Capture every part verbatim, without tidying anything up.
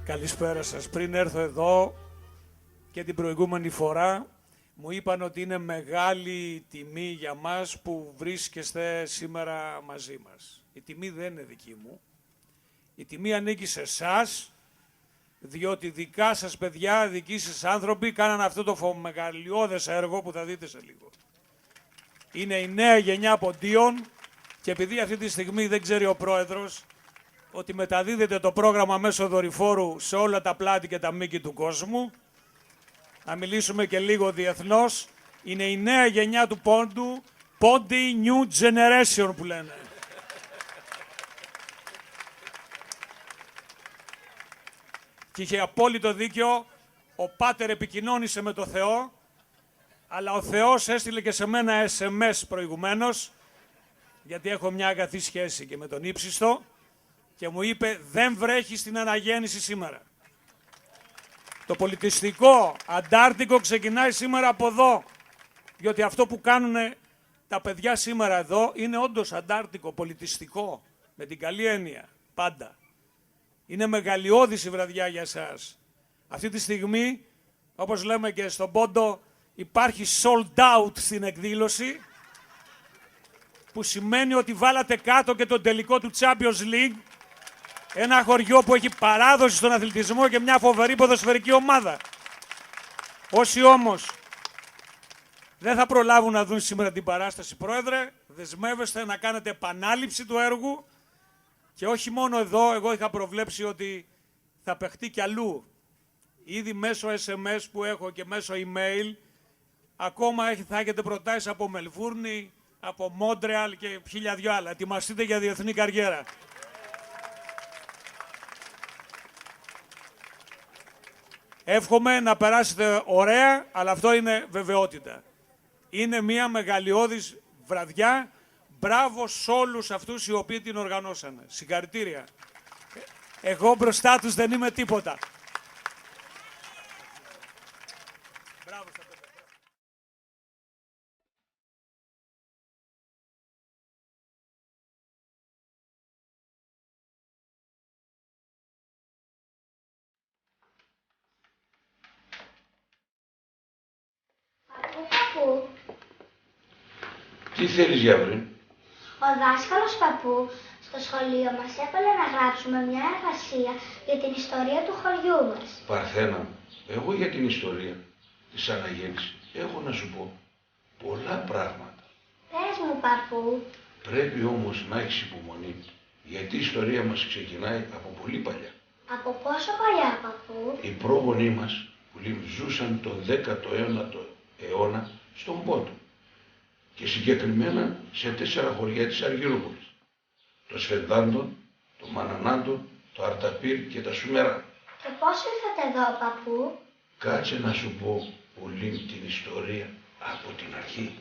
Καλησπέρα σας. Πριν έρθω εδώ και την προηγούμενη φορά, μου είπαν ότι είναι μεγάλη τιμή για μας που βρίσκεστε σήμερα μαζί μας. Η τιμή δεν είναι δική μου. Η τιμή ανήκει σε εσάς, διότι δικά σας παιδιά, δικοί σας άνθρωποι κάναν αυτό το φο-, μεγαλειώδες έργο που θα δείτε σε λίγο. Είναι η νέα γενιά Ποντίων και, επειδή αυτή τη στιγμή δεν ξέρει ο πρόεδρος ότι μεταδίδεται το πρόγραμμα μέσω δορυφόρου σε όλα τα πλάτη και τα μήκη του κόσμου, να μιλήσουμε και λίγο διεθνώς, είναι η νέα γενιά του Πόντου, Ponte New Generation που λένε. Και είχε απόλυτο δίκιο, ο πάτερ επικοινώνησε με το Θεό, αλλά ο Θεός έστειλε και σε μένα S M S προηγουμένως, γιατί έχω μια αγαθή σχέση και με τον Ύψιστο, και μου είπε: «Δεν βρέχει στην Αναγέννηση σήμερα. Το πολιτιστικό Αντάρτικο ξεκινάει σήμερα από εδώ», διότι αυτό που κάνουν τα παιδιά σήμερα εδώ είναι όντως αντάρτικο, πολιτιστικό, με την καλή έννοια, πάντα. Είναι μεγαλειώδης η βραδιά για σας. Αυτή τη στιγμή, όπως λέμε και στον Πόντο, υπάρχει sold out στην εκδήλωση, που σημαίνει ότι βάλατε κάτω και τον τελικό του Champions League, ένα χωριό που έχει παράδοση στον αθλητισμό και μια φοβερή ποδοσφαιρική ομάδα. Όσοι όμως δεν θα προλάβουν να δουν σήμερα την παράσταση, Πρόεδρε, δεσμεύεστε να κάνετε επανάληψη του έργου, και όχι μόνο εδώ. Εγώ είχα προβλέψει ότι θα παιχτεί κι αλλού. Ήδη μέσω S M S που έχω και μέσω email, ακόμα έχ-, θα έχετε προτάσεις από Μελβούρνη, από Μόντρεαλ και χίλια δυο άλλα. Ετοιμαστείτε για διεθνή καριέρα. Εύχομαι να περάσετε ωραία, αλλά αυτό είναι βεβαιότητα. Είναι μια μεγαλειώδης βραδιά. Μπράβο σ' όλους αυτούς οι οποίοι την οργανώσανε. Συγχαρητήρια. Εγώ μπροστά τους δεν είμαι τίποτα. Μπράβο στα παιδιά. Παππού, παππού. Τι θέλεις, Γιαβρή; Ο δάσκαλος, παππού, στο σχολείο μας έβαλε να γράψουμε μια εργασία για την ιστορία του χωριού μας. Παρθένα μου, εγώ για την ιστορία της Αναγέννησης έχω να σου πω πολλά πράγματα. Πες μου, παππού. Πρέπει όμως να έχεις υπομονή, γιατί η ιστορία μας ξεκινάει από πολύ παλιά. Από πόσο παλιά, παππού; Οι πρόγονοί μας, που λέ-, ζούσαν τον δέκατο ένατο αιώνα στον Πόντο, και συγκεκριμένα σε τέσσερα χωριά της Αργυρούπολης: το Σφενδάντο, το Μανανάντο, το Αρταπύρ και τα Σουμερά. Και πώς ήρθατε εδώ, παππού; Κάτσε να σου πω, πουλί μ', την ιστορία από την αρχή.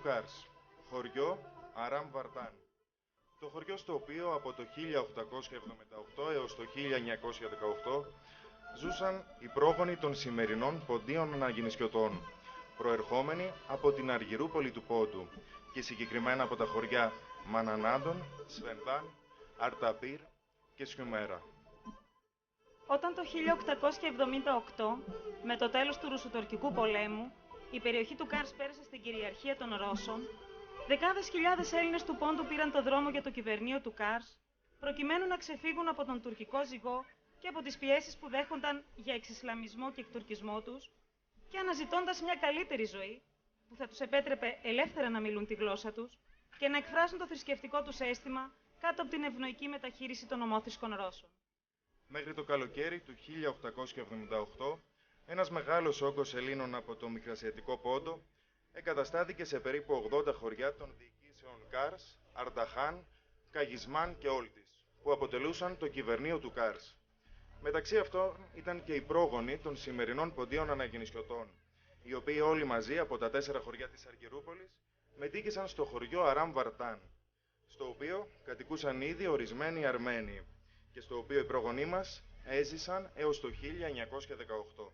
Κάρς, χωριό Αράμ Βαρτάν. Το χωριό στο οποίο από το χίλια οκτακόσια εβδομήντα οκτώ έως το χίλια εννιακόσια δεκαοκτώ ζούσαν οι πρόγονοι των σημερινών Ποντίων Αναγεννησιωτών, προερχόμενοι από την Αργυρούπολη του Πόντου και συγκεκριμένα από τα χωριά Μανανάντων, Σφενδάν, Αρταπύρ και Σιουμέρα. Όταν το χίλια οκτακόσια εβδομήντα οκτώ, με το τέλος του Ρουσοτουρκικού πολέμου, η περιοχή του Κάρς πέρασε στην κυριαρχία των Ρώσων, δεκάδες χιλιάδες Έλληνες του Πόντου πήραν το δρόμο για το Κυβερνείο του Κάρς, προκειμένου να ξεφύγουν από τον τουρκικό ζυγό και από τις πιέσεις που δέχονταν για εξισλαμισμό και εκτουρκισμό τους, και αναζητώντας μια καλύτερη ζωή που θα τους επέτρεπε ελεύθερα να μιλούν τη γλώσσα τους και να εκφράσουν το θρησκευτικό τους αίσθημα κάτω από την ευνοϊκή μεταχείριση των ομόθρησκων Ρώσων. Μέχρι το καλοκαίρι του χίλια οκτακόσια εβδομήντα οκτώ, ένας μεγάλος όγκος Ελλήνων από το Μικρασιατικό Πόντο εγκαταστάθηκε σε περίπου ογδόντα χωριά των διοικήσεων Κάρς, Αρνταχάν, Καγισμάν και Όλτης, που αποτελούσαν το Κυβερνείο του Κάρς. Μεταξύ αυτών ήταν και οι πρόγονοι των σημερινών Ποντίων Αναγεννησιωτών, οι οποίοι όλοι μαζί από τα τέσσερα χωριά της Αργυρούπολης μετήκησαν στο χωριό Αράμ Βαρτάν, στο οποίο κατοικούσαν ήδη ορισμένοι Αρμένοι και στο οποίο οι πρόγονοί μας έζησαν έως το χίλια εννιακόσια δεκαοκτώ.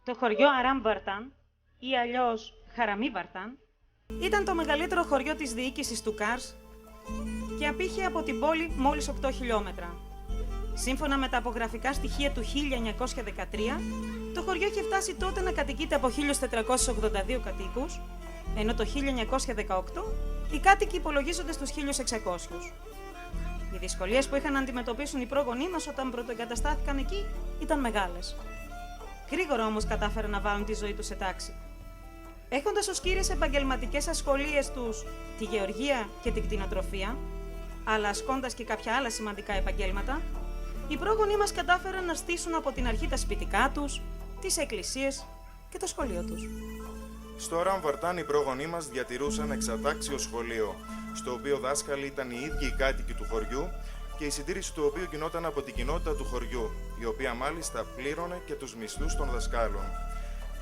Το χωριό Αράμ Βαρτάν, ή αλλιώς Χαραμί Βαρτάν, ήταν το μεγαλύτερο χωριό της διοίκησης του Κάρς και απήχε από την πόλη μόλις οκτώ χιλιόμετρα. Σύμφωνα με τα απογραφικά στοιχεία του χίλια εννιακόσια δεκατρία, το χωριό είχε φτάσει τότε να κατοικείται από χίλιους τετρακόσιους ογδόντα δύο κατοίκους, ενώ το χίλια εννιακόσια δεκαοκτώ οι κάτοικοι υπολογίζονται στους χίλιους εξακόσιους. Οι δυσκολίες που είχαν να αντιμετωπίσουν οι πρόγονοί μας όταν πρωτοεγκαταστάθηκαν εκεί ήταν μεγάλες. Γρήγορα όμως κατάφεραν να βάλουν τη ζωή τους σε τάξη. Έχοντας ως κύριες επαγγελματικές ασχολίες τους τη γεωργία και την κτηνοτροφία, αλλά ασκώντας και κάποια άλλα σημαντικά επαγγέλματα, οι πρόγονοί μας κατάφεραν να στήσουν από την αρχή τα σπιτικά τους, τις εκκλησίες και το σχολείο τους. Στο Αράμ Βαρτάν οι πρόγονοί μας διατηρούσαν εξατάξιο σχολείο, στο οποίο δάσκαλοι ήταν οι ίδιοι οι κάτοικοι του χωριού και η συντήρηση του οποίου γινόταν από την κοινότητα του χωριού, η οποία μάλιστα πλήρωνε και τους μισθούς των δασκάλων.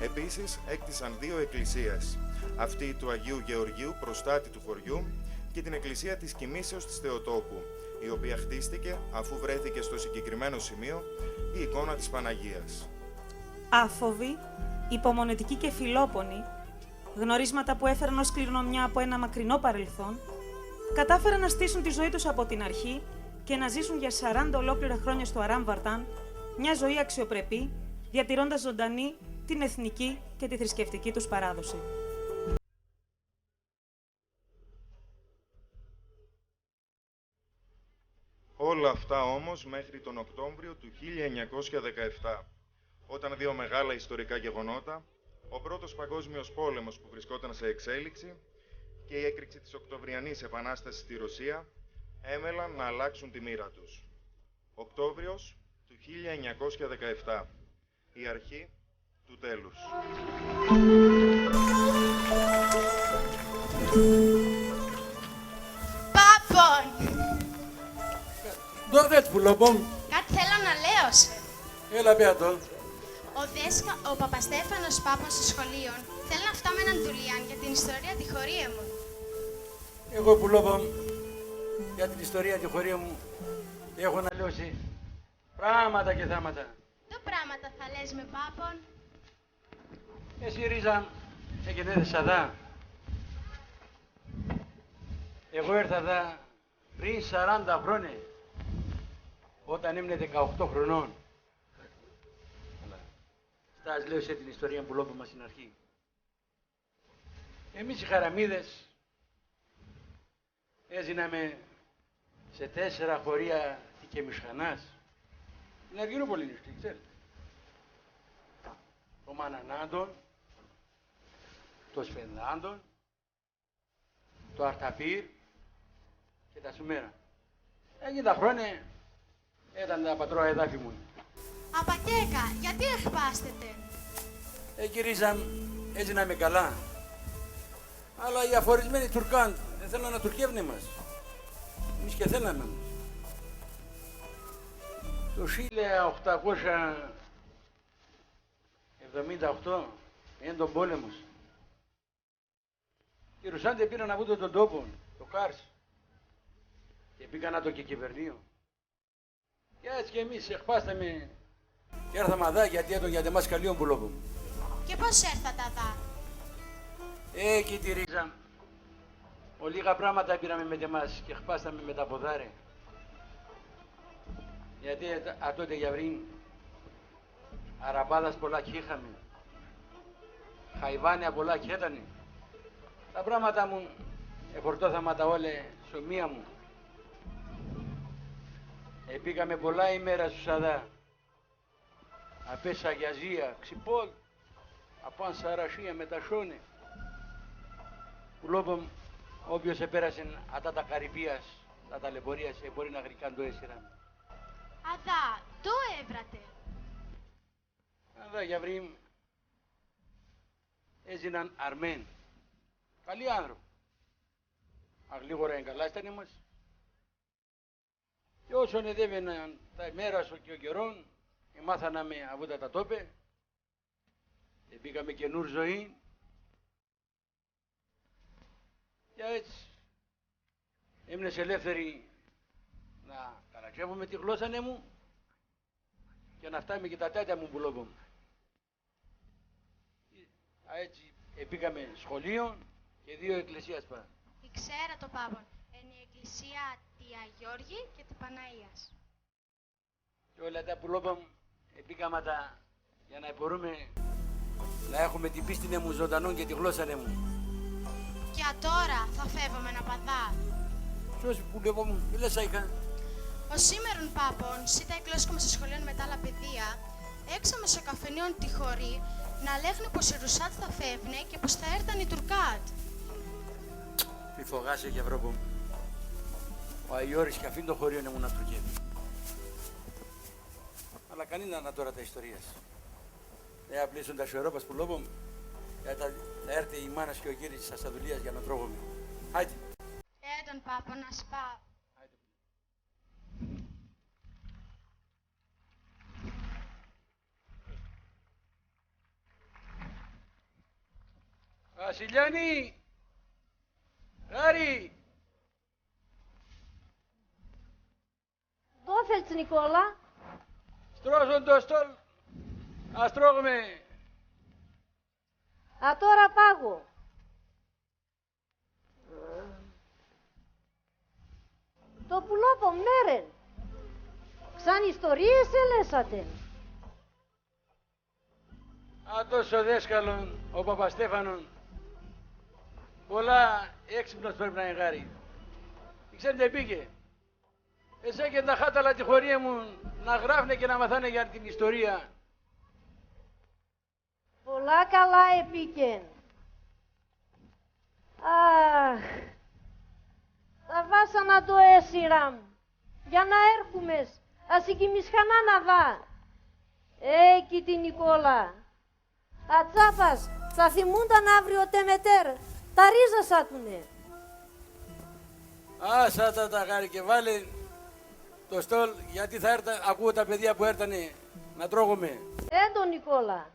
Επίσης, έκτισαν δύο εκκλησίες, αυτή του Αγίου Γεωργίου, προστάτη του χωριού, και την εκκλησία της Κοιμήσεως της Θεοτόπου, η οποία χτίστηκε αφού βρέθηκε στο συγκεκριμένο σημείο η εικόνα της Παναγίας. Άφοβοι, υπομονετικοί και φιλόπονοι, γνωρίσματα που έφεραν ως κληρονομιά από ένα μακρινό παρελθόν, κατάφεραν να στήσουν τη ζωή τους από την αρχή και να ζήσουν για σαράντα ολόκληρα χρόνια στο Αράμ Βαρτάν μια ζωή αξιοπρεπή, διατηρώντας ζωντανή την εθνική και τη θρησκευτική τους παράδοση. Όλα αυτά όμως μέχρι τον Οκτώβριο του χίλια εννιακόσια δεκαεπτά, όταν δύο μεγάλα ιστορικά γεγονότα, ο Πρώτος Παγκόσμιος Πόλεμος που βρισκόταν σε εξέλιξη και η έκρηξη της Οκτωβριανής Επανάστασης στη Ρωσία, έμελαν να αλλάξουν τη μοίρα τους. Οκτώβριος του χίλια εννιακόσια δεκαεπτά. Η αρχή του τέλους. Πάπον! Ντο θέλεις, πουλόπο μ'; Κάτι θέλω να λέω σε. Έλα, πέει ατο. Ο δέσκα-, ο Παπαστέφανος Πάπον στο σχολείο θέλει να ευτάμ' έναν δουλείαν για την ιστορία τη χωρία μου. Εγώ, πουλόπο μ', για την ιστορία τη χωρία μου έχω να λέω σε πράματα και θάματα. Ντο πράματα θα λες με, Πάπον; Εσύ, Ρίζα, εγεννήθηκες αδά; Εγώ έρθα αδά πριν σαράντα χρόνια, όταν έμ'νε δεκαοκτώ χρονών. Αλλά θα σ' λέω σε την ιστορία, πουλόπο μ', ας την αρχή. Εμείς οι Χαραμίδες έζηναμε σε τέσσερα χωρία τη Κεμισχανάς. Την Αργυρούπολη είναι, ξέρετε. Το Μανανάντον, το Σφενδάντον, το Αρταπύρ και τα Σουμέρα. Εκείνα τα χρόνια έταν τα πατρό εδάφη μου. Απακέκα, γιατί εχπάστετε; Ε, η Ρίζα μ', έζηναμε καλά. Αλλά οι αφορισμένοι Τουρκάν, ε, θέλαν να τουρκεύ'νε μας. Εμείς 'κι θέλαμε. Το χίλια οκτακόσια εβδομήντα οκτώ, έν' τον πόλεμον. Και οι Ρουσάντ επήραν ατό τον τόπον, το Κάρς, και εποίκαν ατο και κεβερνίον. Και έτσι και εμείς εχπάσαμε και έρθαμε αδά, γιατί έτον για τεμάς καλλίον, πουλόπο μ'. Και πώς έρθατε αδά; Ε, εκεί τη ρίζα. Ολίγα πράματα επήραμε μετ' εμάς και εχπάσαμε με τα ποδάρια. Γιατί, ε, ατότε, Γιαβρί μ', αραπάδας πολλά 'κ' είχαμε. Χαϊβάνια πολλά 'κ' έτανε. Τα πράματα μου εφορτώθαμε ατα όλε σ' ομοία μου. Εποίκαμε πολλά ημέρας σ' αδά. Απέσ' σ' αγιαζία, ξυπόλ', απάν' σ' αρασία με τα σώνα. Πουλόπο μ', όποιος επέρασεν ατά τα Καρυβίας, τα ταλαιπωρίας, εμπορεί να γλυκάν ντο έσυραν. Αδά, ντο έβρατε; Αδά, Γιαβρί μ', έζηναν αρμέν. Καλοί άνθρωποι. Αγλίγορα εγκαλάστανε μας. Και όσον εδέβαιναν τα ημέρας και ο καιρόν, εμάθαναμε αβούτα τα τόπε, εποίκαμε καινούρ' ζωήν. Και έτσι έμ'νες ελεύθερη να καλατζεύουμε τη γλώσσαν εμουν και να ευτάμε και τα τάτια μου, πουλόπο μ'. Α, έτσι εποίκαμε σχολείον και δύο εκκλησίας πα. Ι-, ξέρω το, πάπον. Έν' η εκκλησία τη Αγιώργη και τη Παναΐας. Και όλα τα, πουλόπο μ', εποίκαμε ατα για να επορούμε να έχουμε την πίστην εμουν ζωντανόν και τη γλώσσαν εμουν. Και ατώρα θα φεύομε απ' αδά; Σώσε, πουλόπο μ', μη λες ατά. Οσήμερον, πάπον, σίτα εκλώσκομε σο σχολείον με τ' άλλα παιδία, έκ'σαμε σο καφενείον τη χωρί, να λέγ'νε πως οι Ρουσάτ θα φεύ'νε και πως θα έρταν οι Τουρκάτ. Μη φογάσαι, Γιαβρόπο μ'. Ο Αγιώργης 'κ' αφήν' το χωρίον εμουν να τουρκεύει. Αλλά κανίν ατώρα τα ιστορίας. Ε, απλίσον τα σιωρόπας, πουλόπο μ', ε, θα, θα έρτε η μάνα σ' και ο γύρι σ' ασ' αδουλείας για να τρώγομε. Άιντε. Έτον, πάπον, ας πάω. Βασιλιάννη! Γάρι! Ντο θέλτς, Νικόλα; Στρώσον το στόλ', ας τρώγομε. Ατώρα πάγω. Το πουλόπο μ', νέρεν. Ξαν ιστορίες ελέσ' ατεν. Ατός ο δέσκαλον, ο Παπαστέφανον, πολλά έξυπνος πρέπ' να εγάρι. Ξέρετε, εποίκεν. Εσέκεν τα χάταλα τη χωρί εμουν να γράφ'νε και να μαθάνε για την ιστορία. Πολλά καλά εποίκεν. Αχ, θα βάσ' ανα ντο έσυρα μ', για να έρχουμες, ας σ' εκοιμισχάν' ανα αδά. Ε, κιτή Νικόλα, ατσάπας θα θυμούνταν αύριο τ' εμετέρ' τα ρίζα σ' ατουνε. Ας ατα τα γάρι και βάλεν το στόλ', γιατί θα έρτα, ακούω τα παιδία που έρτανε να τρώγομε. Έντον, Νικόλα.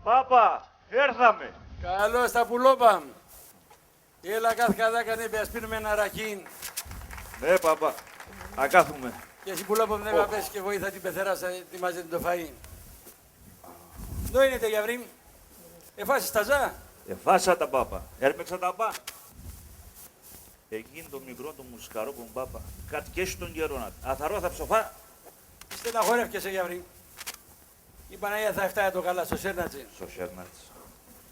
Πάπα, έρθαμε. Καλώς τα πουλόπα μ'. Έλα, κάθ' καδά, κάνε πια, ας πίνουμε ένα αρακίν. Ναι, πάπα. Ακάθουμαι. Και εσύ, πουλόπο μ', ναι, πα πες και βοήθα την πεθερά σ', ετοιμάζεται το φαΐν. Ντο ίνεται, Γιαβρί μ'; Εφάσες τα ζά; Εφάσα τα, πάπα. Έρμεξα τα πα. Εκείν' το μικρόν το μουσκαρόπον, πάπα, κάτ' κέσ' τον καιρόν ατ', αθαρό θα ψοφά. Στεναχωρεύκεσαι, Γιαβρί μ'. Η Παναγία θα ευτάει ατο καλά, σωσέρ' ατ'ς. Σωσέρ' ατ'ς.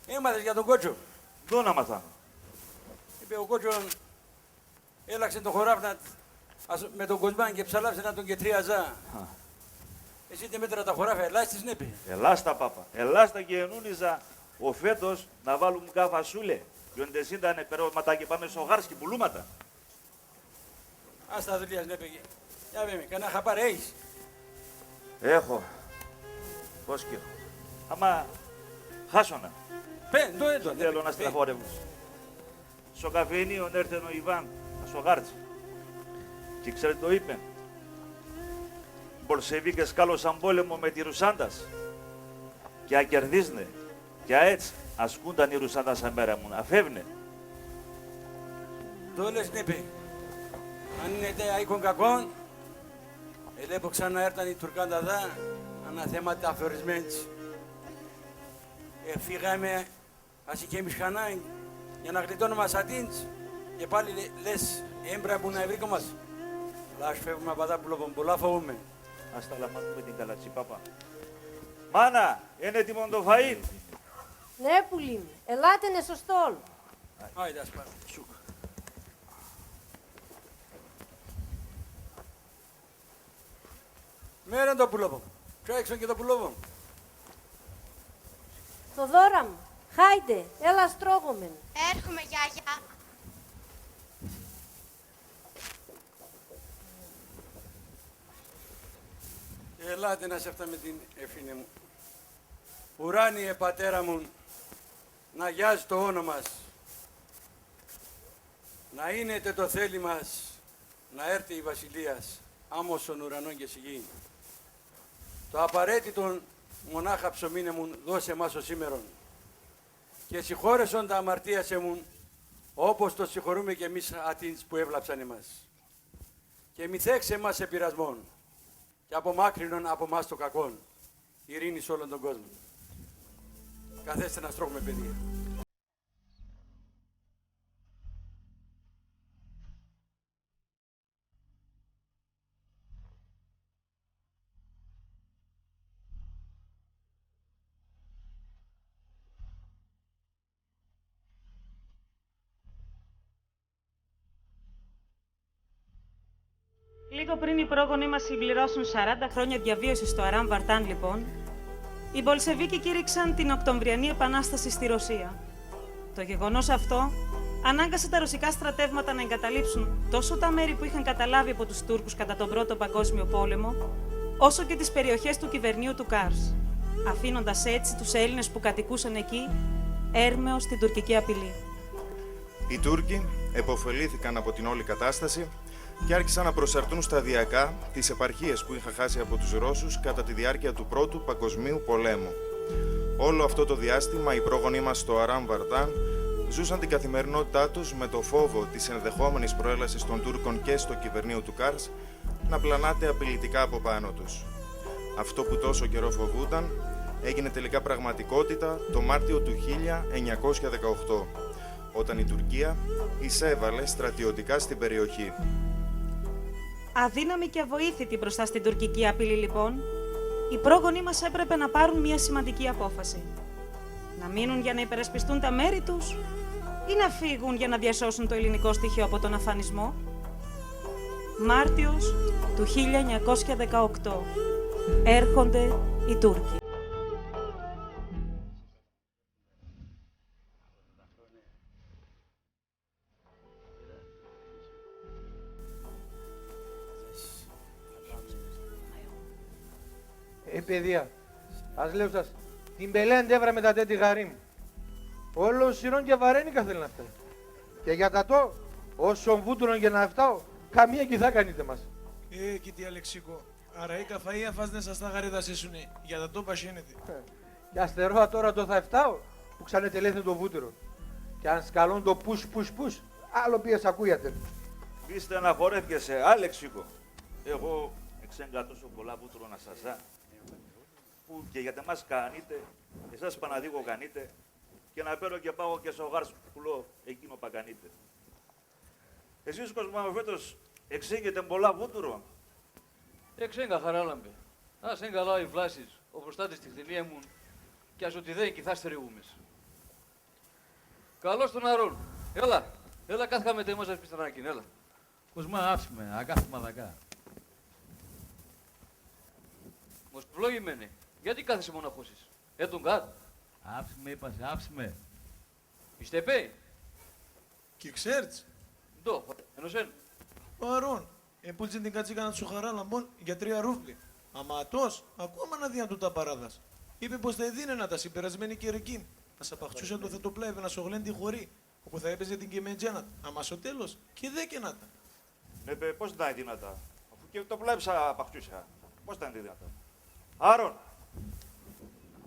Έμαθες για τον Κότσον; Ντο να μαθάνω; Είπε ο Κότσον, έλαξεν το χωράφ' ατ', ας, με τον κοσμάν και εψαλάψεν ατον και τρία ζά. Α. Εσύ τ' εμέτρας τα χωράφια, ελάς τες, νέπε; Ελάς τα, πάπα. Ελάς τα, και ενούνιζα ο φέτος να βάλουμ κα φασούλε. Γιον τες ίντανε περώματα και πάμε σο Χάρς' και πουλούμ' ατα. Ας τα δουλείας, νέπε. Για πέει με, κανά χαπάρ' έεις; Έχω. Πώς 'κ' έχω; Άμα χάσονα. Πέν', ντο έτον, νέπε. Θέλω να στραχωρεύω. Σο καφενείον έρθεν ο Ιβάν, ας σο γάρτς'. Και ξέρετε το είπεν: Μπολσεβίκες κάλωσαν πόλεμο με τη Ρουσάντας, και ακερδίζ'νε, και αέτσ' ασκούνταν οι Ρουσάντας αμέρα μουν, αφεύν'νε. Ντο λες, νήπε; Αν είναι αιτία οίκον κακόν, ελέπω ξαν έρταν οι Τουρκάντας δα, αναθέματα αφορισμέν'τς. Εφύγαμε ας ατύχ'μες χανάν, για να γλιτώνουμε ας ατύχ'μες, και πάλι λε-, λες, έμπρεπ' να ευρήκομας. Λα ας φεύουμε απ' αδά, πουλόπον, πολλά φοβούμαι. Ας τα λαμβάνουμε την Καλατσιπάπα. Μάνα, έν' έτοιμον το φαΐν; Ναι, πουλί μ', ελάτε νε σο στόλ'. Άιντε, ας πάμε. Σουκ. Μέρα το πουλόπον. Κι έξον και το πουλόπον. Θοδώρα μ', χάιντε, έλα ας τρώγομεν. Έρχουμαι, γιαγιά. Ελάτε να σ' ευτάμε την ευθύνη μου. Ουράνιε πατέρα μουν, να αγιάζ' το όνομά σ'. Να ίνεται το θέλημά σ', να έρτε η βασιλεία σ', άμον σον ουρανόν και σην γην. Το απαραίτητον μονάχα ψωμήν εμουν δώσε εμάς οσήμερον. Και συγχώρεσον τα αμαρτίας εμουν, όπως το συγχωρούμε και εμείς ατείντς που έβλαψαν εμάς. Και μη θέξ' εμάς σε πειρασμόν, και απομάκρυνον απ' εμάς το κακόν. Ειρήνη σ' όλον τον κόσμον. Καθέστε να στρώγουμε, παιδία. Λίγο πριν οι πρόγονοί μας συμπληρώσουν σαράντα χρόνια διαβίωσης στο Αράν Βαρτάν, λοιπόν, οι Μπολσεβίκοι κήρυξαν την Οκτωβριανή Επανάσταση στη Ρωσία. Το γεγονός αυτό ανάγκασε τα ρωσικά στρατεύματα να εγκαταλείψουν τόσο τα μέρη που είχαν καταλάβει από τους Τούρκους κατά τον Πρώτο Παγκόσμιο Πόλεμο, όσο και τις περιοχές του Κυβερνείου του Κάρς, αφήνοντας έτσι τους Έλληνες που κατοικούσαν εκεί έρμεως στην τουρκική απειλή. Οι Τούρκοι επωφελήθηκαν από την όλη κατάσταση και άρχισαν να προσαρτούν σταδιακά τις επαρχίες που είχαν χάσει από τους Ρώσους κατά τη διάρκεια του Πρώτου Παγκοσμίου Πολέμου. Όλο αυτό το διάστημα, οι πρόγονοί μας στο Αράν Βαρτάν ζούσαν την καθημερινότητά τους με το φόβο της ενδεχόμενης προέλασης των Τούρκων και στο Κυβερνείου του Κάρς να πλανάται απειλητικά από πάνω τους. Αυτό που τόσο καιρό φοβούνταν έγινε τελικά πραγματικότητα το Μάρτιο του χίλια εννιακόσια δεκαοκτώ, όταν η Τουρκία εισέβαλε στρατιωτικά στην περιοχή. Αδύναμοι και αβοήθητοι μπροστά στην τουρκική απειλή, λοιπόν, οι πρόγονοί μας έπρεπε να πάρουν μια σημαντική απόφαση. Να μείνουν για να υπερασπιστούν τα μέρη τους, ή να φύγουν για να διασώσουν το ελληνικό στοιχείο από τον αφανισμό; Μάρτιος του χίλια εννιακόσια δεκαοκτώ. Έρχονται οι Τούρκοι. Ε, παιδία, ας λέω σας, την πελέαν ντ' έβραμε τ' ατέ τη γαρή μ'. Όλον σειρόν και βαρένικα θέλ' να ευτάει. Και για τ' ατό, όσο βούτυρον και να ευτάω, καμία 'κι θα κανείται μας. Ε, κιτή Αλεξίκο, αραίκα φαΐα φας νες ας τα γαρέδας έσουνε, για τ' ατό πασιένεται. Ε, κι ας θερώ ατώρα ντο θα ευτάω, που ξαν ετελέθεν το βούτυρο. Κι αν σκαλών το πουσ, πουσ, πουσ, άλλο ποίεσ' ακούγεται. Μη στεναχωρέθκεσαι, Αλεξίκο. Εγώ εξέγκα τόσον πολλά βούτυρο να σας δά, που και για τ' εμάς κανείται, εσάς Παναδίκο κανείτε, και να παίρω και πάγω και σο γάρς πουλό εκείνο πα κανείτε. Εσείς, Κοσμά, φέτος εξέγγετε πολλά βούτυρο; Εξέγκα, Χαράλαμπε. Ας έν' καλά οι βλάσ'ς, ο προστάτης τη χτενία μουν, κι ας οτιδέν 'κι θα στερεύουμες. Καλώς τον αρών. Έλα, έλα, κάθ' χαμετέ μας, ας πεις τ' ανάγκην, έλα. Κοσμά, άφ'ς με, ακάθουμαι αδακά. Μοσπλώγημενε, γιατί κάθεσαι μοναχός εις; Έτον κάτ'; Άφ'ς με, είπα σε, άφ'ς με. Ειστέ πέι; 'Κι ξέρτς; Ντο, χωρεμένος έν'; Ο αρών, επούλτσεν την κατσίκαν ατ' σο Χαράλαμπον για τρία ρούβλια. Αμα ατός, ακόμαν αδίαν τούτα παράδας. Είπε πως θα εδίνεν ατας η περασμένη Κυριακήν, ας απαχτσούσεν το Θετοπλάι εβ' ένα σογλέν τη χωρί, Όπου θα έπαιζε την κεμεντζέν ατ', αμα σο τέλος 'κι εδέκεν ατα. Ναι παι, πώς ντ' άν' δύνατα; Αφού και ντο πλάι σ' απαχτσούσια, πώς ντ' άν' δύνατα; Άρον,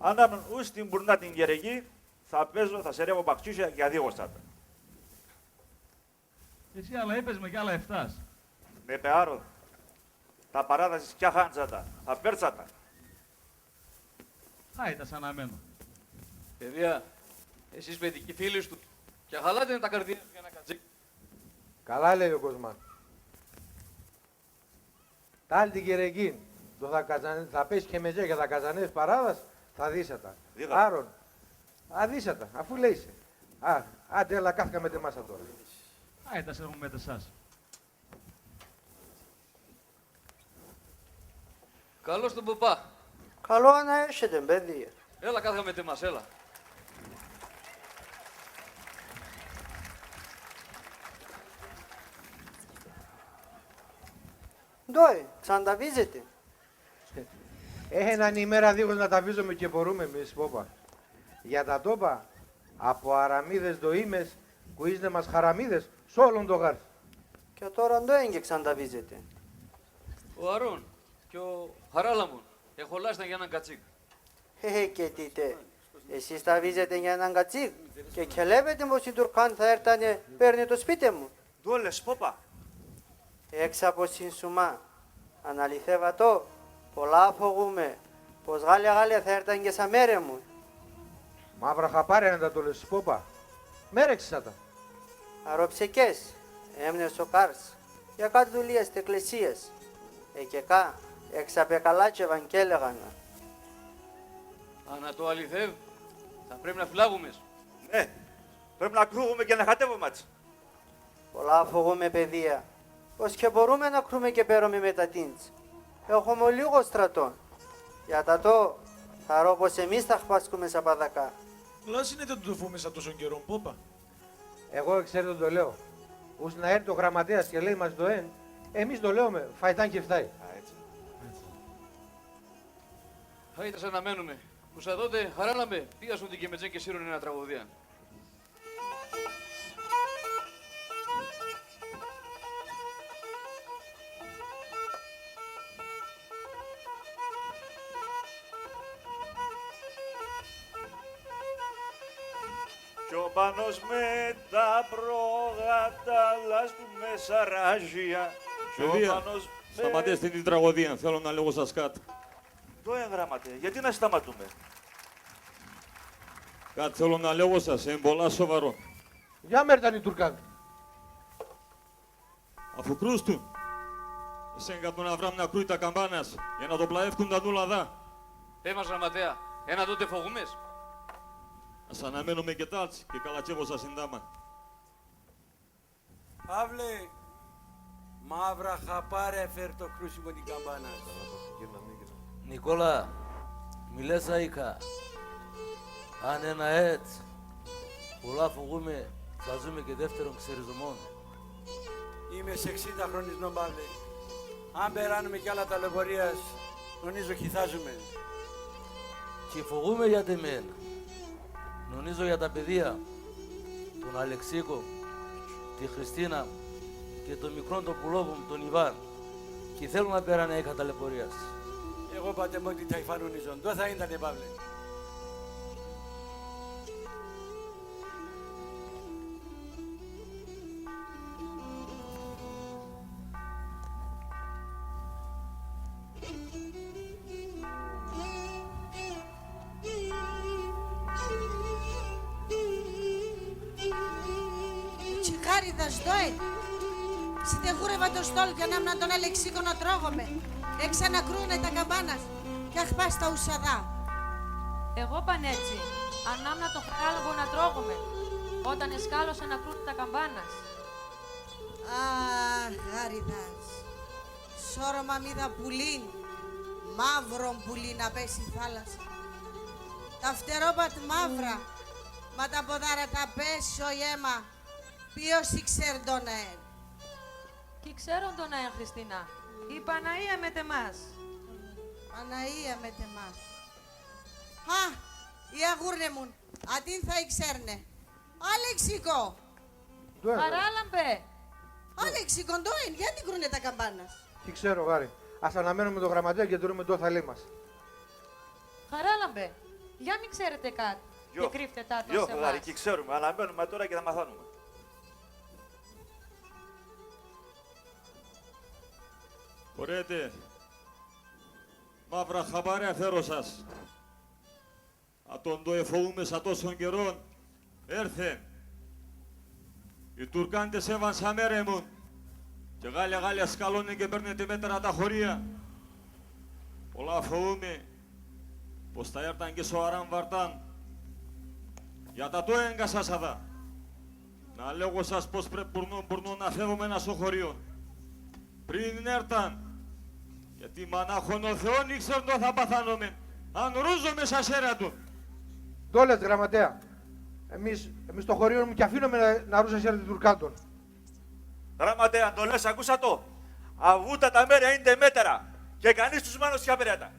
αν άμουν ους την πουρνά την Κερεκήν, θα παίζω, θα σερεύω παχτσούσια και αδίγω σα παι. Εσύ άλλα είπες, με κι άλλα εφτάς. Ναι παι, Άρον. Τα παρά δα σ' ποια χάντς ατα; Θα παίρτς ατα. Χάιτα σ' αναμένω. Παιδία, εσείς παιδικοί φίλοι στου, και αχαλάτε τα καρδία σ' για έναν κατσίκ'. Καλά λέει ο Κοσμάν. Τ' άλ' την Κερεκήν ντο θα καζαν-, θα πες και με και θα καζανεύς παρά δα σ', θα δίς ατα. Δίγα. Άρον, αδίς ατα, αφού λέει σε. Α, άντε, έλα, κάθκα μετ' εμάς ατώρα. Χάιτα σ' εγώ μετ' εσάς. Καλώς τον ποπά. Καλόν να έρχεσαι, παιδία. Έλα, κάθκα μετ' εμάς, έλα. Ντο, εξανταβίζετε; Έχ' έναν ημέρα δίχως να ταβίζομε και πορούμε εμείς, πόπα. Για τα τόπα, από αραμίδες ντο είμες, κοίζ'νε μας χαραμίδες σ' όλον το γάρθ'. Και ατώρα ντο έν' και εξανταβίζετε; Ο Αρών και ο Χαράλαμπον εχολάσταν για έναν κατσίκ'. Χε, χε, και τίτε, εσείς ταβίζετε για έναν κατσίκ'; Και 'κ' ελέπετε πως οι Τουρκάν θα έρτανε παίρ'νε το σπίτ' εμουν. Ντο λες, πόπα; Έξ' από σην Σουμάν, αν αληθεύ' ατό, πολλά φογούμαι, πως γάλια-γάλια θα έρταν και σα μέρα εμουν. Μαύρα χαπάρια έν' ατα ντο λες, πόπα; Μ' έρεξες ατα. Αρ' ο ψεκές, έμ'νες σο κάρτ', για κάτ' δουλείας τ' εκκλησίας. Εκεκά, έξ' απεκαλάτσευαν 'κ' έλεγαν. Αν ατό αληθεύ', θα πρέπ' να φυλάγουμες. Ναι, πρέπ' να κρούγουμαι και να χατεύουμ' ατ'ς. Πολλά φογούμαι, παιδία, πως 'κ' εμπορούμε να κρούμε και παίρουμε μετ' ατείντς. Έχουμαι ολίγον στρατόν. Για τ' ατό, θαρώ πως εμείς θα χπάσκουμες σα παδακά. Λάθος είναι, δεν το φοβούμαι σα τόσον καιρόν, πόπα. Εγώ εξέρτ' ντο λέω. Ους να έρτ' ο γραμματέας και λέει μας ντο έν', εμείς ντο λέομε, φαϊτάν 'κ' εφτάει. Α, έτσι. Χάιτα σ' αναμένομε. Ους αδότε, Χαράλαμπε, πίασον τη Κεμετζέν και σύρον έναν τραγωδίαν. Κι ο Πάνος με τα πρόγατα λάσπουμες σαράζια. Κι ο Παιδία, Πάνος με... σταματήστε την τραγωδία, θέλω να λέγω σας κάτι. Ντο έν', γραμματέα, γιατί να σταματούμε; Κάτι θέλω να λέγω σας, έν' πολλά σοβαρόν. Για μ' έρταν οι Τουρκάν. Αφού κρούστουν, εσέν κάτ' τον Αβραάμ να κρούει τα καμπάνας, για να ντο πλαεύκουνταν ούλα αδά. Πέ μας, γραμματέα, έν' ατότε φογούμες; Ας αναμένομε και τάλτς και καλατσεύω σα σην τάμαν. Παύλε, μαύρα χαπάρια εφέρ' το κρούσιμον την καμπάνας. Νικόλα, μη λες αΐκα. Αν έν' αέτ', πολλά φογούμαι, θα ζούμε και δεύτερον ξεριζωμόν. Είμαι εξήντα χρονών, Παύλε. Αν περάνουμε κι άλλα ταλαιπωρίας, νονίζω χυθάζουμαι. 'Κι φογούμαι για τ' εμέν. Νονίζω για τα παιδία, τον Αλεξίκο, τη Χριστίνα και το μικρόν το πουλόπο μ', τον Ιβάν. 'Κι θέλουν να περάνε αΐκα ταλαιπωρίας. Εγώ πα τ' εμόν την ταϊφάν νονίζω. Ντο θα ίντανε, Παύλε; Τσιχάριδας ντο έν'; Σιδεγούρευα το στόλ' κι ανάμ'να τον Αλεξίκον ατρώγομε. Έξ' ανακρούουνε τα καμπάνας κι αχπάς τα ους αδά. Εγώ παν έτσι, ανάμ'να τον Χαράλαμπον ατρώγομε, όταν εσκάλωσαν να κρούουνε τα καμπάνας. Αχ, γάριδας. Σώρωμαν είδα πουλίν, μαύρον πουλίν απέσ' ση θάλασσαν. Τα φτερόπα τ' μαύρα, μα τα ποδάρα τ' απέσ' σο αίμα. Ποίος ηξέρ' ντο να έν'; 'Κι ξέρουν ντο να έν', Χριστίνα. Η Παναΐα μετ' εμάς. Παναΐα μετ' εμάς. Χα, οι αγούρ' εμουν, ατείν' θα ηξέρ'νε. Αλεξίκο! Ντο έν'; Χαράλαμπε! Άλεξ, σηκώντο, γιατί κρούνε τα καμπάνας; 'Κι ξέρω, γάρε. Ας αναμένουμε τον γραμματέα και δρούμε ντο θα λέει μας. Χαράλαμπε, για μη ξέρετε κάτι. Γιώχ', και κρύφτετε τα άτομα, γιώχ', σε γάρε, εμάς. 'Κι ξέρουμε. Αναμένουμε ατώρα και θα μαθάνουμε. Χωρέτε, μαύρα χαμπάρια φέρω σας. Ατόν ντο εφοούμες ατόσον καιρόν, έρθεν. Οι Τουρκάντες έβαν σα μέρα εμουν, και γάλια-γάλια σκαλώνεν και παίρνετε μέτρα τα χωρία. Πολλά φοούμαι, πως θα έρταν και σο Αράν Βαρτάν. Για τ' ατό έγκασα σα αδά. Να λέγω σας πως πρέπ' πουρνών-πουρνών να φεύουμεν ασ' σο χωρίον. Πριν έρταν, γιατί μανάχον ο Θεόν ήξερ' ντο θα παθάνομεν, αν ρούζομεν σα σέρ' ατουν. Ντο λες, γραμματέα; Εμείς, εμείς το χωρίον μουν 'κι αφήνομεν να, να ρούζ' σα σέρ' ατουν Τουρκάντων. Γραμματέα, ντο λες, ακούς ατο; Αβούτα τα μέρα ίντε μέτερα, και κανείς τους μάνος 'κι αβρέτα.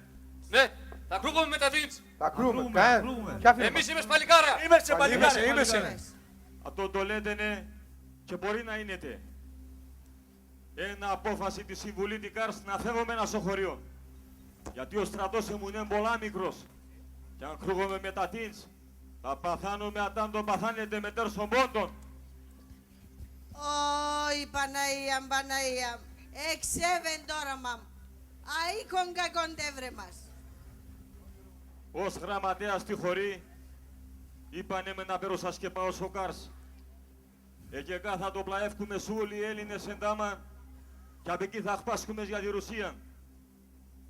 Ναι, θα κρούγομε μετ' ατείντς. Θα κρούμε, θα κρούμε. 'Κι αφήνομεν. Εμείς είμες παλικάρα. Είμες παλικάρα. Είμες. Ατό ντο λέτε, ναι, και μπορεί να ίνεται. Έν' απόφαση τη Συμβουλή τη Κάρς να φεύουμεν ασ' σο χωρίον. Γιατί ο στρατός εμουν έν' πολλά μικρός. Και αν κρούγομε μετ' ατείντς, θα παθάνουμε ατά ντο παθάνετε μετέρ' σον Πόντον. Ωι, Παναΐα μ', Παναΐα μ', εξέβεν τ' όραμα μ'. Αΐκον κακόν τ' εύρεν μας. Ως γραμματέας τη χωρί, είπανε με να παίρω σας και πάω σο Κάρς. Εκεικά θα ντοπλαεύκουμες σ' ούλοι οι Έλληνες ένταμα, κι απ' εκεί θα χπάσκουμες για τη Ρουσίαν.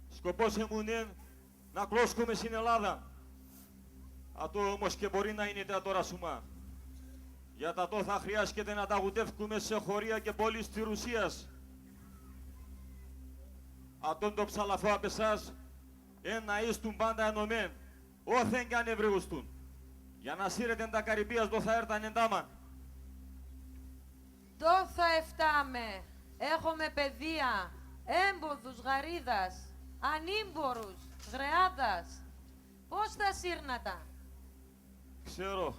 Σκοπός εμουν έν' να κλώσκουμες σην Ελλάδαν. Ατό όμως 'κι εμπορεί να ίνεται ατώρα σουμά. Για τ' ατό θα χρειάσκεται να ταγουτεύκουμες σε χωρία και πόλεις τη Ρουσίας. Ατόν ντο ψαλαφώ απ' εσάς, έν' να ίστουν πάντα ενωμέν', όθεν κι αν ευρύγουστουν, για να σύρετε τα Καρυπίας ντο θα έρταν ένταμα. Ντο θα ευτάμε; Έχουμε παιδία, έμποδους, γαρίδας, ανήμπορους, γρεάδας. Πώς θα σύρ'ν' ατα; Ξέρω.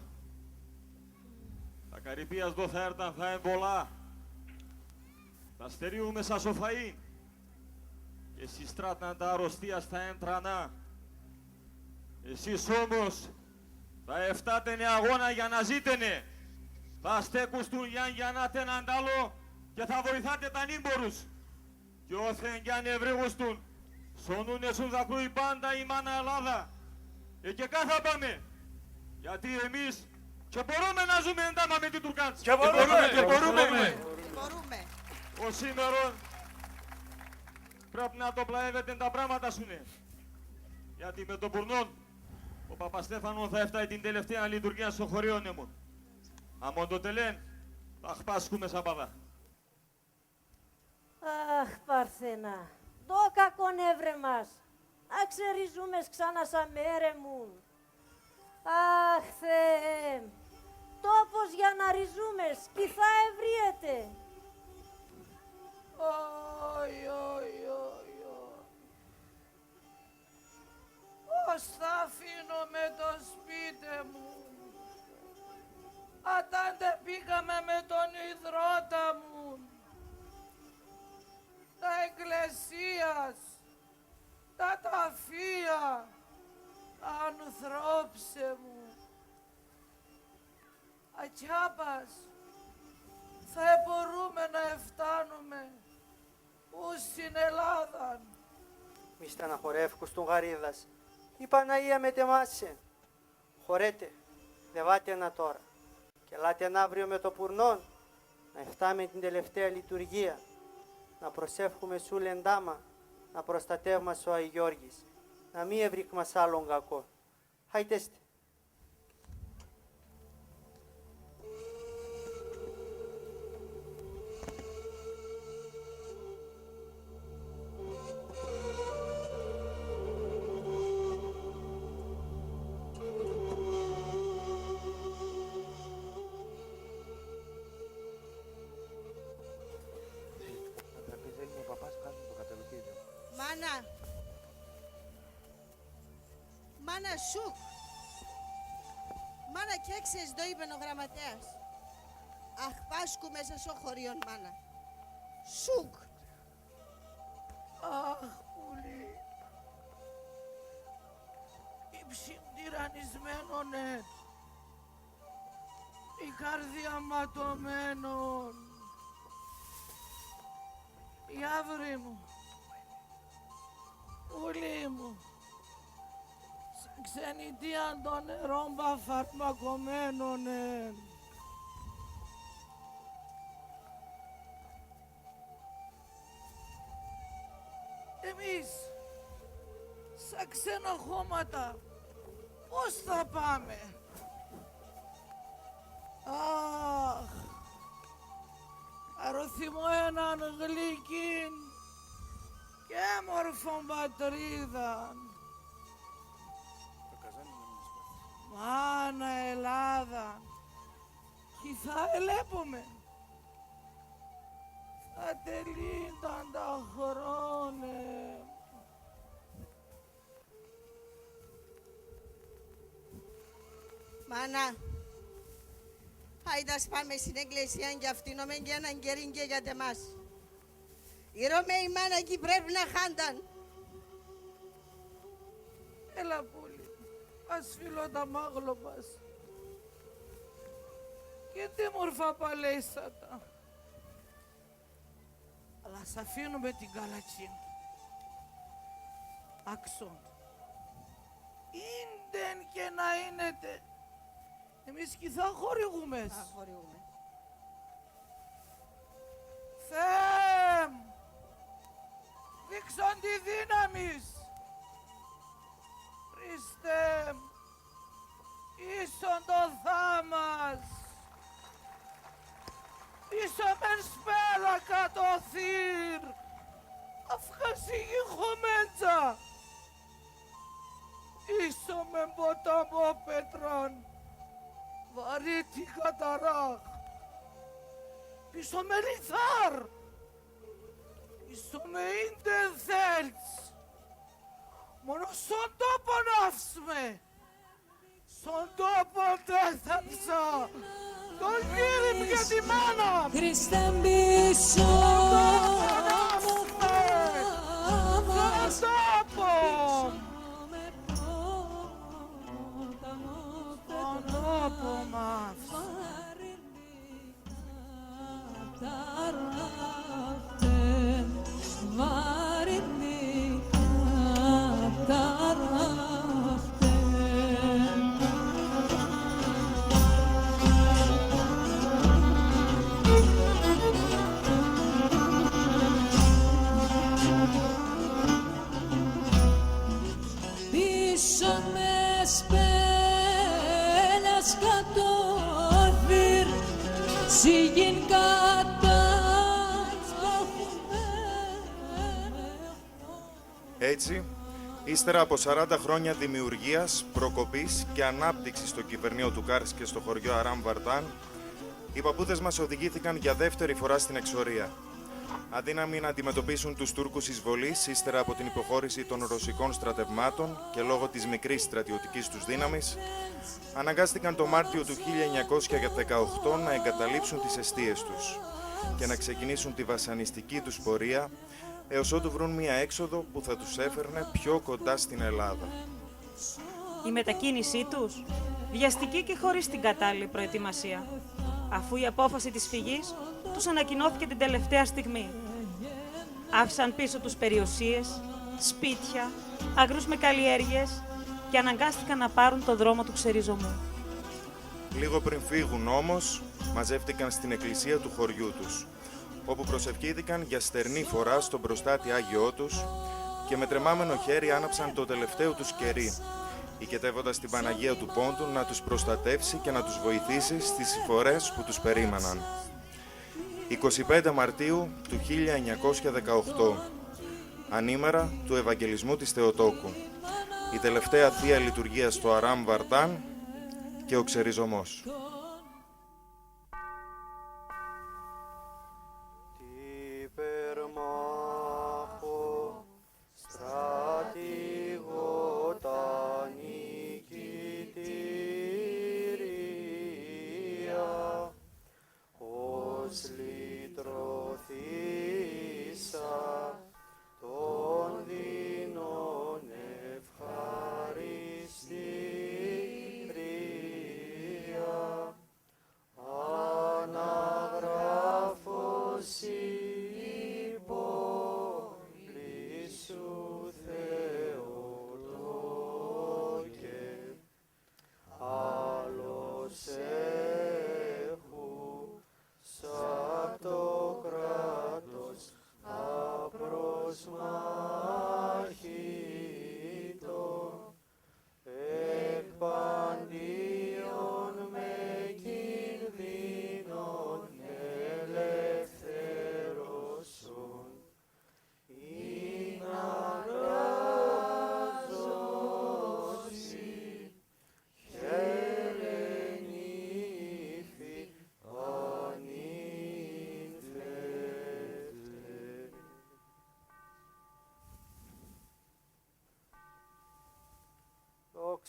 Τα Καρυπίας ντο θα έρταν θα έν' πολλά. Θα στερίουμες ας σο φαΐν. Και σην στράταν τα αρρωστίας θα έν' τρανά. Εσείς όμως θα ευτάτενε αγώνα για να ζήτενε. Θα στέκουστουν γιαν γιανάτε έναν τ' άλλο και θα βοηθάτε τ' ανήμπορους. Κι όθεν κι αν ευρύγουστουν, σο νούνε σουν θα κρούει πάντα η μάνα Ελλάδα. Εκεικά θα πάμε. Γιατί εμείς 'κι εμπορούμε να ζούμε ένταμα με τη Τουρκάντς. 'Κι εμπορούμε, 'κι εμπορούμε. 'Κι εμπορούμε. Οσήμερον πρέπ' να ντοπλαεύετε τα πράματα σουνε. Γιατί με το πουρνόν, ο Παπαστέφανον θα ευτάει την τελευταίαν λειτουργίαν σο χωρίον εμουν. Άμον το τελέν, θα χπάσκουμες απ' αδά. Αχ, Παρθενά, ντο κακόν εύρεν μας, να ξεριζούμες ξάνα σα μέρα εμουν; Αχ, Θεέ μ', τόπος για να ριζούμες 'κι θα ευρύεται. Ωι, ωι, ωι, ωι. Πώς θα αφήνομεν το σπίτ' εμουν, ατάν ντ' εποίκαμε με τον ιδρώτα μουν; Τα εκκλησίας, τα ταφεία, τα ανθρώπ'ς εμουν. Ακιάπας θα επορούνουμε να ευτάνουμε ους σην Ελλάδαν. Μη στεναχωρεύκουστουν γαρίδας, η Παναΐα μετ' εμάς έν'. Χωρέτε, δεβάτε έν' ατώρα. Κι ελάτε αύριο με το πουρνόν, να ευτάμε την τελευταία λειτουργία, να προσεύχουμε σ' ούλ' ένταμα, να προστατεύ' μας ο Αϊ Γιώργης, να μη ευρίκ' μας άλλον κακόν. Χαϊτέστε. Μάνα, μάνα, σουκ. Μάνα, 'κ' έξερες ντο είπεν ο γραμματέας; Αχπάσκουμες ασ' σο χωρίον, μάνα. Σουκ. Αχ, πουλί. Η ψύν τυραννισμένον έν', η καρδία ματωμένον. Η αύρη μου, πουλί μου, σα ξενιτίαν το νερόν πα φαρμακωμένον έν'. Εμείς, σα ξένα χώματα, πώς θα πάμε; Αχ, αροθυμώ έναν γλυκήν και έμορφον πατρίδαν. Μάνα Ελλάδαν, κι θα ελέπομεν. Θα τελείταν τα χρόνια. Μάνα, άιντ' ας πάμε σην εκκλησίαν κι ευτυνόμεν και έναν καιρήν και για τ' εμάς. Ηρώμαι η μάνα 'κι πρέπ' να χάνταν. Έλα, πουλί, ας φιλώ τα μάγλοπα σ'. Και τ' έμορφα παλέσσατα. Αλλά ας αφήνουμε την Καλατσίν. Άκ'σον. Ίντεν και να ίνεται, εμείς 'κι θα χορηγούμες. Θα χορηγούμες. Θεέ μ', δείξον τη δύναμη σ'. Χριστέ μ', ίσον το θάμας. Ίσομεν σπέλακα το θύρ', αφκά σ' η γη χωμέντσα. Ίσομεν ποταμόπετραν, βαρύ τη καταράχ'. Ίσομεν λιθάρ'. Ίσομεν ίντεν θέλτς. Μόνον σον τόπον άφ'ς με. Σον τόπον τέθαμ' σα. Τον γύρι μ' για τη μάνα μ'. Χριστέ μ', πίσον σον τόπον. Σον τόπον μ' άφ'ς. Πίσον με σπέλας κατώθυρ', σ' γην κατάφ'μεν. Έτσι, ύστερα από σαράντα χρόνια δημιουργίας, προκοπής και ανάπτυξης στο Κηβερνείο του Κάρς και στο χωριό Αράμ Βαρδάν, οι παππούδες μας οδηγήθηκαν για δεύτερη φορά στην εξορία. Αδύναμοι να αντιμετωπίσουν τους Τούρκους εισβολείς ύστερα από την υποχώρηση των ρωσικών στρατευμάτων και λόγω της μικρής στρατιωτικής τους δύναμης, αναγκάστηκαν το Μάρτιο του χίλια εννιακόσια δεκαοκτώ να εγκαταλείψουν τις εστίες τους και να ξεκινήσουν τη βασανιστική τους πορεία, έως ότου βρουν μία έξοδο που θα τους έφερνε πιο κοντά στην Ελλάδα. Η μετακίνησή τους, βιαστική και χωρίς την κατάλληλη προετοιμασία, αφού η απόφαση της φυγής τους ανακοινώθηκε την τελευταία στιγμή. Άφησαν πίσω τους περιουσίες, σπίτια, αγρούς με καλλιέργειες και αναγκάστηκαν να πάρουν το δρόμο του ξεριζωμού. Λίγο πριν φύγουν όμως, μαζεύτηκαν στην εκκλησία του χωριού τους, όπου προσευχήθηκαν για στερνή φορά στον προστάτη Άγιό τους και με τρεμάμενο χέρι άναψαν το τελευταίο τους κερί, οικετεύοντας την Παναγία του Πόντου να τους προστατεύσει και να τους βοηθήσει στις συφορές που τους περίμεναν. Είκοσι πέντε Μαρτίου του χίλια εννιακόσια δεκαοκτώ, ανήμερα του Ευαγγελισμού της Θεοτόκου, η τελευταία Θεία Λειτουργία στο Αράμ Βαρδάν και ο ξεριζωμός. Τ' υπέρ μ' αχώ στρατηγό τα νικητήρια, ως λυτρωθείς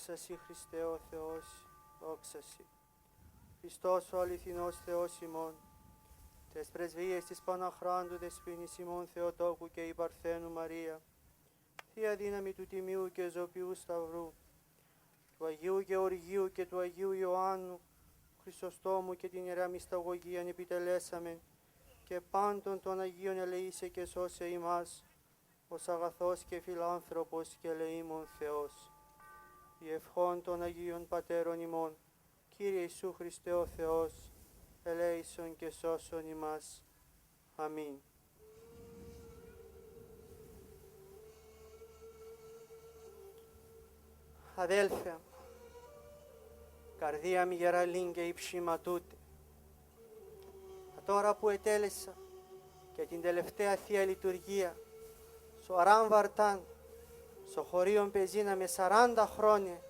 Δόξα σοι, Χριστέ ο Θεός, δόξα σοι. Χριστός ο αληθινός Θεός ημών, τες πρεσβείες της Παναχράντου Δεσποίνης ημών Θεοτόκου και η Παρθένου Μαρία, θεία δύναμη του Τιμίου και Ζωπιού Σταυρού, του Αγίου Γεωργίου και του Αγίου Ιωάννου Χρυσοστόμου και την Ιερά Μυσταγωγίαν, επιτελέσαμεν και πάντων των Αγίων ελεήσε και σώσε ημάς, ως αγαθός και φιλάνθρωπος και ελεήμων Θεός. Η ευχών των Αγίων Πατέρων ημών, Κύριε Ιησού Χριστέ ο Θεός, ελέησον και σώσον ημάς. Αμήν. Αδέλφια, καρδία μη γεραλήν και η ψ̌η μ' ατούτε. Ατώρα που ετέλεσα και την τελευταία Θεία Λειτουργία σο Αράν Βαρτάν, σο χωρίον πεζίναμε σαράντα χρόνια,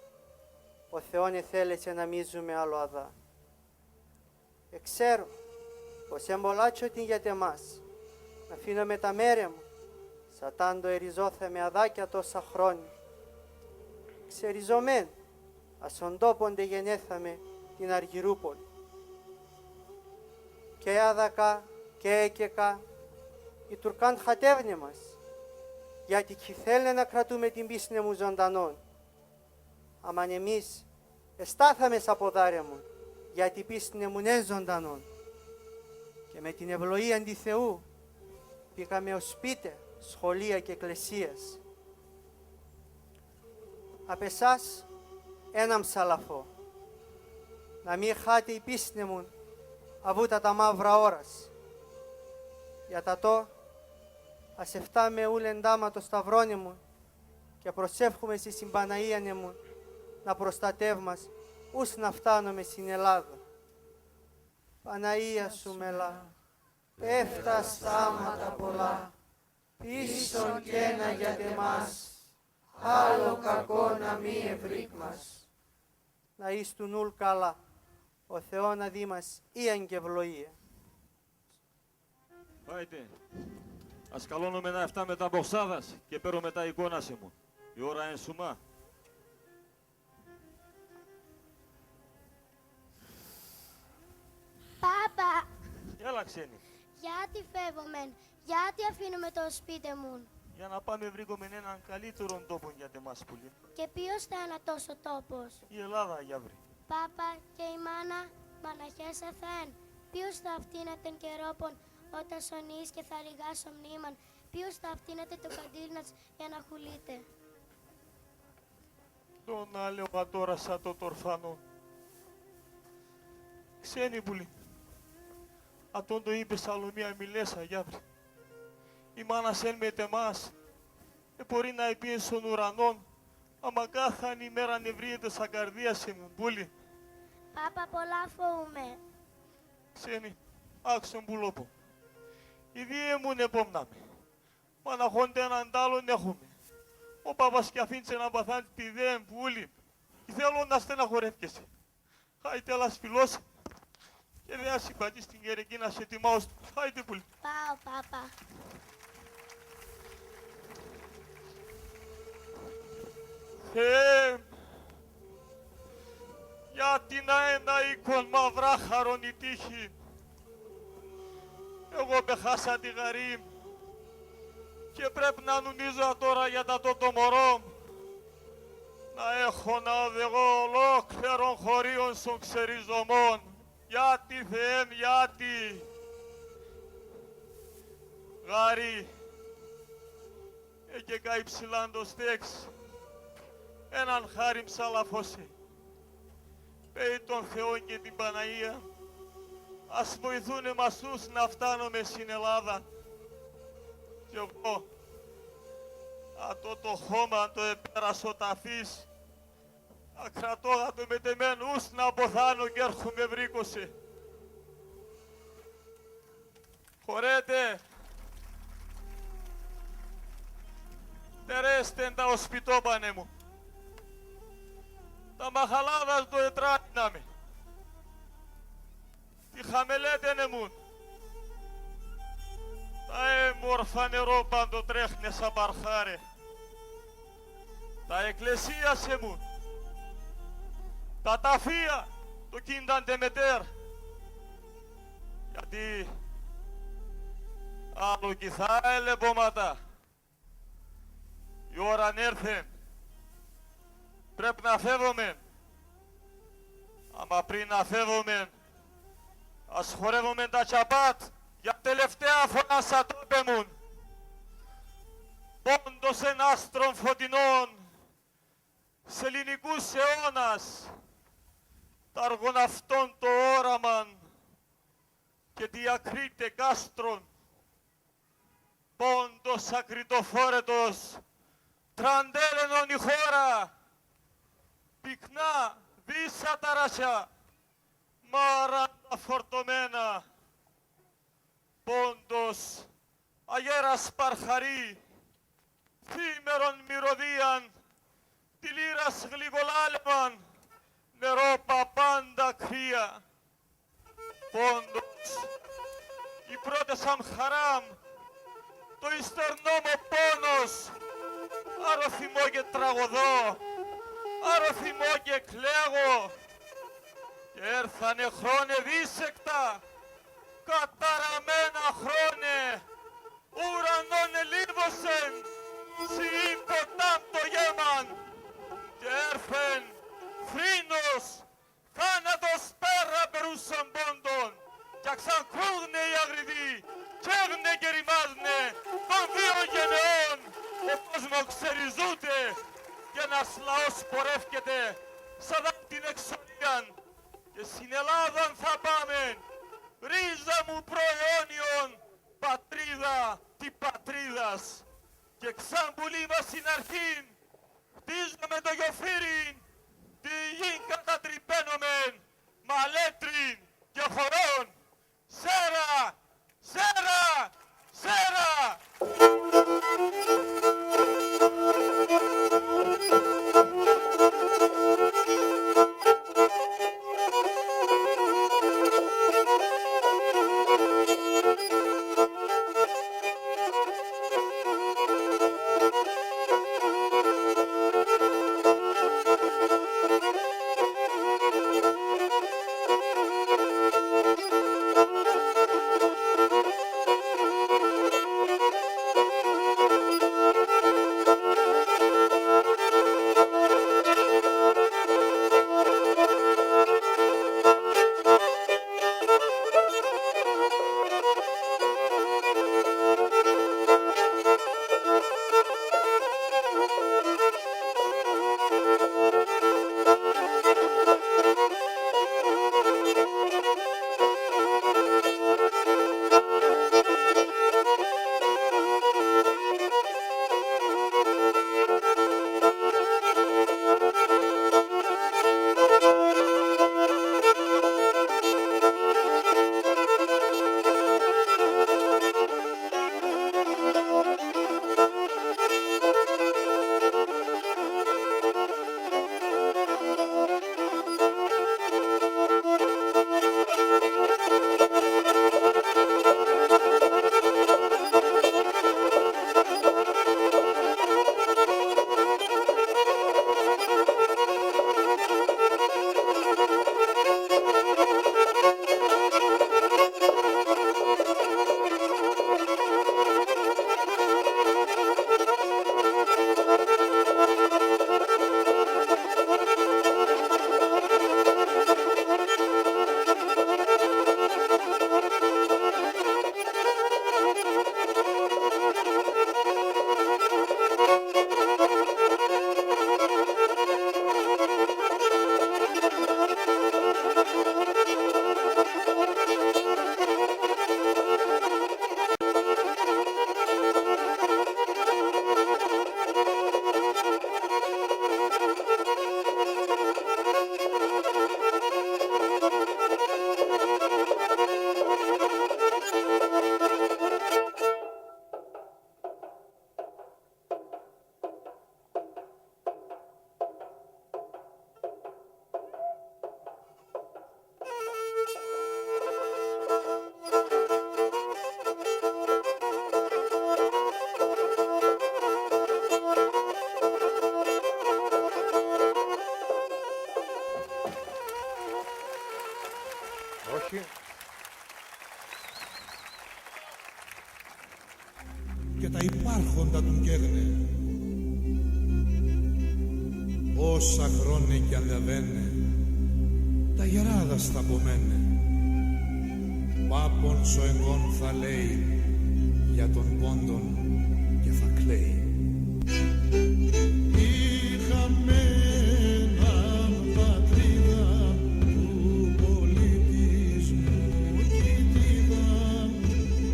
ο Θεόν εθέλεσεν να μη ζούμε άλλο αδά. Εξέρω πως έν' πολλά τσ̌οτην για τ' εμάς, ν' αφήνουμε τα μέρ' εμουν, σ' ατάντο εριζώθαμε αδά κι ατόσα χρόνια. Ξεριζωμέν' ας σον τόπον ντ' εγενέθαμε, την Αργυρούπολην. Και αδακά και εκεκά, οι Τουρκάν χατεύνε μας, γιατί 'κι θέλ'νε να κρατούμε την πίστην εμουν ζωντανόν. Άμαν εμείς εστάθαμε σα ποδάρ' εμουν, γιατί πίστην εμουν έν' ζωντανόν. Και με την ευλογίαν τη Θεού, πήκαμε ος σπίτε, σχολεία και εκκλησίας. Απ' εσάς έναν ψαλαφώ, να μη χάται η πίστην εμουν αβούτα τα μαύρα ώρας. Για τ' ατό, ας ευτάμε ούλεν τάμα το σταυρόν εμουν και προσεύχουμες εις την Παναΐαν εμουν να προστατεύ' μας, ούς να φτάνουμε σην Ελλάδαν. Παναΐα σου μελά, πέφτ' ας θάματα πολλά, πίσον καίνα για τ' εμάς, άλλο κακόν να μη ευρίκ' μας. Να ίστουν ούλ' καλά, ο Θεόν να δί' μας οίαν και ευλογία. Χάιτε, ας καλώνομε να ευτάμε τα ποξάδας και παίρομε τα εικόνας εμουν. Η ώρα έν' σουμά. Πάπα! Έλα, ξένη. Γιατί φεύομεν, γιατί αφήνουμε το σπίτ' εμουν; Για να πάμε ευρήκομεν έναν καλύτερον τόπον για τ' εμάς, πουλί μ'. Και ποίος θα έν' ατός ο τόπος; Η Ελλάδα, γιαβρί. Πάπα, και η μάνα; Μαναχές θα έν'; Ποίος θα ευτείν' ατεν κερόπον, όταν σον εις και θα ρηγάς σο μνήμαν; Ποίος θα ευτείν' ατεν το καντήλ' ατ'ς για να χουλείται; Ντο να λέγω ατώρα σ' ατόν τ' ορφανόν; Ξένη, πουλί μ', ατόν ντο είπες άλλο μίαν μη λες, γιαβρί. Η μάνα σ' έν' με τ' εμάς, εμπορεί να επήεν σον ουρανόν, άμα κάθαν ημέραν ευρύεται σα καρδίας εμουν, πουλί μ'. Πάπα, πολλά φοούμαι. Ξένη, άκ'σον πουλόπον. Οι δύο εμουν επόμ'ναμε. Μαναχόν ντ' έναν τ' άλλον έχουμε. Ο πάπας 'κι αφήντς' να παθάντς τιδέν, πουλί μ'. 'Κι θέλω να στεναχωρεύκεσαι. Χάιτε, έλα σφυλώσ' και δέας η πατσ̌' την κερεκίν' ας σ' ετοιμάω σ'. Χάιτε, πουλί μ'. Πάω, πάπα. Θεέ μ', γιατί να έν' αΐκον μαυράχαρον η τύχη μ'; Εγώ π' εχάσα τη γαρή μ' και πρέπ' να νουμίζω ατώρα για τ' ατό το μωρό μ'. Να έχω να οδηγώ ολόκληρον χωρίον σον ξεριζωμόν. Γιατί, Θεέ μ', γιατί; Γαρή, εκεκά υψηλάν το στέξ', έναν χάριν ψαλαφώ σε. Πέει τον Θεόν και την Παναΐαν, ας βοηθούνε μας ούς να φτάνουμε σην Ελλάδαν. Κι εγώ, ατό το χώμαν το επέρας ο ταφής, ακρατώ ατο μετεμέν ους να αποθάνω κι έρχουμαι ευρήκω σε. Χωρέτε! Τερέστεν τα οσπιτόπαν εμουν. Τα μαχαλάδας ντο ετράνινα με. Τη χαμελέτεν εμουν. Τα έμορφα νερόπαν ντο τρέχ'νε σα παρχάρε. Τα εκκλησίας εμουν. τα τάφια, το κίνταν ντ' εμετέρ'. Γιατί άλλο 'κι θα ελεμπόμ' ατα. Η ώραν έρθεν. Πρέπ' να φεύομε. Άμα πριν να φεύομε, ας χορεύομε τα τσαπάτ' για τελευταία φορά σ' ατό πεμουν. Πόντος, έναν άστρον φωτεινόν, σ' ελληνικούς αιώνας, τ' αργόν αυτόν το όραμαν και τη Ακρίτ' εκάστρον. Πόντος ακριτοφόρετος, τραντέλενον η χώρα, πυκνά, βύσσατα ρασιά, μάραντα φορτωμένα. Πόντος, αγέρας παρχαρεί, θύμερον μυρωδίαν, τη λύρας γλυκολάλεμαν, νερόπα πάντα κρύα. Πόντος, η πρώτε σ' άμ' χαρά μ', το ύστερνό μ' ο πόνος, άρο θυμώ και τραγωδώ, άρο θυμώ και κλαίγω. Κι έρθανε χρόνια δίσεκτα, καταραμένα χρόνια, ουρανόν ελίβωσεν, σ' ίν' ποτάμ' το γαίμαν, κι έρθεν θρήνος, θάνατος πέρα, περούσαν πόντον, κι αξάν κρούγ'νε οι Αγριτοί, καίγ'νε και ρημάζ'νε, των δύο γενεών ο κόσμος ξεριζούται, κι ένας λαός πορεύκεται, σ' αδάμ' την εξορίαν, και σ' ίν' Ελλάδαν θα πάμε, ρίζα μου προαιώνιον, πατρίδα τη πατρίδας. Και ξαν πουλί μας σ' ίν' αρχήν, χτίζομε το γεφύρι, τη γην κατατριπαίνομε, μ' αλέτριν και χωρών. Σέρα! Σέρα! Σέρα! Όχι. Και τα υπάρχοντα τουν καίγ'νε. Όσα χρόνια κι αν λαβαίν'νε, τα γερά θα σ' τα πομέν'νε. Πάπον σο εγγόν θα λέει, για τον πόντον και θα κλαίει. Είχαμε έναν πατρίδα του πολιτισμού κοιτίδα,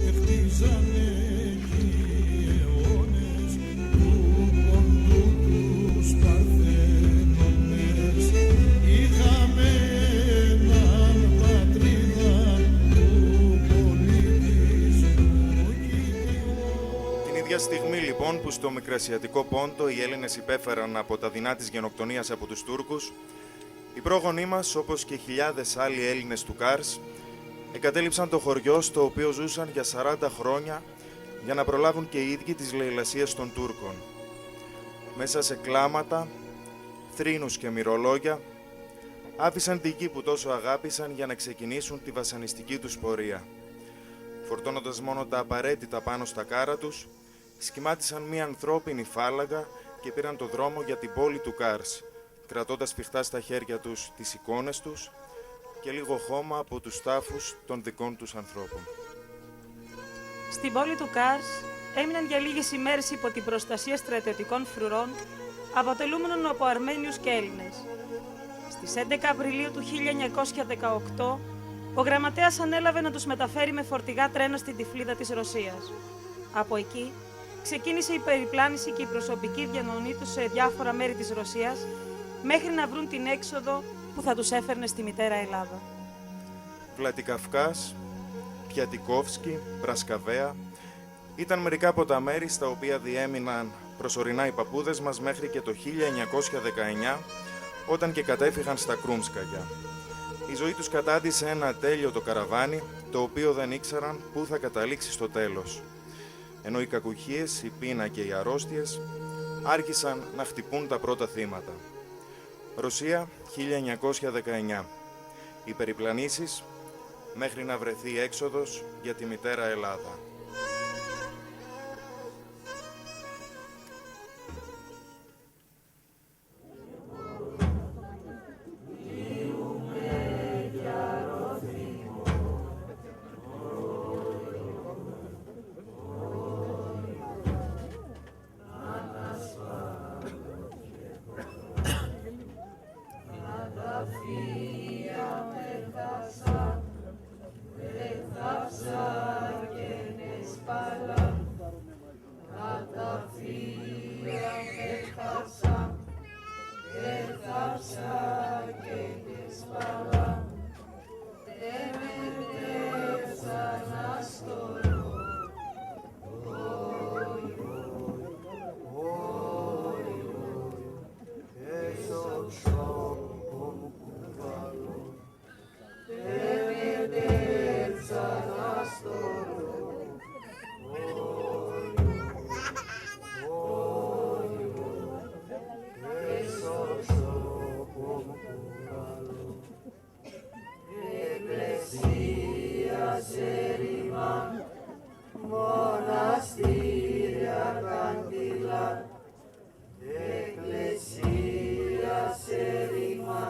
εχτίζανε εκεί αιώνες του πόντου τους παρθενώνες. Είχαμε έναν πατρίδα του πολιτισμού κοιτίδα. Την ίδια στιγμή, λοιπόν, που στο Μικρασιατικό Πόντο οι Έλληνες υπέφεραν από τα δεινά της γενοκτονίας από τους Τούρκους, οι πρόγονοί μας, όπως και χιλιάδες άλλοι Έλληνες του Κάρς, εγκατέλειψαν το χωριό στο οποίο ζούσαν για σαράντα χρόνια, για να προλάβουν και οι ίδιοι τις λαιλασίες των Τούρκων. Μέσα σε κλάματα, θρήνους και μυρολόγια, άφησαν τη γη που τόσο αγάπησαν για να ξεκινήσουν τη βασανιστική τους πορεία. Φορτώνοντας μόνο τα απαραίτητα πάνω στα κάρα τους, σχημάτισαν μία ανθρώπινη φάλαγγα και πήραν το δρόμο για την πόλη του Κάρς, κρατώντας σφιχτά στα χέρια τους τις εικόνες τους και λίγο χώμα από τους τάφους των δικών τους ανθρώπων. Στην πόλη του Κάρς έμειναν για λίγες ημέρες υπό την προστασία στρατιωτικών φρουρών, αποτελούμενων από Αρμένιους και Έλληνες. Στις έντεκα Απριλίου του χίλια εννιακόσια δεκαοκτώ, ο γραμματέας ανέλαβε να τους μεταφέρει με φορτηγά τρένα στην Τυφλίδα της Ρωσίας. Από εκεί, ξεκίνησε η περιπλάνηση και η προσωπική διαμονή τους σε διάφορα μέρη της Ρωσίας, μέχρι να βρουν την έξοδο που θα τους έφερνε στη μητέρα Ελλάδα. Βλατικαυκάς, Πιατικόφσκι, Πρασκαβέα, ήταν μερικά από τα μέρη στα οποία διέμειναν προσωρινά οι παππούδες μας, μέχρι και το χίλια εννιακόσια δεκαεννιά, όταν και κατέφυγαν στα Κρούμσκαγια. Η ζωή τους κατάντησε ένα ατέλειωτο καραβάνι, το οποίο δεν ήξεραν πού θα καταλήξει στο τέλος. Ενώ οι κακουχίες, η πείνα και οι αρρώστιες άρχισαν να χτυπούν τα πρώτα θύματα. Ρωσία, χίλια εννιακόσια δεκαεννιά. Οι περιπλανήσεις, μέχρι να βρεθεί έξοδος για τη μητέρα Ελλάδα. Εκκλησίας ερημά, μοναστήρια καντήλα. Εκκλησίας ερημά,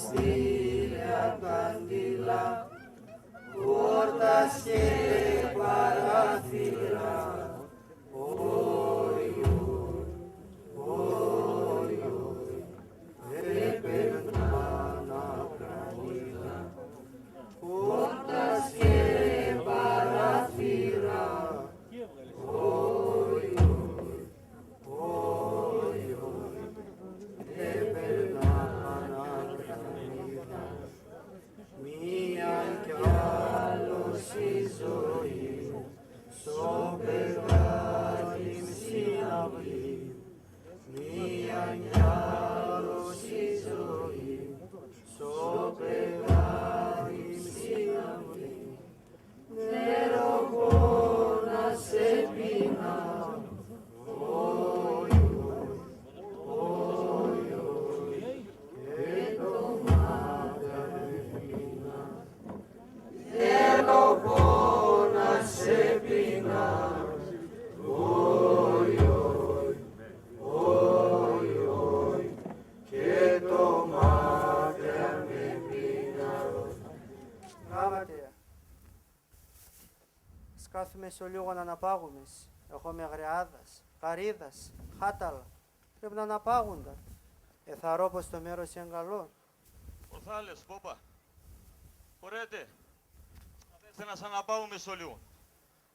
μοναστήρια καντήλα. Πόρτας και παράθυρα. Όι, όι, όι, επερνάν ακρανίκια. Πόρτας και παράθυρα. Όι, όι, όι, όι, επερνάν ακρανίκια. Μίαν κι άλλο σ' η Άμα ατέ, ας κάθουμες ολίγον αναπάγουμες, έχομε γραιάδας, γαρίδας, χάταλα, πρέπ' ν' αναπάγουνταν. Εθαρώ πως το μέρος έν' καλόν. Ορθά λες, πόπα. Χωρέτε. Ας αναπάγουμες ολίγον.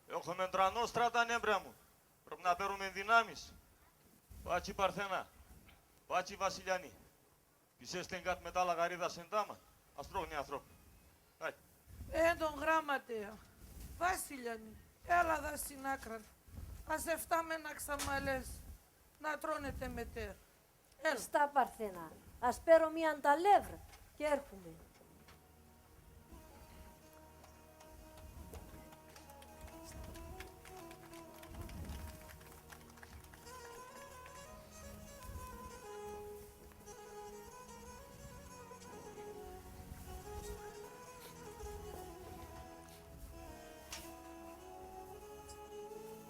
Έχομε τρανόν στράταν έμπρια μουν. Πρέπ' ν' παίρουμεν δυνάμεις. Πάτσ̌ η Παρθένα. Πάτσ̌ η Βασιλιανή. Πισέστεν κάτ' με τ' άλλα γαρίδας έν' τάμα. Ας τρώγ'νε οι άνθρωποι. Άι. Έντον, γραμματέα. Βασιλιανή. Έλα δα σην άκραν. Ας ευτάμεν ατ' ξαμαλές. Να τρώνε τε μετέρ'. Έλα. Εστά, Παρθένα. Ας παίρω μίαν ταλεύρ' κι έρχουμαι.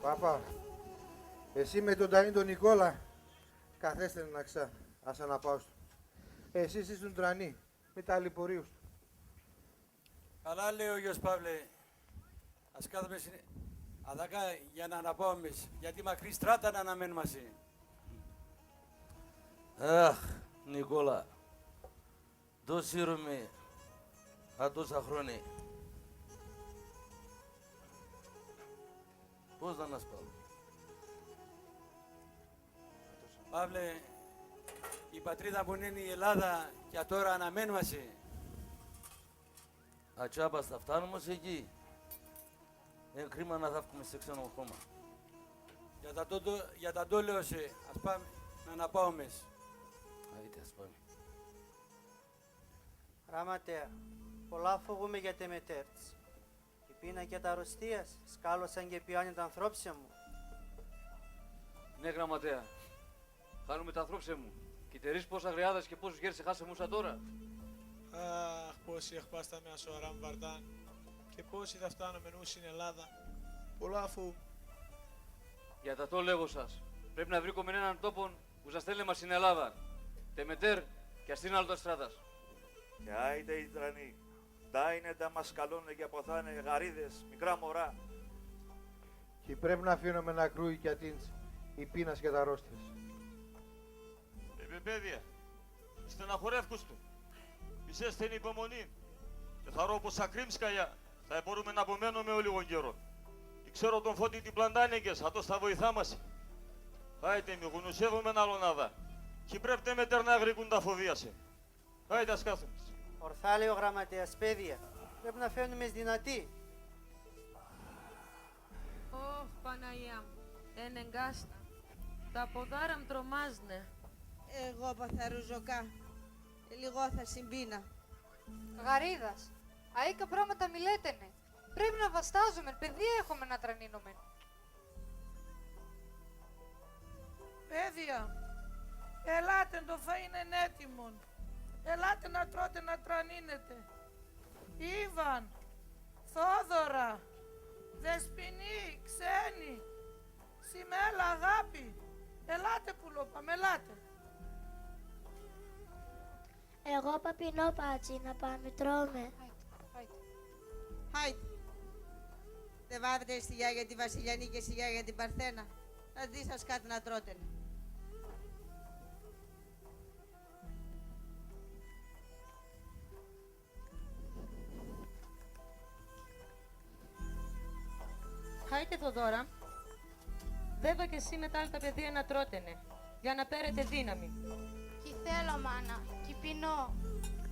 Πάπα, εσύ με τον Τανί τον Νικόλα, καθέστεν ατ' ξα, ας αναπάω σ'. Εσείς ήσουν τρανοί, μη ταλαιπωρείουστον. Καλά λέει ο γιος Παύλε, ας κάθουμες αδακά για ν' αναπάουμες, γιατί μακρύ στράταν αναμέν' μας. Αχ, Νικόλα, ντο σύρουμε ατόσα χρόνια. Πώς να ανασπάω. Παύλε, η πατρίδα μουν έν' η Ελλάδα κι ατώρα αναμέν' μας. Ατσάπας θα φτάνουμε εκεί. Έν' κρίμαν να θαύκουμε σε ξένον χώμα. Για τ' ατό, για τ' ατό λέω σε, ας πάμε, να αναπάουμες. Άιτε, ας πάμε. Γραμματέα, πολλά φοβούμαι για τε μετέρ' τ'ς. Η πείνα και τα αρρωστίας σκάλωσαν και πιάν'νε τ' ανθρώπ'ς εμουν. Ναι, γραμματέα. Χάνουμε τ' ανθρώπ'ς εμουν. Κι τερείς πόσα γραιάδας και πόσους γέρ'ς εχάσαμε ους ατώρα. Αχ, πόσοι εχπάσταμε ασ' ο Αράμ Βαρδάν, και πόσοι θα φτάνομεν ους σην Ελλάδαν. Πολλά φοβούμαι. Για τ' ατό λέγω σας, πρέπ' να βρήκομεν έναν τόπον ους να στέλν'νε μας σην Ελλάδαν. Τε μετέρ' κι ας 'τ' είναι άλλο τας στράτας. Και άιτε οι τρανοί. Ντά είναι ντά, μας καλών'νε και αποθάν'νε γαρίδες, μικρά μωρά. Κι πρέπ' να αφήνομεν να κρούει κι ατείντς η πείνας και τ' αρρώστιας. Επ' επαίδεια, μη στεναχωρεύκουστον. Μη σ' έστεν υπομονήν. Εθαρώ πως σα κρύμ'ς καλιά, θα επορούν'με να απομένομε ολίγον καιρόν. Ι-ξέρω τον Φώτην την Πλαντάνικες, ατός θα βοηθά μας. Άιτε, μη γουνουσεύουμεν άλλο αδά. Κι πρέπ' τε μετέρ' να εγροικούν τα φωδία σε. Άιτε, ας κάθουμες. Ορθά λέει ο γραμματέας, παιδία. Πρέπ' να φαίνουμες δυνατοί. Ωχ, Παναγία μ', ενεγκάστα. Τα ποδάρα μ' τρομάζ'νε. Εγώ παθαρούζω κα. Ελιγώθα σην πείναν. Γαρίδας, αΐκα πράματα μη λέτε νε. Πρέπ' να βαστάζουμεν, παιδία έχουμεν να τρανίνομεν. Παιδία, ελάτε, το φαΐν έν' έτοιμον. Ελάτε να τρώτε, να τρανίνετε. Ήβαν, Θόδωρα, Δεσποινή, Ξένη, Σιμέλα, Αγάπη, ελάτε, πουλόπα μ', ελάτε. Εγώ πα πεινώ, Πάτσι, να πάμε τρώμε. Χάιτε, χάιτε. Χάιτε. Τε βάρετε ση γιαγιά τη Βασιλιανή και ση γιαγιά την Παρθένα. Ας δίν' σας κάτ' να τρώτε. Χάιτε, Θοδώρα. Δέβα και εσύ με τ' άλλ' τα παιδία να τρώτε νε, για να παίρετε δύναμη. Κι θέλω, μάνα, κι πεινώ.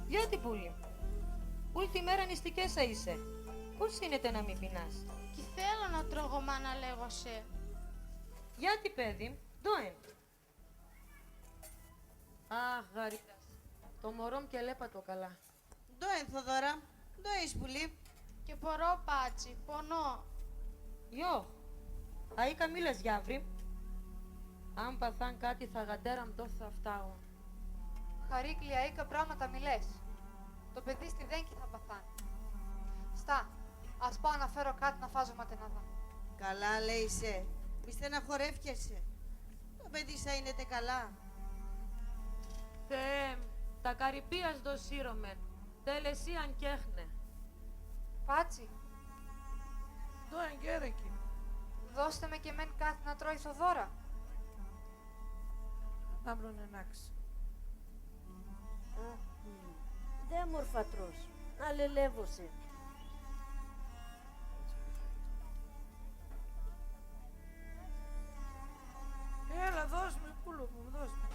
Γιάτι, πουλί μ'; Ούλ' τη μέρα νηστικέσσα είσαι. Πώς σύνεται να μη πεινάς; Κι θέλω να τρώγω, μάνα, λέγω σε. Γιάτι, παιδί μ', ντό έν'; Αχ, γαρίδας, το μωρό μ' κι ελέπ' ατο καλά. Ντό έν', Θοδώρα μ', ντό έεις, πουλί μ'; Κι επορώ, Πάτσι, πονώ. Γιώχ, αΐκα μη λες, γιαύρι μ'. Αν παθάν κάτι θ' γατέρα μ', ντο θα ευτάγω; Χαρίκλι, αΐκα πράματα μη λες. Το παιδί σ' τη δέν' 'κι θα παθάν'. Στά, ας πάω να φέρω κάτ' να φάζομα ατεν αδά. Καλά λέει σε, μη στεναχωρεύκεσαι. Το παιδί σ' αΐνεται καλά. Θεέ μ', τα καρυπίας ντο σύρομεν, τε ελαισίαν 'κ' έχ'νε. Πάτσι. Ντο έν', Κέρεκι; Δώστε με και εμέν κάτι να τρώει η Θοδώρα. Άμνον ενάκ' σ'. Αχ, πουλί μ', ντ' έμορφα τρως, να λελεύω σε. Έλα, δώσ' με, πουλό μ', δώσ' με.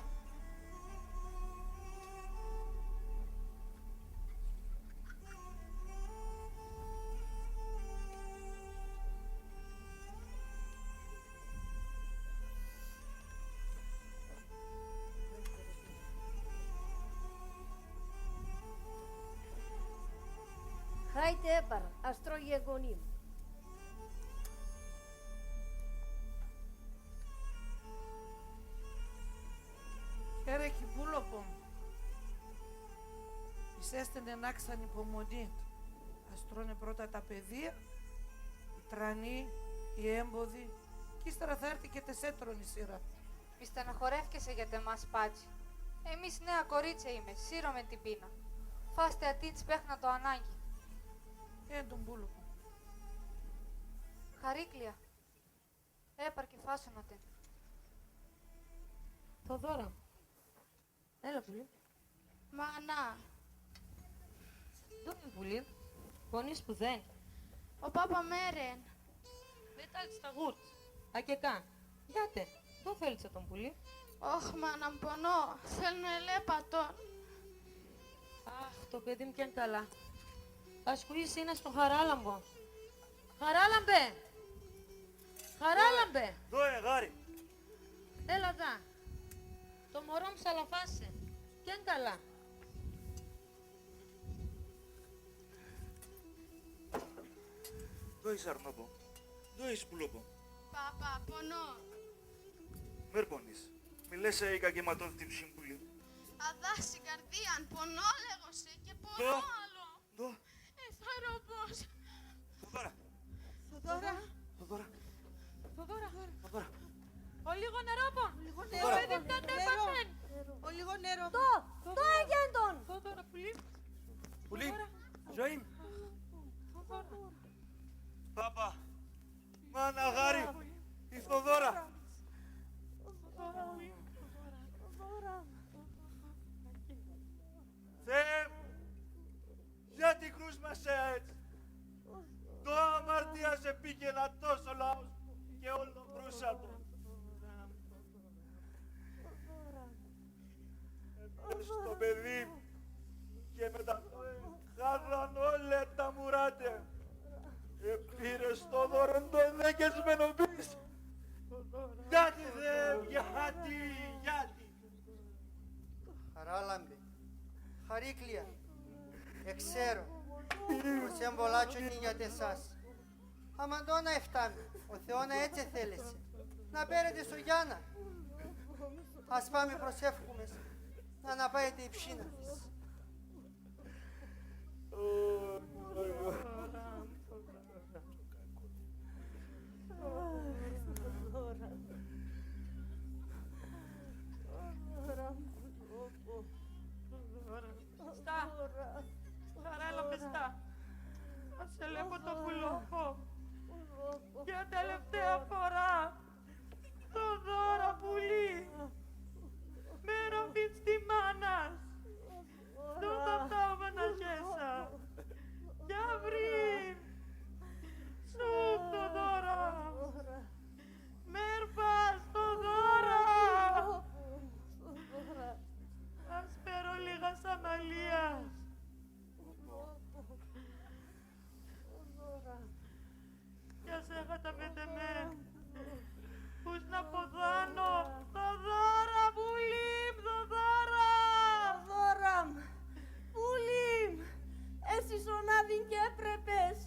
Χάιτε έπαρ', ας τρώει η εγγονή μ'. Κέρεκι, πουλόπον μ', εισέστεν ενάκ' σ' ανυπομονήν. Ας τρώνε πρώτα τα παιδία, οι τρανοί, οι έμποδοι, κι ύστερα θα έρτ'ει και τ' εσέτρον η σειρά. Μη στεναχωρεύκεσαι για τ' εμάς, πάτσι. Εμείς νέα κορίτσια είμαι, σύρομεν την πείναν. Φάστε ατείν' σ' π' έχ'ν' ατο ανάγκην. Έντον, πουλόπον μ'. Χαρίκλια, έπαρ' και φάσον ατεν. Θοδώρα μ'. Έλα, πουλί μ'. Μάνα. Ντο έν', πουλί μ'; Πονείς σπουδαίν'; Ο πάπα μ' έρεν. Μετάλτς τα γούρτς. Ακεκάν. Γιάτε, ντο θέλτς ατον, πουλί μ'; Ωχ, μάνα μ', πονώ. Θέλ' να ελέπ' ατον. Αχ, το παιδί μ' 'κ' έν' καλά. Ας χουίς ίνας τον Χαράλαμπον. Χαράλαμπε! Χαράλαμπε! Ντο έν', γάρι; Έλα δά. Το μωρό μ' σαλαφάς' έν'. 'Κ' έν' καλά. Ντο είς, αρνόπο; Ντο είς, πουλόπον μ'; Πάπα, πονώ. Μερ πονείς. Μη λες αΐκα και ματώθ' την ψ̌ην, πουλί μ'. Αδά σην καρδίαν, πονώ λέγω σε και πονώ άλλο. Ντο; Ντο; Εθαρροπώ. Θοδώρα. Θοδώρα. Θοδώρα. Θοδώρα. Θοδώρα. Ολίγον νερόπον. Ολίγον νερόπον. Το παιδί μ' τ' έπαθεν. Ολίγον νερόπον. Ντο, ντο εγέντον; Θοδώρα, πουλί μ'. Πουλί μ'. Θοδώρα. Ζωή μ'. Θοδώρα. Πάπα. Μάνα, γάρι. Η Θοδώρα. Θοδώρα. Θεέ μ', γιατί κρούσμασες αέτσ'; Ντο αμαρτία σ' επήγεν ατός ο λαός και όλον κρούσατον; Επήρες το παιδί μ' και μετ' ατό εχάθαν όλα τα μουράτ' εμ'. Επήρες το δώρο ντο εδέκες μ' ενώπιον σ'. Γιατί, Θεέ μ', γιατί, γιατί; Χαράλαμπε, Χαρίκλια, εξέρω πως έν' πολλά τσουνί για τ' εσάς. Άμα ντο να ευτάμε, ο Θεόν αέτσ' εθέλεσεν. Να παίρετε σο Γιάννα. Ας πάμε, προσεύχουμες, να αναπάεται η ψ̌ήνα της. Στά. Χαράλαμπε, στά. Ας ελέπω το πουλόπο μ' για τελευταία φορά. Θοδώρα, πουλί μ'. Μερ αφήντς τη μάνα σ'. Ντο θα ευτάω, Μαναχέσσα; Για βρει μ'. Σουχ, Θοδώρα. Μερ πας, Θοδώρα. Ας παίρω ολίγας αμαλίας. Κι ας έχ' ατα μετ' εμέν, πού σ' να ποθάνω; Θοδώρα, πουλί μ', Θοδώρα! Θοδώρα μ', πουλί μ', εσύ σον άδειν 'κ' έπρεπες,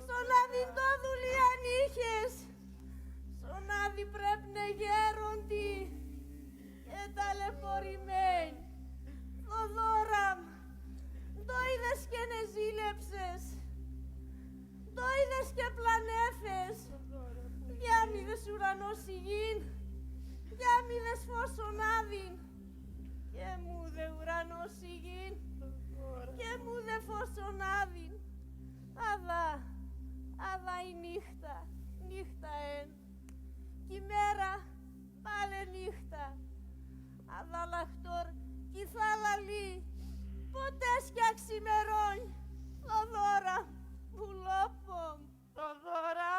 σον άδειν ντο δουλείαν είχες; Σον άδειν πρέπ'ν εγέροντι και ταλαιπωρημένη. Θοδώρα μ', ντο είδες και 'νεζήλεψες; Ντο είδες και πλανέφες; Διάμηδες ουρανός σην γην, διάμηδες φως σον άδειν. Και μούδε ουρανός σην γην, και μούδε φως σον άδειν. Αδά αδά η νύχτα, νύχτα έν', κι η μέρα πάλε νύχτα. Αδά λαχτόρ' κι η θάλα λί', ποτέ 'κι θα ξημερών'; Θοδώρα, πουλόπο μ', Θοδώρα.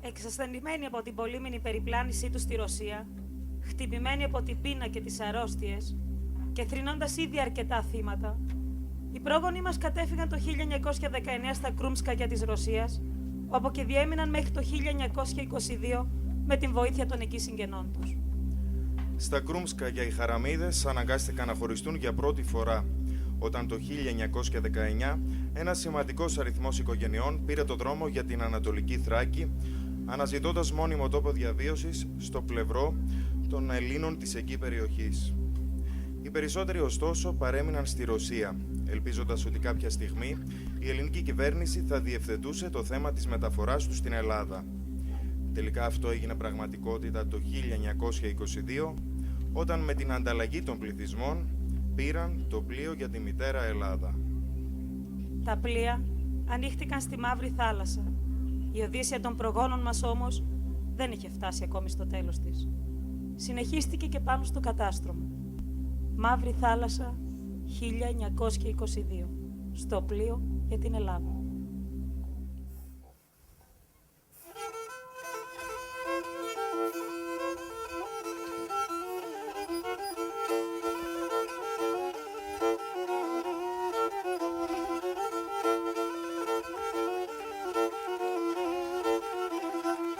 Εξασθενημένοι από την πολύμηνη περιπλάνησή τους στη Ρωσία, χτυπημένοι από την πείνα και τις αρρώστιες, και θρηνώντας ήδη αρκετά θύματα, οι πρόγονοί μας κατέφυγαν το χίλια εννιακόσια δεκαεννιά στα Κρούμσκα για της Ρωσίας, όπου και διέμειναν μέχρι το χίλια εννιακόσια είκοσι δύο με την βοήθεια των εκεί συγγενών τους. Στα Κρούμσκα για οι Χαραμίδες αναγκάστηκαν να χωριστούν για πρώτη φορά, όταν το χίλια εννιακόσια δεκαεννιά ένας σημαντικός αριθμός οικογενειών πήρε το δρόμο για την Ανατολική Θράκη, αναζητώντας μόνιμο τόπο διαβίωσης στο πλευρό των Ελλήνων της εκεί περιοχής. Οι περισσότεροι, ωστόσο, παρέμειναν στη Ρωσία, ελπίζοντας ότι κάποια στιγμή η ελληνική κυβέρνηση θα διευθετούσε το θέμα της μεταφοράς τους στην Ελλάδα. Τελικά αυτό έγινε πραγματικότητα το χίλια εννιακόσια είκοσι δύο, όταν με την ανταλλαγή των πληθυσμών πήραν το πλοίο για τη μητέρα Ελλάδα. Τα πλοία ανοίχτηκαν στη Μαύρη Θάλασσα. Η οδύσσεια των προγόνων μας όμως δεν είχε φτάσει ακόμη στο τέλος της. Συνεχίστηκε και πάνω στο κατάστρωμα. Μαύρη Θάλασσα, χίλια εννιακόσια είκοσι δύο. Στο πλοίο για την Ελλάδα.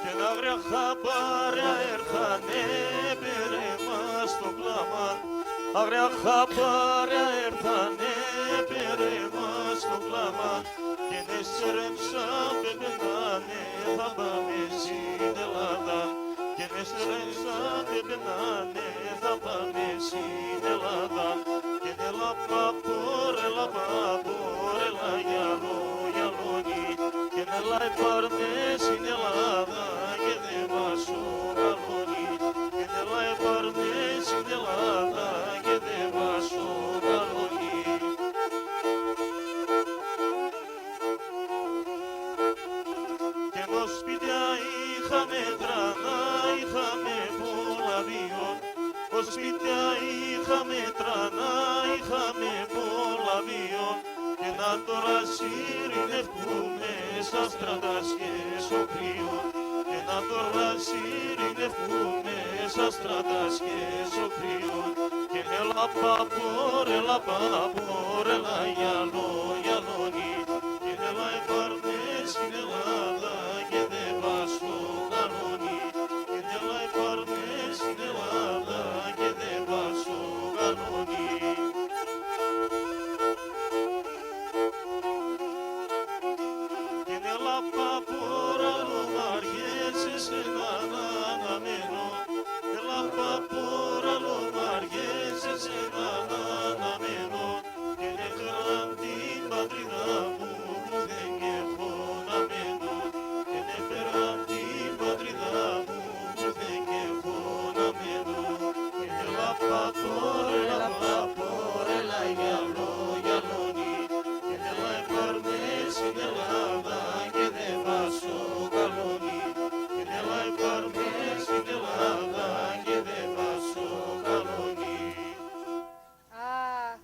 Κι ένα αγρία χαμπάρια έρθανε, πήρε μας το κλάμα. Αγρία χαμπάρια έρθανε, πήρε μας το κλάμα. Κι ενέστρεψα πεπενάνε, θα πάμε στην Ελλάδα. Κι ενέστρεψα πεπενάνε, θα πάμε στην Ελλάδα. Κι έν' έλα παππορ', έλα παππορ', έλα γυαλό, γυαλόνι. Κι έν' έλα επάρ' με σην Ελλάδαν και δέ' μας σο καλόνι. Κι έν' έλα επάρ' με σην Ελλάδαν και δέ' μας σο καλόνι. Κι ενώ σπίτια είχαμε τρανά, είχαμε πολλά βίον. Ω σπίτια είχαμε τρανά, είχαμε πολλά βίον. Κι έν' ατώρα σ' ειρηνεύκουμες σα στράτας και σο κρύον. Κι έν' ατώρα σ' ειρηνεύκουμες σα στράτας και σο κρύον. Κι έν' έλα παππορ', έλα παππορ', έλα γυαλό, γυαλόνι. Κι έν' έλα επάρ' με σην Ελλάδαν και δέ' μας σο καλόνι. Κι έν' έλα επάρ' με σην Ελλάδαν και δέ' μας σο καλόνι. Κι έν' έλα παππορ', άλλο μ' αργέσαι σ' έναν αναμένω. Έλα παππορ', άλλο μ' αργέσαι σ' έναν αναμένω. Κι έν' επέραν την πατρίδα μου, πουθέν 'κ' έχω να μένω. Κι έν' επέραν την πατρίδα μου, πουθέν 'κ' έχω να μένω. Κι έν' έλα παππορ', έλα παππορ', έλα γυαλό, γυαλόνι. Κι έν' έλα επάρ' με σην Ελλάδαν και δέ' μας σο καλόνι. Κι έν' έλα επάρ' με σην Ελλάδαν και δέ' μας σο καλόνι. Αχ,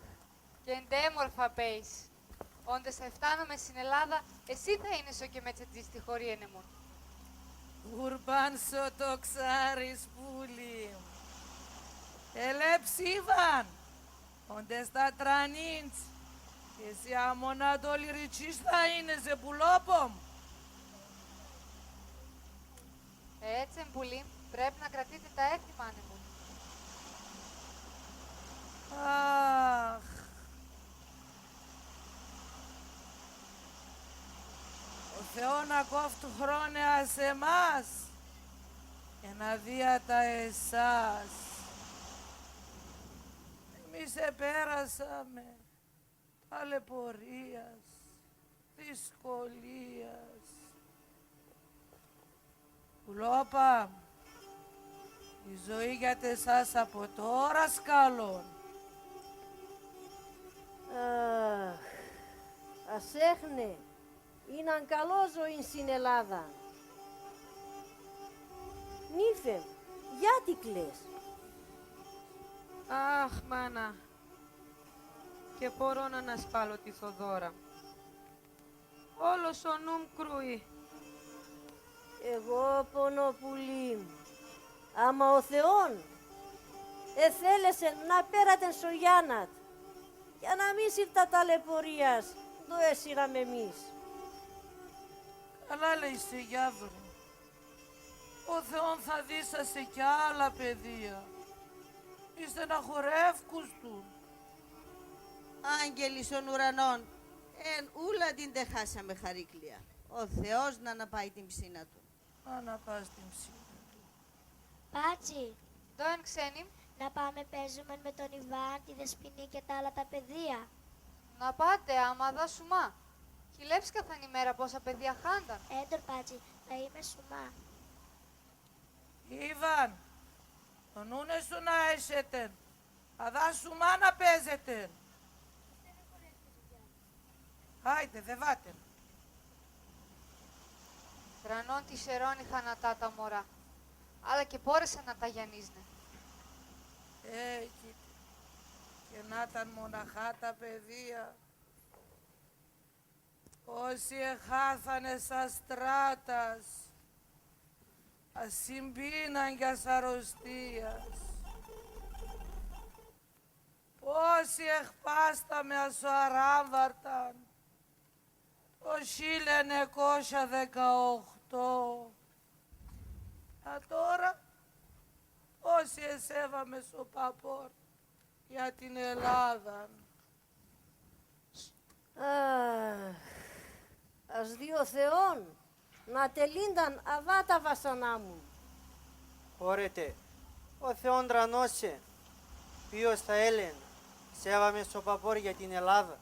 κι εντέμορφα παίζεις. Όντες θα εφτάνουμε σην Ελλάδαν, εσύ θα είνες ο Κεμέτσετζης σ' τη χωρία έν' εμουν. Κουρπάν σο το ξάρεις, πουλί μ'. Ελέπ'ς Ήβαν, όντες θα τρανίντς. Εσύ άμονα το λυριτσίς θα είνεσαι, πουλόπο μ'. Έτσεν, πουλί μ', πρέπ' να κρατείτε τα έθιμα, έν' εμουν. Αχ. Θεόν να κόφτ' χρόνια ας εμάς, και να δίατα εσάς. Εμείς επέρασαμε ταλαιπωρίας, δυσκολίας. Κουλόπα μ', η ζωή για τ' εσάς από τώρα σκαλών. Αχ, ας έχ'νε, είναν καλόν ζωήν σην Ελλάδαν. Νύφε μ', γιατί κλαις; Αχ, μάνα, και πορώ να ανασπάλλω τη Θοδώρα μ'. Όλο σο νου μ' κρούει. Εγώ πονώ, πουλί μ', άμα ο Θεόν εθέλεσεν να επέρατεν σο γιάννατ', για να μη σύρ' τα ταλαιπωρίας ντο έσυραμε εμείς. Καλά λέει σε, γιαβρί μ'. Ο Θεόν θα δί' σας και άλλα παιδία. Μη στεναχωρεύκουστουν. Άγγελοι σον ουρανόν, έν' ούλα τιντ' εχάσαμε, Χαρίκλια. Ο Θεός να αναπάει την ψήν ατουν. Αναπάς την ψήν ατουν. Πάτσι. Ντο έν', ξένη μ'; Να πάμε παίζουμεν με τον Ιβάν, τη Δεσποινή και τ' άλλα τα παιδία; Να πάτε, άμα αδά σουμά. Κι ιλέπ'ς καθ' ανήμερα πόσα παιδία χάνταν. Έντορ, πάτσι, θα είμαι σουμά. Ιβάν, το νούνε σου να έχετε, αδά σουμά να παίζετε. Άιντε, δεβάτε μ'. Τρανόν τη σερών είχαν ατά τα μωρά, αλλά και πόρεσαν να τα γιανίζ'νε. Ε, κοίτα, και να 'ταν μοναχά τα παιδία. Πόσοι εχάθανε σα στράτας, ας σην πείναν κι ας αρρωστίας. Πόσοι εχπάσταμε ας σο Αράμβαρταν το χίλια ενεκόσια δεκαοκτώ. Ατώρα, πόσοι εσέβαμε σο παπόρ' για την Ελλάδαν. Αχ, ας δει ο Θεόν να τελύνταν αδά τα βάσανά μουν. Ωρέτε, ο Θεόν τρανός έν', ποίος θα έλεν, εσέβαμε σο παπόρ' για την Ελλάδαν.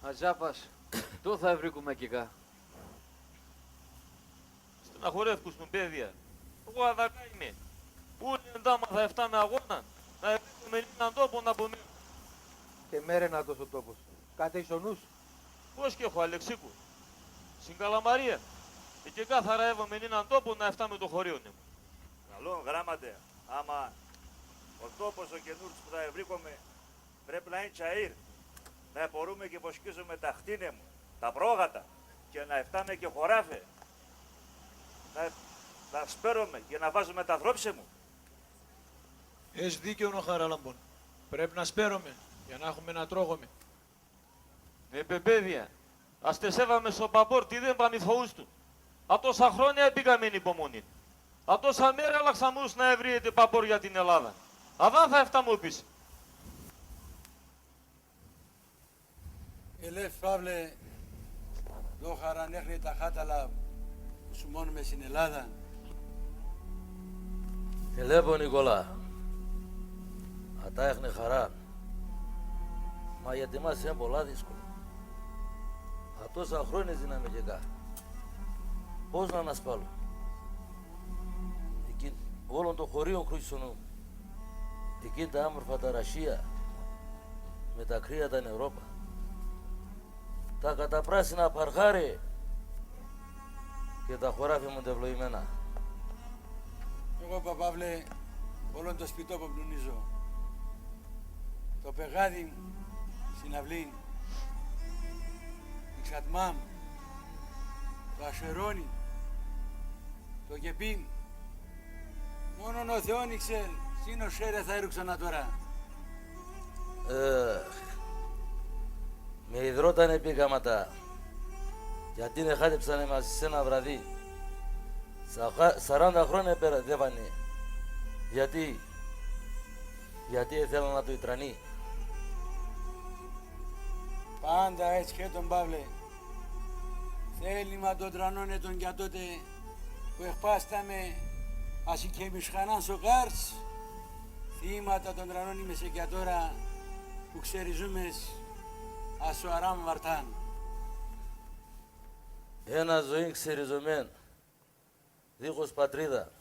Ατζάπας, ντό θα ευρήκουμαι καικά; Στεναχωρεύκουστουν, παιδία. Εγώ αδακά είμαι. Ούλ' εντάμαν θα ευτάμε αγώναν, να ευρήκομε έναν τόπον να πομένουμε. Και μ' έρεν ατός ο τόπος. Κάτ' έχεις σο νου σ'; Πώς 'κ' έχω, Αλεξίκου; Σην Καλαμαρία. Εκεικά θαραεύαμεν έναν τόπον να ευτάμε το χωρίον εμουν. Καλόν, γράμματε, άμα ο τόπος ο καινούρτς που θα ευρήκομε πρέπ' να έν' τσαΐρ, να επορούνμε και ποσκίζομε τα χτίν' εμουν, τα πρόγατα, και να ευτάμε και χωράφ', να, να σπέρομε και να βάζομε τ' ανθρώπ'ς εμουν. Έχ' δίκαιον ο Χαράλαμπον. Πρέπ' να σπέρομε, για να έχουμε να τρώγομε. Ναι, πε, παιδία, ας τ' εσέβαμε σο παπόρ', τιδέν πα μη φοούστουν. Ατόσα χρόνια εποίκαμεν υπομονήν. Ατόσα μέρα ελάλξαμε ους να ευρύεται παπόρ' για την Ελλάδαν. Αδά θα ευτάμ' οποίς. Ελεύ, Παύλε, ντο χαράν έχ'νε τα χάταλα που σουμώνουμε σην Ελλάδαν; Ελέπω, Νικόλα, ατά έχ'νε χαράν. Μα για τ' εμάς έν' πολλά δύσκολα. Ατόσα χρόνια εζήναμε καικά. Πώς να ανασπάλλουμε; Εκείν' όλον το χωρίον κρούει σο νου μ'. Εκείν' τα άμορφα τα ραχία με τα κρύα τα νερόπα. Τα καταπράσινα παρχάρια και τα χωράφια μουν τ' ευλογημένα. Εγώ, πα Παύλε, όλον το σπιτό πα μ' νουνίζω. Το πεγάδι μ', σην αυλήν, η ξατμά μ', το ασερόνι μ', το κεπί μ'. Μόνον ο Θεόν εξέρ', σύνος χέρια θα έρουξον ατώρα. Εχ, με ιδρώταν εποίκαμε ατά. Γιατί 'νε εχάτεψαν εμάς σ' έναν βραδύν; Σα-, σαράντα χρόνια επερδεύανε. Γιατί; Γιατί εθέλ'ναν ατο οι τρανοί. Πάντα έτσι χέτον, Παύλε. Θέλ' ήμαν τον τρανόν έτον 'κι ατότε που εχπάσταμε ας η Κεμισχανάν σο Κάρτς, θύματα τον τρανόν είμες εκ' ατώρα που ξεριζούμες ας σο Αράμ Βαρτάν. Έναν ζωήν ξεριζωμέν, δίχως πατρίδα,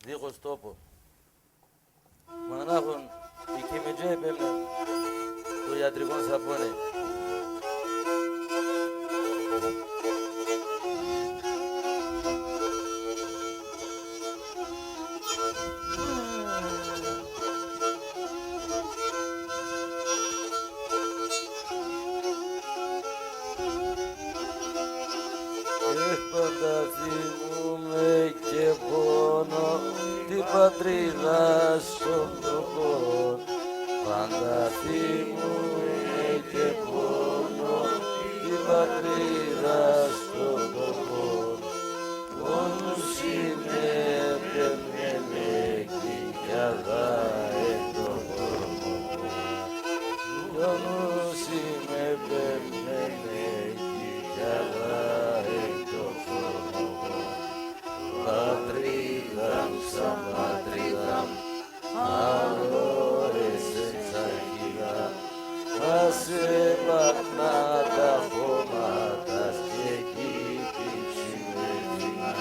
δίχως τόπο. Μανάχον η Κεμιτζέ επέμ'νεν το ιατρικόν σαπόνι. Εχ, πάντα θυμούμαι και πόνον, την πατρίδαν σον τόπον. Πάντα θυμούμαι και πόνον, την πατρίδαν σον τόπον. Μόνος είμαι, πέμπνε με, κι κι αδά εκ' τον δρόμον. Μόνος είμαι, πέμπνε με, κι κι αδά εκ' τον δρόμον. Πατρίδα μ', σα πατρίδα μ', άλλο εσέν σα κοίτον. Ας επατνά τα χώματα σ' εκείν' την ψιμεζίνα.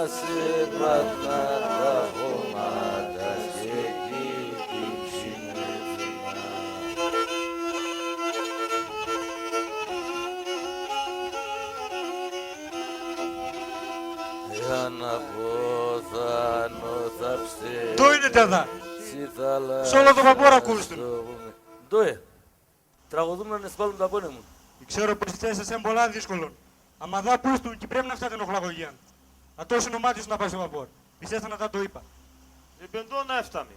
Ας επατνά τα χώματα σ' εκείν' την ψιμεζίνα. Εάν αποθανώ θα ψε- Ντο είναι τ' αδά; Σ' όλο το Παμπόρ' ακούστουν. Ντο ε; Τραγωδούμ'νεν εσπάλλουν τ' απόν εμουν. Ι-ξέρω πως η θέσην σ' έν' πολλά δύσκολον. Άμα αδά πούστουν, 'κι πρέπ' να ευτάτε ν' οχλαγωγίαν. Ατός είναι ο Μάτιος να πάει σο Παμπόρ'. Πισέστ' αν αδά ντο είπα. Εποίν ντο να ευτάμε;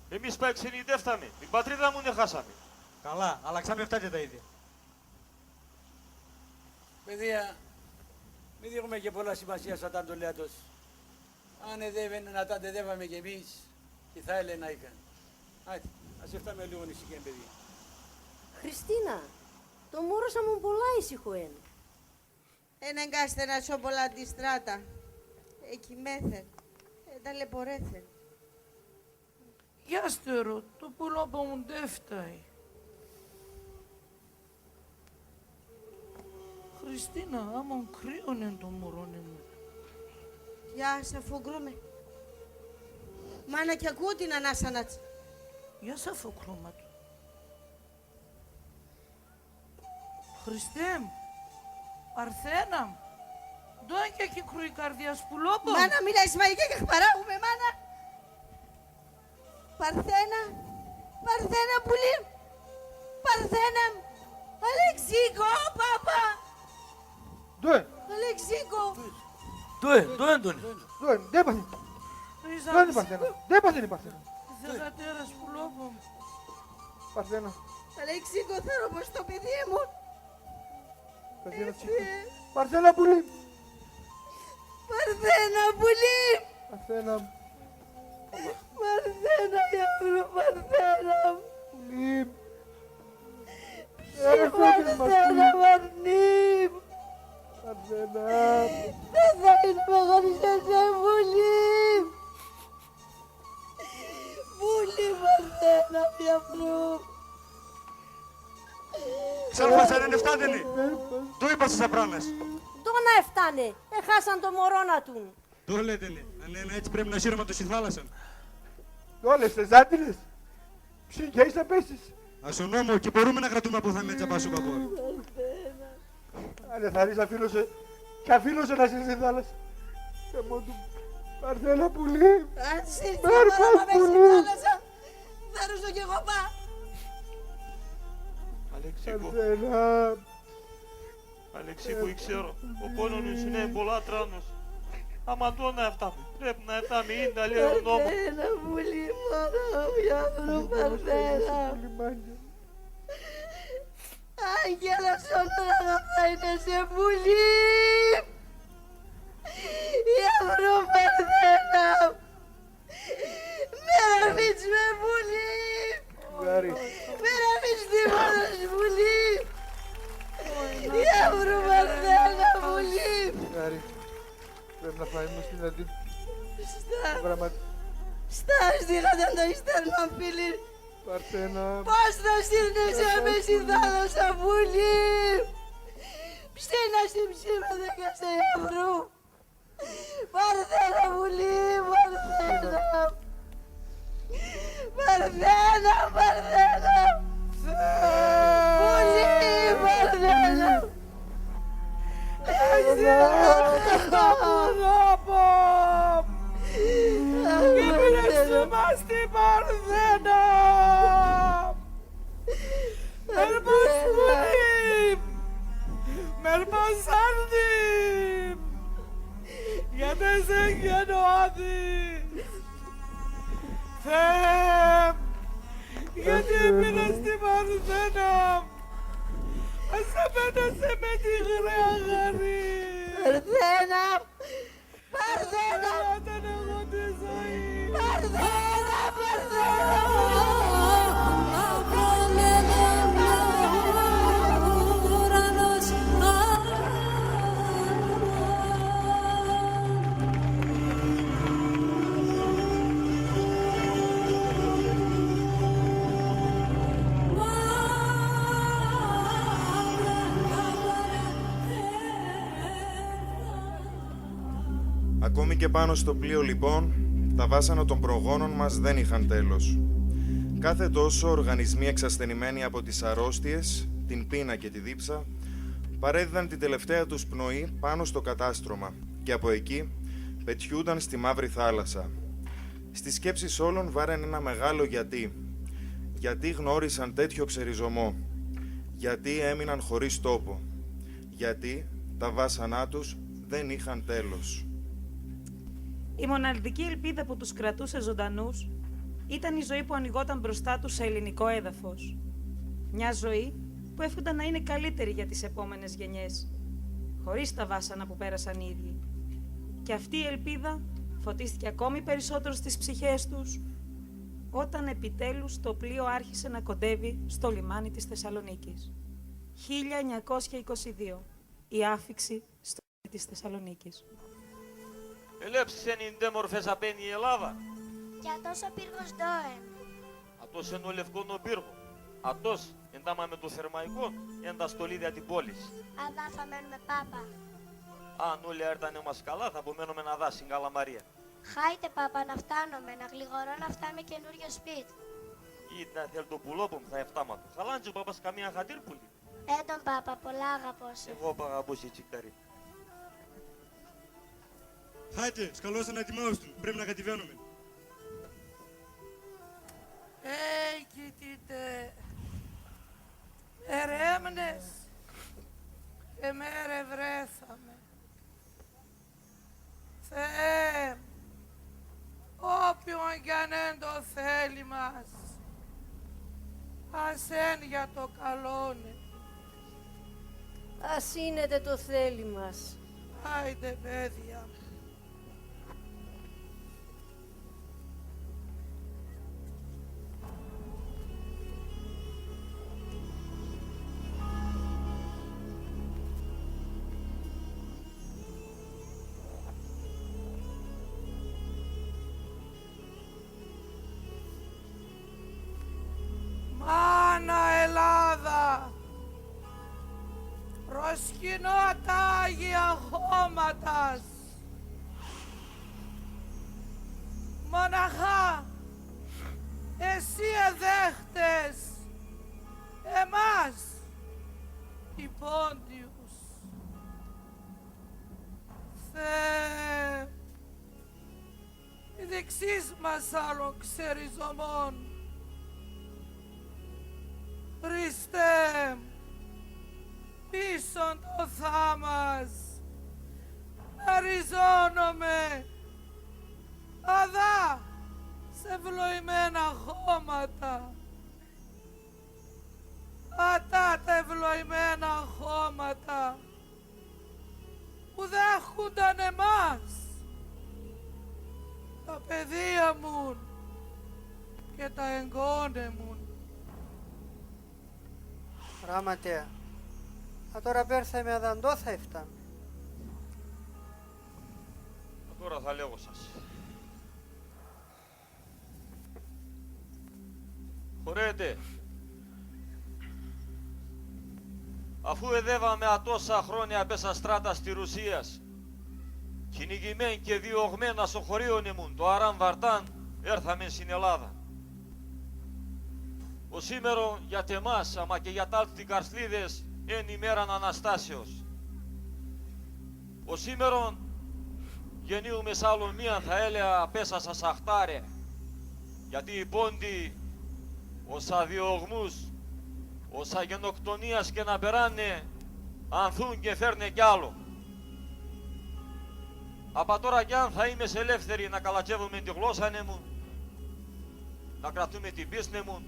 Εμείς πα εξενιδεύταμε. Την πατρίδαν μουν εχάσαμε. Καλά, αλλά ξα μ' ευτάτε τα ίδια. Παιδία, μη δίνουμε και πολλά σημασίας σ' ατά ντο λέει ατός. Άν εδέβαινεν ατά ντ' εδέβαμε κι εμείς, 'κι θα έλεν να είχαν. Άιτε, ας ευτάμε ολίγον ησυχίαν, παιδία. Χριστίνα, το μωρόν σ' άμον πολλά ησυχόν έν'. Έν' εγκάσεται να σώπ' όλα τη στράτα. Εκοιμέθεν, εταλαιπωρέθεν. Γιάστ' ερώ, το πουλόπο μουν ντ' ευτάει. Χριστίνα, άμον κρύον έν' το μωρόν εμουν. Γιάς' αφ' οκρούμε. Μάνα, 'κι ακούω την ανάσαν ατ'ς. Γιάς' αφ' οκρούμε ατον. Χριστέ μ', Παρθένα μ', ντο έν' 'κι εκρούει η καρδία σ' πουλόπο; Μάνα, μίλα, Ισμαήλ, 'κι εκπαράγουμε, μάνα. Παρθένα, Παρθένα πουλί μ', Παρθένα μ', Αλεξίκο, πάπα. Ντο έν'; Αλεξίκο. Ντο έν', ντο έν', ντο έν'; Ντο έν', ντ' έπαθεν; Ντο έν', Παρθένα; Ντ' έπαθεν η Παρθένα; Θελά τέρας, πουλόπο μ'. Παρθένα. Αλεξίκο, θάρροπον σ' το παιδίν' εμουν. Παρθένα, ψυχή. Παρθένα, πουλί μ'. Παρθένα, πουλί μ'. Παρθένα μ'. Παρθένα, γιαβρό, Παρθένα μ'. Πουλί μ'. Παρθένα, Παρθένα μ'. Παρθένα. Δεν θα είναι μεγάλη σε πουλί μ'. Πουλί μ', Παρθένα μ', γιαβρό μ'. Ξάρπασαν έν' ευτάτενε. Ντο είπα σες απράνας; Ντο να ευτάνε; Εχάσαν το μωρόν ατουν. Ντο λέτε, ναι; Αν έν' έτσι πρέπ' να σύρ'μα το ση θάλασσαν. Ντο λες, σε ζάτινες; Ψήν' κι αΐς θα πέσεις. Ας σο νόμο, 'κι επορούμε να κρατούμε αποθανά τ' απάν' σο παππόν. Παρθένα. Άν εθαρρείς, αφήνω σε, κι αφήνω σε να σύρ'ς ση θάλασσαν. Θεέ μ', Παρθένα πουλί μ'. Ας σύρ'ς κι απάν' σ' θάλασσαν, θα ρούζω κι εγώ πα. Αλεξίκο. Παρθένα. Αλεξίκο, ι-ξέρω, ο πόνον σ' έν' πολλά τράνος. Άμα ντο να ευτάμε; Πρέπ' να ευτάμε, ίν' τα λέει ο νόμος. Παρθένα πουλί μ', μάνα μ', γιαβρό μ', Παρθένα μ'. Άγγελος σ' όλον θα είναι σε πουλί μ'. Γιαβρό μ', Παρθένα μ'. Μ' ερωθείς με, πουλί μ'. Μ' ερωθείς τ' μόνον σ' πουλί μ'. Γιαβρό μ', Αρή, πρέπει να φάει μου στην Ελτή. Στά. Γραμμάτι. Στά, στείλ' ατεν το αστέρ' να φιλεί. Παρθένα. Πώς θα στείλ' εσέ μες σην θάλασσαν, πουλί; Ψήνας ση ψήμα δέκα σε ευρώ. Παρθένα, πουλί, Παρθένα. Παρθένα, Παρθένα. Πουλί, Παρθένα. Εσύ, αγάπη. Και πήρες εμάς την Παρθένα. Μερ' πώς πουλί μ', μερ' πώς σάρδι μ', γιατί εσέν γιαν ο Άδης; Θεέ μ', γιατί επήρες την Παρθένα μ'; Ας επέτασεν με τη γραία γαρή. Παρθένα μ', Παρθένα! Παρθένα, Παρθένα! Ακόμη και πάνω στο πλοίο, λοιπόν, τα βάσανα των προγόνων μας δεν είχαν τέλος. Κάθε τόσο, οργανισμοί εξασθενημένοι από τις αρρώστιες, την πείνα και τη δίψα, παρέδιδαν την τελευταία τους πνοή πάνω στο κατάστρωμα και από εκεί πετιούνταν στη Μαύρη Θάλασσα. Στις σκέψεις όλων βάραινε ένα μεγάλο γιατί. Γιατί γνώρισαν τέτοιο ξεριζωμό; Γιατί έμειναν χωρίς τόπο; Γιατί τα βάσανά τους δεν είχαν τέλος. Η μοναδική ελπίδα που τους κρατούσε ζωντανούς ήταν η ζωή που ανοιγόταν μπροστά τους σε ελληνικό έδαφος. Μια ζωή που εύχονταν να είναι καλύτερη για τις επόμενες γενιές, χωρίς τα βάσανα που πέρασαν οι ίδιοι. Και αυτή η ελπίδα φωτίστηκε ακόμη περισσότερο στις ψυχές τους, όταν επιτέλους το πλοίο άρχισε να κοντεύει στο λιμάνι της Θεσσαλονίκης. Χίλια εννιακόσια είκοσι δύο. Η άφιξη στο λιμάνι της Θεσσαλονίκης. Ελέπ'ς σεν ντ' έμορφες απέν' η Ελλάδα; Κι ατός ο πύργος ντό έν'; Ατός έν' ο λευκόν ο πύργον. Ατός έν' τ' άμα με το Θερμαϊκόν έν' τα στολίδια τη πόλης. Αδά θα μένουμε, πάπα; Αν όλα έρτανε μας καλά, θα απομένομεν αδά σην Καλαμαρία. Χάιτε, πάπα, να φτάνομεν, αγλιγορώ να φτάμε καινούριο σπίτ'. Ίντ' να θέλ' το πουλόπον μ', θα ευτάμ' ατο. Χαλάντζ' ο πάπας καμίαν χατήρ' πουλί; Έντον, πάπα, πολλά αγαπώ σε. Εγώ π' αγαπώ σε, τσιχταρί. Χάιτε, ο σκαλός ανατιμάουστον, πρέπ' να κατηβαίνομεν. Έι, κοιτήτε, ερέμ'νες, εμέρ' ευρέθαμε. Θεέ μ', όποιον κι αν έν' το θέλ' μας, ας έν' για το καλόν εμ'. Ας ίνεται το θέλ' μας. Άιντε, παιδία μ'. Μάνα Ελλάδα, προσκυνώ τα Άγια χώματα σ'. Μοναχά εσύ εδέχτες εμάς, οι Πόντιους. Θεέ, μη δείξεις μας άλλον ξεριζωμόν. Χριστέ μ', πίσον το θάμας, να ριζώνομεν αδά σ' ευλοημένα χώματα. Ατά τα ευλοημένα χώματα που δέχουνταν εμάς, τα παιδία μουν και τα εγγόν' εμουν. Γραμματέα, ατώρα π' έρθαμε αδά ντό θα ευτάμε; Θα λέγω σας. Χωρέτε, αφού εδέβαμε ατόσα χρόνια απέσ' σα στράτα ση Ρουσίας, κυνηγημέν' και διωγμέν' ασ' ο χωρίον εμουν, το Αράμ Βαρτάν, έρθαμεν σην Ελλάδαν. Οσήμερον για τ' εμάς, άμα και για τ' άλλ' τοι Καρσλίδες, έν' ημέραν Αναστάσεως. Οσήμερον γεννίουμες άλλο μίαν, θα έλεγα, απέσ' σα σ' αχτάρια. Γιατί οι Πόντιοι, οσα διωγμούς, οσα γενοκτονίας και να περάνε, ανθούν και φέρ'νε κι άλλο. Απ' ατώρα κι αν θαήμες ελεύθεροι να καλατζεύουμε τη γλώσσαν εμουν, να κρατούμε την πίστην εμουν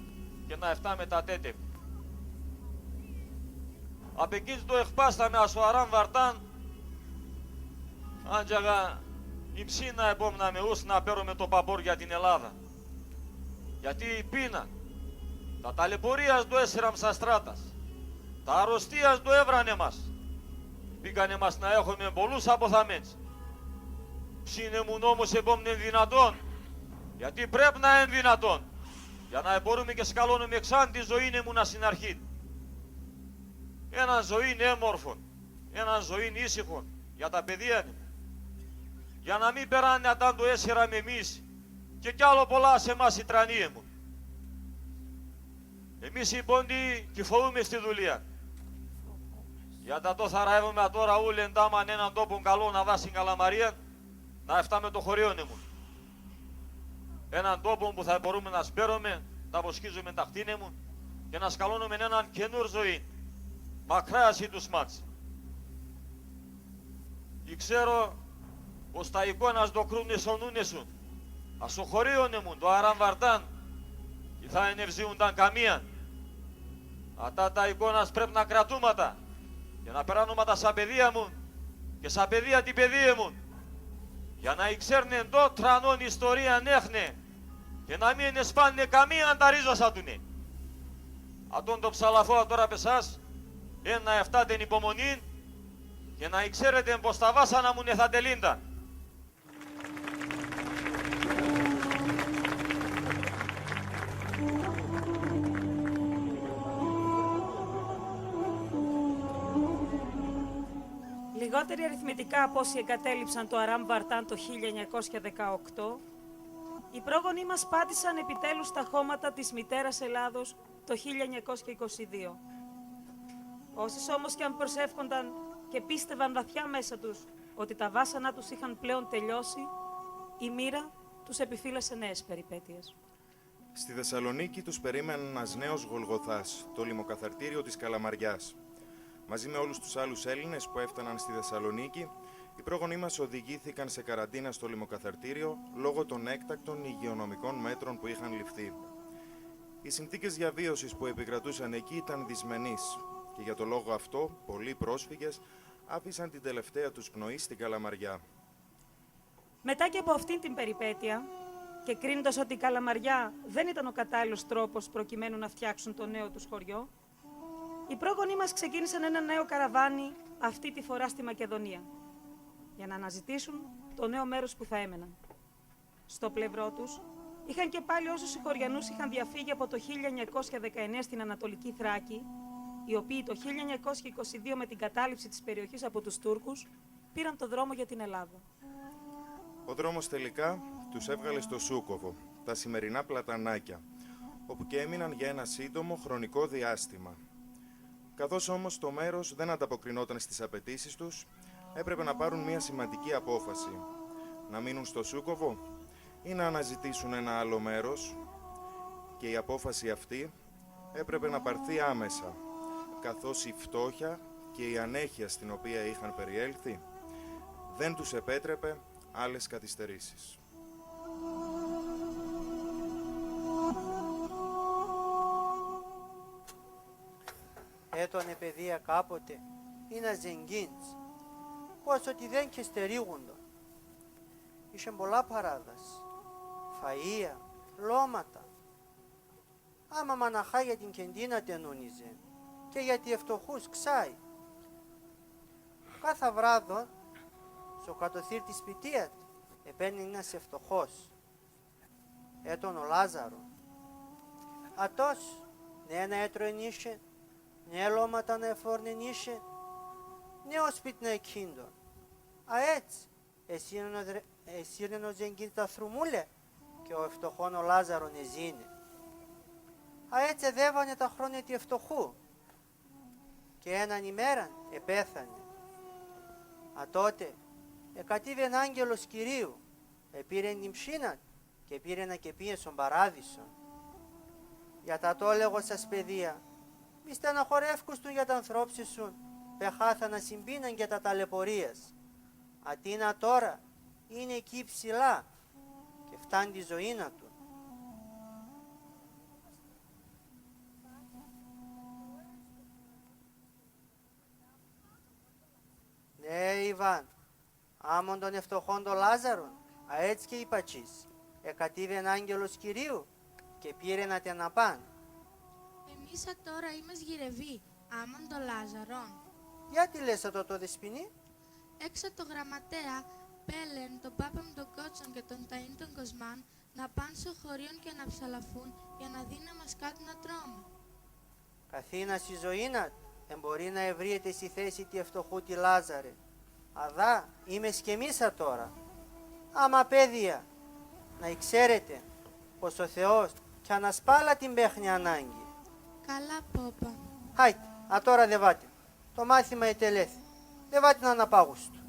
και να ευτάμε τα τέτε. Απ' εκείντς ντο εχπάσαμε ασ' ο Αράμ Βαρτάν, άντζαγα η ψίνα εποίμ'ναμε ούς να παίρομε το παπόρ' για την Ελλάδαν. Γιατί η πείνα, τα ταλαιπωρίας ντο έσυραν σα στράτας, τα αρρωστίας ντο έβρανε μας, εποίκανε μας να έχομε πολλούς αποθαμέντς. Ψήν' εμουν όμως εποίμ'νεν δυνατόν, γιατί πρέπ' να έν' δυνατόν, για να εμπορούμε και σκαλώνουμε ξαν τη ζωήν' εμουν ασ' σην αρχήν'. Έναν ζωήν' έμορφον, έναν ζωήν' ήσυχον για τα παιδίαν εμουν. Για να μη περάνε ατά ντο έσυραμε εμείς και κι άλλο πολλά ασ' εμάς οι τρανοί εμουν. Εμείς οι Πόντιοι 'κι φοούμες τη δουλείαν. Για τ' ατό θαραεύομε ατώρα ούλεν τάμαν έναν τόπον καλόν αδά σην Καλαμαρίαν, να ευτάμε το χωρίον εμουν. Έναν τόπον που θα εμπορούμε να σπαίρομε, να βοσκίζομε τα χτήν' εμουν και να σκαλώνουμεν έναν καινούρ' ζωήν', μακρά ασ' ση ντουσμάντς. Ι-, ξέρω, οστά εικόνας ντο κρούνουνε σο νούνε σουν, ασ' σο χωρίον εμουν, το Αράμ Βαρτάν, 'κι θα έν' εβζίουνταν καμίαν. Ατά τα εικόνας πρέπ' να κρατούμ' ατα και να περάνομ' ατα σα παιδία εμουν και σα παιδία τη παιδί' εμουν, για να ι-, ξέρ'νε ντο τρανόν ιστορίαν έχ'νε και να μη εσπάν'νε καμίαν τα ρίζας ατουνε. Ατόν το ψαλαθώ ατώρα απέσ' σας, έν' να ευτάτε την υπομονήν και να ι-, ξέρετε πως τα βάσανα εμουν εθατελείνταν. Λιγότεροι αριθμητικά από όσοι εγκατέλειψαν το Αράμ Βαρτάν το χίλια εννιακόσια δεκαοκτώ, οι πρόγονοί μας πάτησαν επιτέλους τα χώματα της μητέρας Ελλάδος το χίλια εννιακόσια είκοσι δύο. Όσες όμως κι αν προσεύχονταν και πίστευαν βαθιά μέσα τους ότι τα βάσανά τους είχαν πλέον τελειώσει, η μοίρα τους επιφύλασε νέες περιπέτειες. Στη Θεσσαλονίκη τους περίμενε ένας νέος Γολγοθάς, το λιμοκαθαρτήριο της Καλαμαριάς. Μαζί με όλους τους άλλους Έλληνες που έφταναν στη Θεσσαλονίκη, οι πρόγονοί μας οδηγήθηκαν σε καραντίνα στο λιμοκαθαρτήριο λόγω των έκτακτων υγειονομικών μέτρων που είχαν ληφθεί. Οι συνθήκες διαβίωσης που επικρατούσαν εκεί ήταν δυσμενείς και για το λόγο αυτό πολλοί πρόσφυγες άφησαν την τελευταία τους πνοή στην Καλαμαριά. Μετά και από αυτήν την περιπέτεια, και κρίνοντας ότι η Καλαμαριά δεν ήταν ο κατάλληλος τρόπος προκειμένου να φτιάξουν το νέο τους χωριό, οι πρόγονοί μας ξεκίνησαν ένα νέο καραβάνι, αυτή τη φορά στη Μακεδονία, για να αναζητήσουν το νέο μέρος που θα έμεναν. Στο πλευρό τους, είχαν και πάλι όσους συγχωριανούς είχαν διαφύγει από το χίλια εννιακόσια δεκαεννέα στην Ανατολική Θράκη, οι οποίοι το χίλια εννιακόσια είκοσι δύο, με την κατάληψη της περιοχής από τους Τούρκους, πήραν το δρόμο για την Ελλάδα. Ο δρόμος τελικά τους έβγαλε στο Σούκοβο, τα σημερινά Πλατανάκια, όπου και έμειναν για ένα σύντομο χρονικό διάστημα. Καθώς όμως το μέρος δεν ανταποκρινόταν στις απαιτήσεις τους, έπρεπε να πάρουν μια σημαντική απόφαση. Να μείνουν στο Σούκοβο ή να αναζητήσουν ένα άλλο μέρος; Και η απόφαση αυτή έπρεπε να πάρθει άμεσα, καθώς η φτώχεια και η ανέχεια στην οποία είχαν περιέλθει δεν τους επέτρεπε άλλες καθυστερήσεις. Έτονε παιδία κάποτε, είναν ζεγκίντς, πόσο τιδέν 'κ' εστερίγουντον. Είχεν πολλά παράδας, φαΐα, λώματα. Άμα μαναχά για την κεντίνα ατεννούριζεν, και για τη ευτωχούς ξάι. Κάθα βράδον, σο κατοθύρ' τη σπιτία τ', Επέν' ένας ευτωχός, έτον ο Λάζαρον. Ατός, νε να έτρωεν είχε, νε ελώματα να εφόρνεν είχε, νε οσπίτ' να εκχύντον. Αέτς, εσύρ'νεν ο δρε-, εσύρ'νεν ο Ζεγκίν τα θρουμούλια, και ο ευτωχόν ο Λάζαρον εζήνε. Αέτς εδέβανε τα χρόνια τη ευτωχού. Και έναν ημέραν επέθανε. Ατότε, εκατήβεν άγγελος Κυρίου, επήρεν την ψήναν και επήρεν να 'κ' επήεν σον παράδεισον. Για τ' ατό λέγω σας, παιδία, μη στεναχωρεύκουστουν για τ' ανθρώπσες σουν, π' εχάθαν ασυ πείναν και τα ταλαιπωρίας. Ατείν' ατώρα, είναι εκεί ψηλά, και ευτάν' τη ζωήν ατουν. Ναι, Ιβάν, άμον τον ευτωχόν τον Λάζαρον, αέτς 'κ' είπα τσις, εκατήβεν άγγελος Κυρίου και επήρεν ατεν απάν'. Εμείς ατώραήμες γυρευοί, άμον τον Λάζαρον; Γιατί λες ατό, Δεσποινή; Έξα το γραμματέα 'πέλεεν τον πάπαν μ' τον Κώτσον και τον ταΐν τον Κοσμάν να πάν' σο χωρίον και να ψαλαφούν για να δίν' εμάς κάτ' να τρώμε. Καθήνας ση ζωήν ατ' εμπορεί να ευρύεται ση θέσην τη ευτωχού τη Λάζαρε. Αδά,ήμες 'κ' εμείς ατώρα. Άμα, παιδία, να ι-ξέρετε πως ο Θεός 'κι ανασπάλλ' ατ' την πέχνη ανάγκη. Καλά, πάπα. Χάιτε, ατώρα δεβάτε. Το μάθημα ετελέθη. Δεβάτε αναπάγουστο.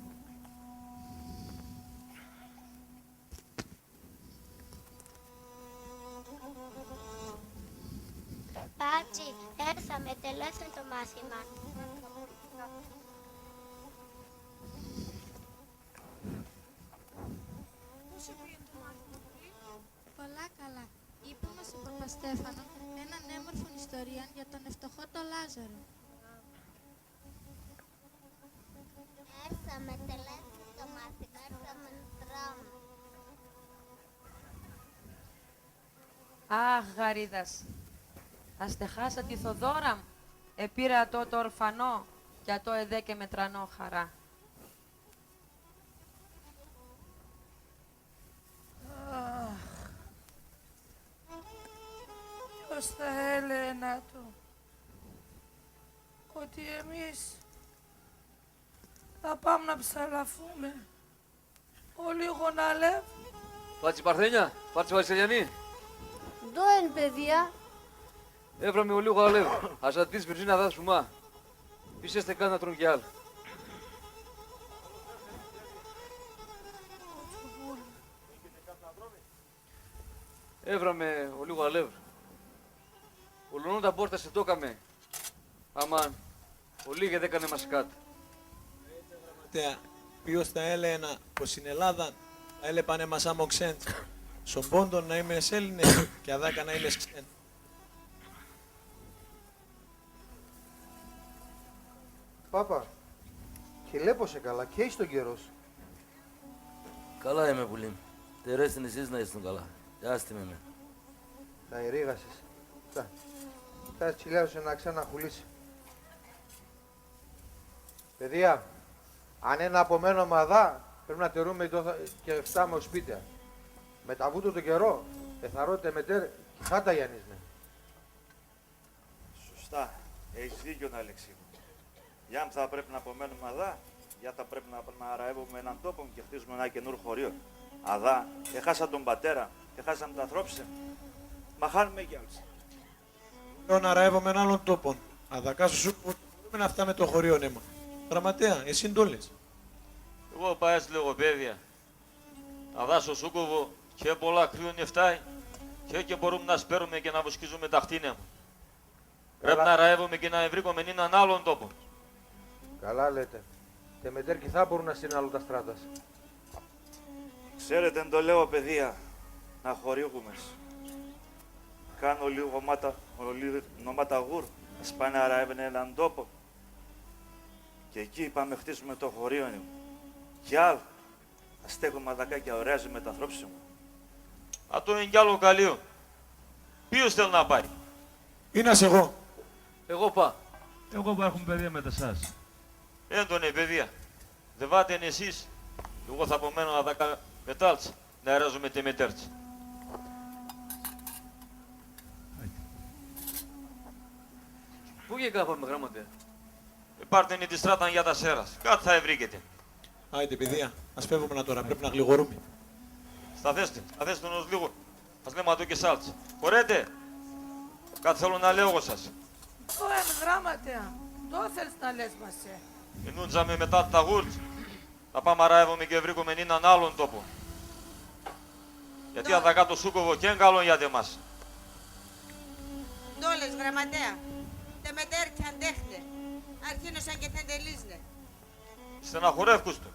Πάτζη, έρθαμε, ετελέθεν το μάθημα. Πώς επήεν το μάθημα, πουλί; Πολλά καλά. Είπεν μας ο παπα-Στέφανον έναν έμορφον ιστορίαν για τον ευτωχόν τον Λάζαρον. Έρθαμε, ετελέθεν το μάθημα, έρθαμε να τρώμε. Αχ, γαρίδας, ας τ' εχάσα τη Θοδώρα μ', επήρα ατό το ορφανό, κι ατό εδέκεν με τρανό χαρά. Αχ, ποιος θα έλεγεν ατο, ότι εμείς θα πάμε να ψαλαφούμε. Ολίγον, Αλεύ. Πάτζη Παρθένια, Πάτζη Βαρσελιανή. Ντο έν', παιδία; Έβραμε ολίγον, Αλεύ. Ας ατ' δεις, Βυρζίνα, αδά σουμά. Πίσ' έστεν κάτ' να τρών' κι άλλ'. Έβραμε ολίγον, Αλεύ. Ολονόν τα πόρτας εντώκαμε. Άμα ολίγ' εδέκανε μας κάτ'. Τε, ποίος θα έλεγεν ατο, πως σην Ελλάδαν θα έλεπαν εμάς άμον ξέντ'; Σον πόντον ναήμες Έλληνες και αδάκα ναήμες ξέντ'. Πάπα, 'κ' ελέπω σε καλά, 'κ' έεις τον καιρόν σ'. Καλά είμαι, πουλί μ'. Τερέστην εσείς να ήσουν καλά. Κι άστ' είμαι εμέν. Τα ερήγασες. Τσα. Τας τσιλιάζω σ' έναν ξέναν χουλί σ'. Παιδία, αν έν' απομένομε αδά, πρέπ' να τερούμε το θα-, και ευτάμε οσπίτια. Μετ' αβούτο το καιρόν, εθαρρώ τε μετέρ' 'κι χάτα γιανίσμεν. Σωστά. Έχεις δίκιον, Αλέξη μ'. Γιαμ' θα πρέπ' να απομένομε αδά, γιαμ' θα πρέπ' να, να αραεύομε έναν τόπον και χτίζομε έναν καινούρ' χωρίον. Αδά, εχάσα τον πατέρα μ', εχάσαμε τ' ανθρώπ'ς εμ'. Μα χάνουμε κι άλλ'. Λέω να αραεύομε έναν άλλον τόπον. Αδακά σο σούκο, να ευτάμε το χωρίον έμα. Γραμματέα, εσύ ντο λες; Εγώ πα έτ' λέγω, παιδία. Αδά σο Σούκοβο, και πολλά κρύον ευτάει, και, και μπορούμε να σπέρουμε και να βοσκίζουμε τα χτίνια μ'. Πρέπ' να αραεύομε και να ευρήκομε έναν άλλον τόπον. Καλά λέτε. Τε μετέρ' 'κι θα μπορούν να σύρ'νε άλλο τα στράτα σ'. Ξέρετε ντο λέω, παιδία, να χωρίγουμες. Κάν' ολίγον μάτα, ολίγον μάτα γουρ', ας πάνε αραεύ'νε έναν τόπον. Και εκεί πάμε χτίζουμε το χωρίον εμ'. Κι άλλο, ας στέκομε αδακά και αραεύουμε τ' ανθρώπ'ς εμ'. Ατό έν' κι άλλο καλλίον. Ποίος θέλ' να πάει; Είνας εγώ. Εγώ πα. Εγώ πα, έχουμε παιδία μετ' εσάς. Έντονε, παιδία. Δεβάτε έν' εσείς. Εγώ θα απομένω αδακά Μετάλτς, να ερέζουμε τη μετέρτς. Πού και κάπαμε, γράμματα; Επάρτεν τη στράταν για τας Σέρας. Κάτ' θα ευρήκετε. Άιντε, παιδία, ας φεύουμεν ατώρα, πρέπ' να γληγορούμε. Σταθέστε, σταθέστε ον ολίγον. Ας λέμε ατό και σάλτς. Χωρέτε! Κάτ' θέλω να λέγω σας. Ντό έν', γράμματα; Ντό θέλτς να λες μας, ε; Ενούντζαμε μετάτ' τα γούλτς να πάμε αραεύουμε και ευρήκουμεν έναν άλλον τόπον. Γιατί αδακά το Σούκοβο 'κ' έν' καλόν για τ' εμάς. Ντό λες, γραμματέα; Τε μετέρτς 'κι αντέχ'νε, αρχίνωσαν και θα 'ντ' ελίζ'νε. Στεναχωρεύκουστον.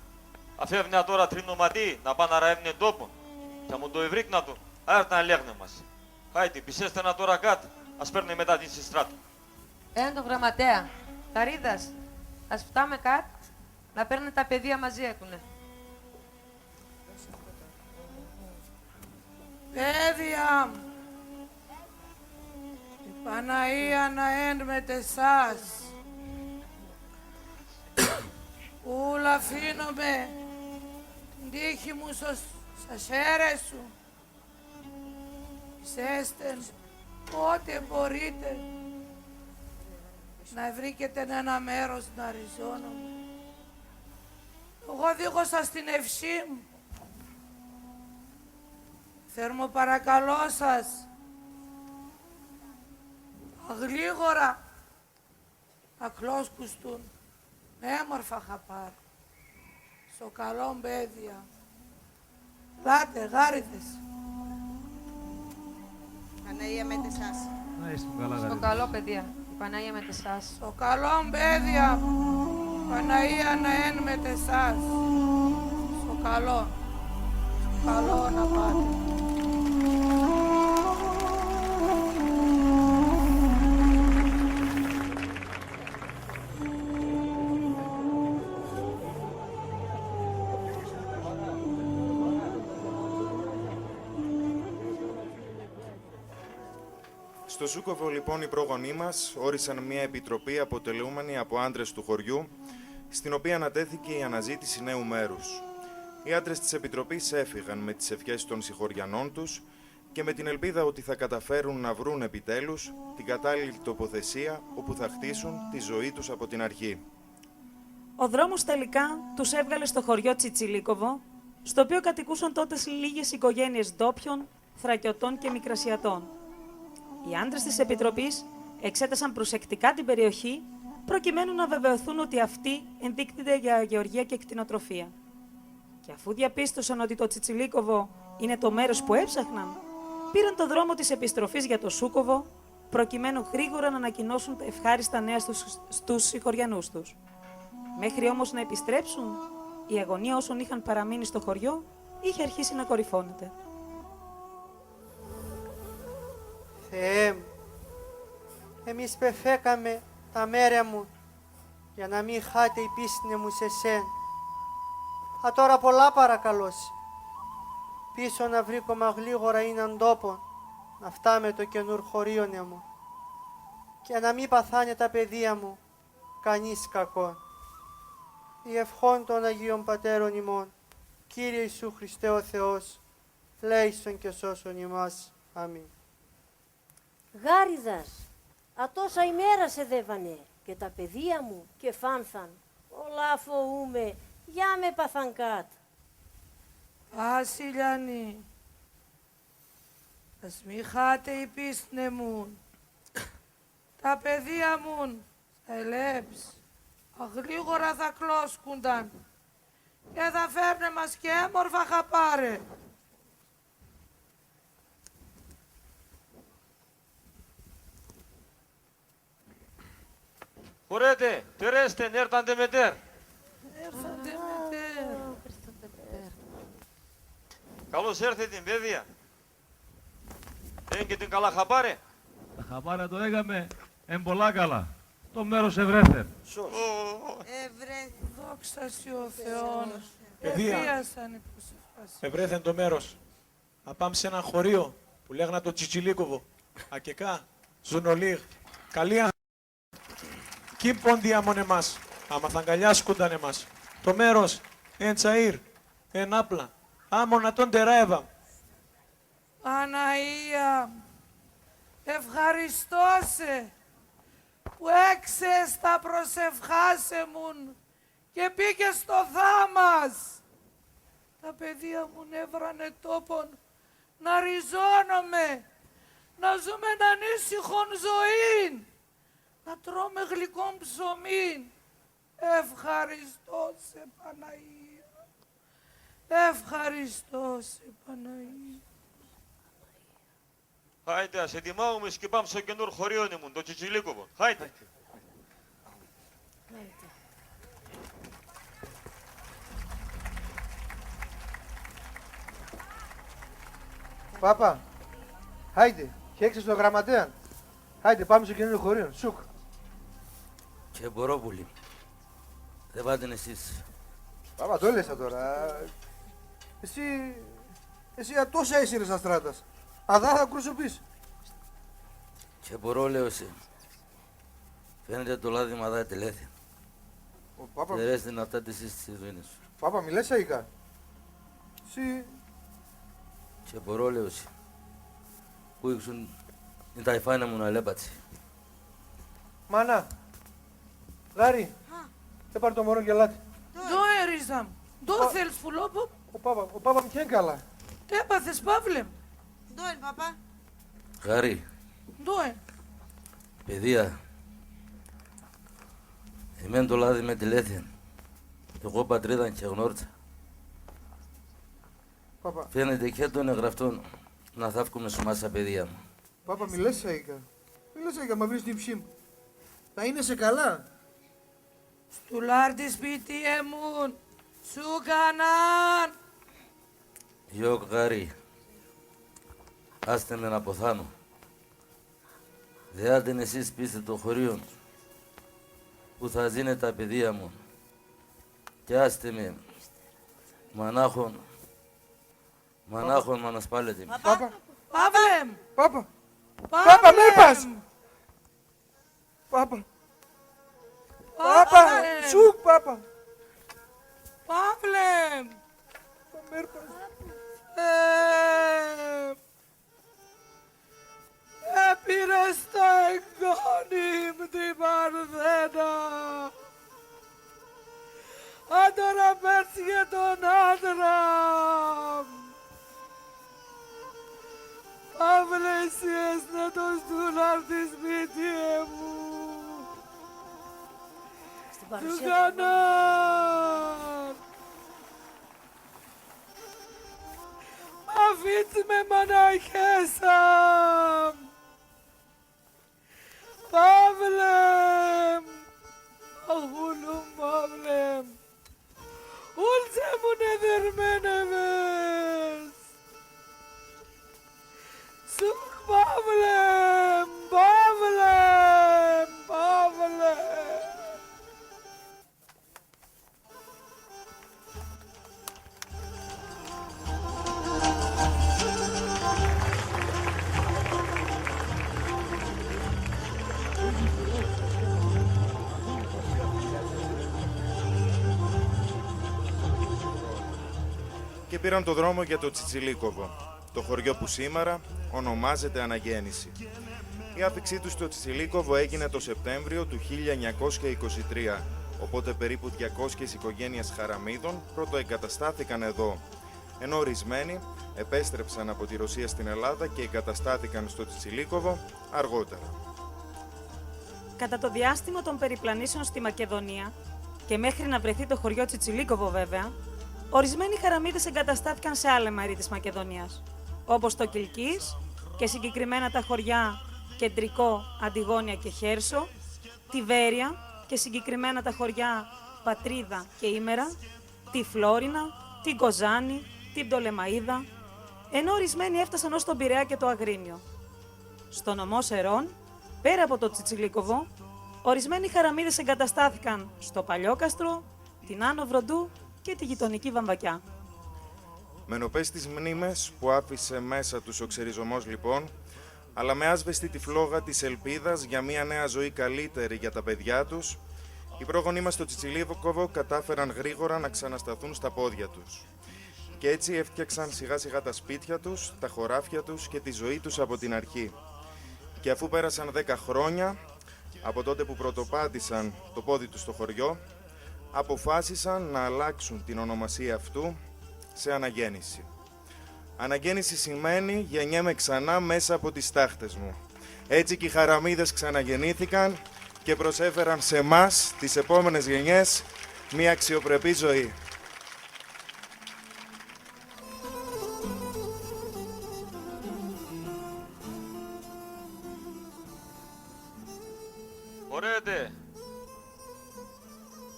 Αφεύ' νε ατώρα τρινωματοί να πάν' αραεύν'νε τόπον. Κι άμον ντο ευρήκ'ν' ατο, αέρτ' να ελέγ'νε μας. Χάιτε, πισέστεν ατώρα κάτ', ας παίρ'νε μετά την σεστρά' του. Έν' το, γραμματέα. Γαρίδας, ας φτάμε κάτ', να παίρ'νε τα παιδία, μας ζέκουνε. Παιδία μ', η Παναΐα να έν' μετ' εσάς. Ούλα αφήνω με, την τύχη μου σο, σα χέρια σου. Πισέστεν πότε μπορείτε να ευρήκετε ένα μέρος να ριζώνομαι. Εγώ δίγω σας την ευσύ μ'. Θέρμο παρακαλώ σας, αγλίγορα, να κλώσκουστουν με έμορφα χαπάρ'. Σο καλόν, παιδία. Ελάτε, γάριδες. Παναΐα μετ' εσάς. Να είστε καλά, γάριδες. Σο καλόν, παιδία. Η Παναΐα μετ' εσάς. Σο καλόν, παιδία. Παναΐα να έν' μετ' εσάς. Σο καλόν. Σο καλόν να πάτε. Στο Σούκοβο, λοιπόν, οι πρόγονοί μας όρισαν μια επιτροπή αποτελούμενη από άντρες του χωριού, στην οποία ανατέθηκε η αναζήτηση νέου μέρους. Οι άντρες της Επιτροπής έφυγαν με τις ευχές των συγχωριανών τους και με την ελπίδα ότι θα καταφέρουν να βρουν επιτέλους την κατάλληλη τοποθεσία όπου θα χτίσουν τη ζωή τους από την αρχή. Ο δρόμος τελικά τους έβγαλε στο χωριό Τσιτσιλίκοβο, στο οποίο κατοικούσαν τότε λίγες οικογένειες ντόπιων, Θρακιωτών και Μικρασιατών. Οι άντρες της Επιτροπής εξέτασαν προσεκτικά την περιοχή, προκειμένου να βεβαιωθούν ότι αυτή ενδείκνυται για γεωργία και κτηνοτροφία. Και αφού διαπίστωσαν ότι το Τσιτσιλίκοβο είναι το μέρος που έψαχναν, πήραν το δρόμο της επιστροφής για το Σούκοβο, προκειμένου γρήγορα να ανακοινώσουν τα ευχάριστα νέα στους, στους συγχωριανούς τους. Μέχρι όμως να επιστρέψουν, η αγωνία όσων είχαν παραμείνει στο χωριό είχε αρχίσει να κορυφώνεται. Θεέ μ', εμείς πεφέκαμε τα μέρ' εμουν, για να μη χάται η πίστ' εμουν σ' εσέν. Ατώρα πολλά παρακαλώ σε, πείσον να βρήκομε γλήγορα έναν τόπον, να φτάμε το καινούρ' χωρίον εμουν, και να μη παθάνε τα παιδία μου κανείς κακόν. Δι' ευχών των Αγίων Πατέρων ημών, Κύριε Ιησού Χριστέ ο Θεός, ελέησον και σώσον ημάς. Αμήν. Γάριδας, ατόσα ημέρας εδέβανε και τα παιδία μου 'κ' εφάνθαν. Πολλά φοούμαι, για μ' έπαθαν κάτ'. Βασιλιανή, ας μη χάται η πίστ' εμουν. Τα παιδία μουν, θα ελέπ'ς, αγλήγορα θα κλώσκουνταν και θα φέρ'νε μας και έμορφα χαπάρ'. Χωρέτε, τερέστε, έρταν τε μετέρ'. Έρταν τε μετέρ'. Καλώς έρθετε, παιδία. Έγκαιτεν καλά χαπάρ'; Τα χαπάρ' ατο έγκαμε, έν' πολλά καλά. Το μέρος ευρέθεν. Σως. Ευρέθεν. Δόξα σοι ο Θεόν. Παιδία. Εβίασαν οι προσευχές. Ευρέθεν το μέρος. Απάμ' σ' έναν χωρίον που λέγ'ν' ατο Τσιτσιλίκοβο. Ακεκά ζουν ολίγ'. Καλοί 'κ' ήμ' πόντια μόν εμάς, άμα θ' αγκαλιάσκουνταν εμάς. Το μέρος έν' τσαΐρ, έν' άπλαν. Άμον ατόν τερά έβαμ'. Παναΐα μ', ευχαριστώ σε που έξεες τα προσευχάς εμουν και εποίκες το θάμας. Τα παιδία μουν εύρανε τόπον να ριζώνομε, να ζούμε έναν ήσυχον ζωήν, να τρώμε γλυκόν ψωμήν. Ευχαριστώ σε, Παναΐα. Ευχαριστώ σε, Παναΐα. Χάιτε, ας ετοιμάζουμες και πάμε σο καινούρο χωριόν εμουν, το Τσιτσιλίκοβον. Χάιτε. Πάπα, χάιτε, χέξες το γραμματέαν. Χάιτε, πάμε σο καινούρο χωριόν, σουκ. Και μπορώ, πουλί μ'. Δέβα τεν εσείς. Πάπα, ντο λες ατώρα; Εσύ, εσύ ατόσα έσυρες ατ' στράτας. Αδά θα κρουσοπείς. Και μπορώ, λέω σε. Φαίνεται το λάδι μ' αδά ετελέθεν. Ω, πάπα. Τερέστεν ατά τες εσείς τες ειρήνες σου. Πάπα, μη λες αΐκα. Εσύ. Και μπορώ, λέω σε. Πού ήσουν τα υφάνα μουν, αλέπατσε. Μάνα, γάρι, έπαρ' το μωρόν κι ελάτε. Ντο, ε, ρίζα μ'; Ντο θέλεις, πουλόπον; Ο πάπα, ο πάπα μ' 'κ' έν' καλά. Τ' έπαθες, Παύλε μ'; Ντο έν', πάπα; Γάρι. Ντο έν'; Παιδία, εμέν το λάδι μ' ετελέθεν. Εγώ πατρίδαν 'κ' εγνώρισα. Πάπα. Φαίνεται 'κ' έτον εγγραφτόν να θαύκουμες σο μάσα, παιδία μ'. Πάπα, μη λες αΐκα. Μη λες αΐκα, μαυρίζ' την ψή μ'. Θα είναι σε καλά; Στουλάρ' τη σπίτι εμουν, σουκ' ανάν. Γιοκ, γάρι. Άστε με να ποθάνω. Δέατεν εσείς πίστε το χωρίον, που θα ζήνε τα παιδία μουν. Και άστε με μανάχον, μανάχον μ' ανασπάλλετε με. Πάπα. Παύλε μ'. Πάπα. Πάπα, μη πας. Πάπα. Πάπα, Παύλε μ'. Σουκ, πάπα. Παύλε μ'. Πάπα, μη πας. Ε, Επήρες το εγγόνι μ' την Παρθένα. Ατώρα παίρτς και τον άντρα μ'. Παύλε, εσύ έστεν το στουλάρ' τη σπίτι εμουν. Στην παρουσία του Γανάν. Μ' αφήν'ς με μαναχέσσα μ'. Παύλε μ', αχούλου μ', Παύλε μ'. Ούλτς εμουν εδερμένευες. Σουκ, Παύλε μ', Παύλε μ', Παύλε μ'. Και πήραν το δρόμο για το Τσιτσιλίκοβο, το χωριό που σήμερα ονομάζεται Αναγέννηση. Η άφηξή τους στο Τσιτσιλίκοβο έγινε το Σεπτέμβριο του χίλια εννιακόσια είκοσι τρία, οπότε περίπου διακόσιες οικογένειες Χαραμίδων πρωτοεγκαταστάθηκαν εδώ, ενώ ορισμένοι επέστρεψαν από τη Ρωσία στην Ελλάδα και εγκαταστάθηκαν στο Τσιτσιλίκοβο αργότερα. Κατά το διάστημα των περιπλανήσεων στη Μακεδονία, και μέχρι να βρεθεί το χωριό Τσιτσιλίκοβο βέβαια, ορισμένοι Χαραμίδες εγκαταστάθηκαν σε άλλα μέρη της Μακεδονίας, όπως το Κιλκής και συγκεκριμένα τα χωριά Κεντρικό, Αντιγόνια και Χέρσο, τη Βέρεια και συγκεκριμένα τα χωριά Πατρίδα και Ήμερα, τη Φλόρινα, την Κοζάνη, την Πτολεμαΐδα, ενώ ορισμένοι έφτασαν ως τον Πειραιά και το Αγρίνιο. Στο νομό Σερών, πέρα από το Τσιτσιλίκοβο, ορισμένοι Χαραμίδες εγκαταστάθηκαν στο Παλιόκαστρο, την Άνω Βροντού και τη γειτονική Βαμβακιά. Με νοπές τις μνήμες που άφησε μέσα τους ο ξεριζωμός, λοιπόν, αλλά με άσβεστη τη φλόγα της ελπίδας για μια νέα ζωή, καλύτερη για τα παιδιά τους, οι πρόγονοί μας στο Τσιτσιλίκοβο κατάφεραν γρήγορα να ξανασταθούν στα πόδια τους. Κι έτσι έφτιαξαν σιγά σιγά τα σπίτια τους, τα χωράφια τους και τη ζωή τους από την αρχή. Και αφού πέρασαν δέκα χρόνια από τότε που πρωτοπάτησαν το πόδι τους στο χωριό, αποφάσισαν να αλλάξουν την ονομασία αυτού σε Αναγέννηση. Αναγέννηση σημαίνει «γεννιέμαι ξανά μέσα από τις τάχτες μου». Έτσι και οι Χαραμίδες ξαναγεννήθηκαν και προσέφεραν σε εμάς, τις επόμενες γενιές, μια αξιοπρεπή ζωή. Χωρέτε.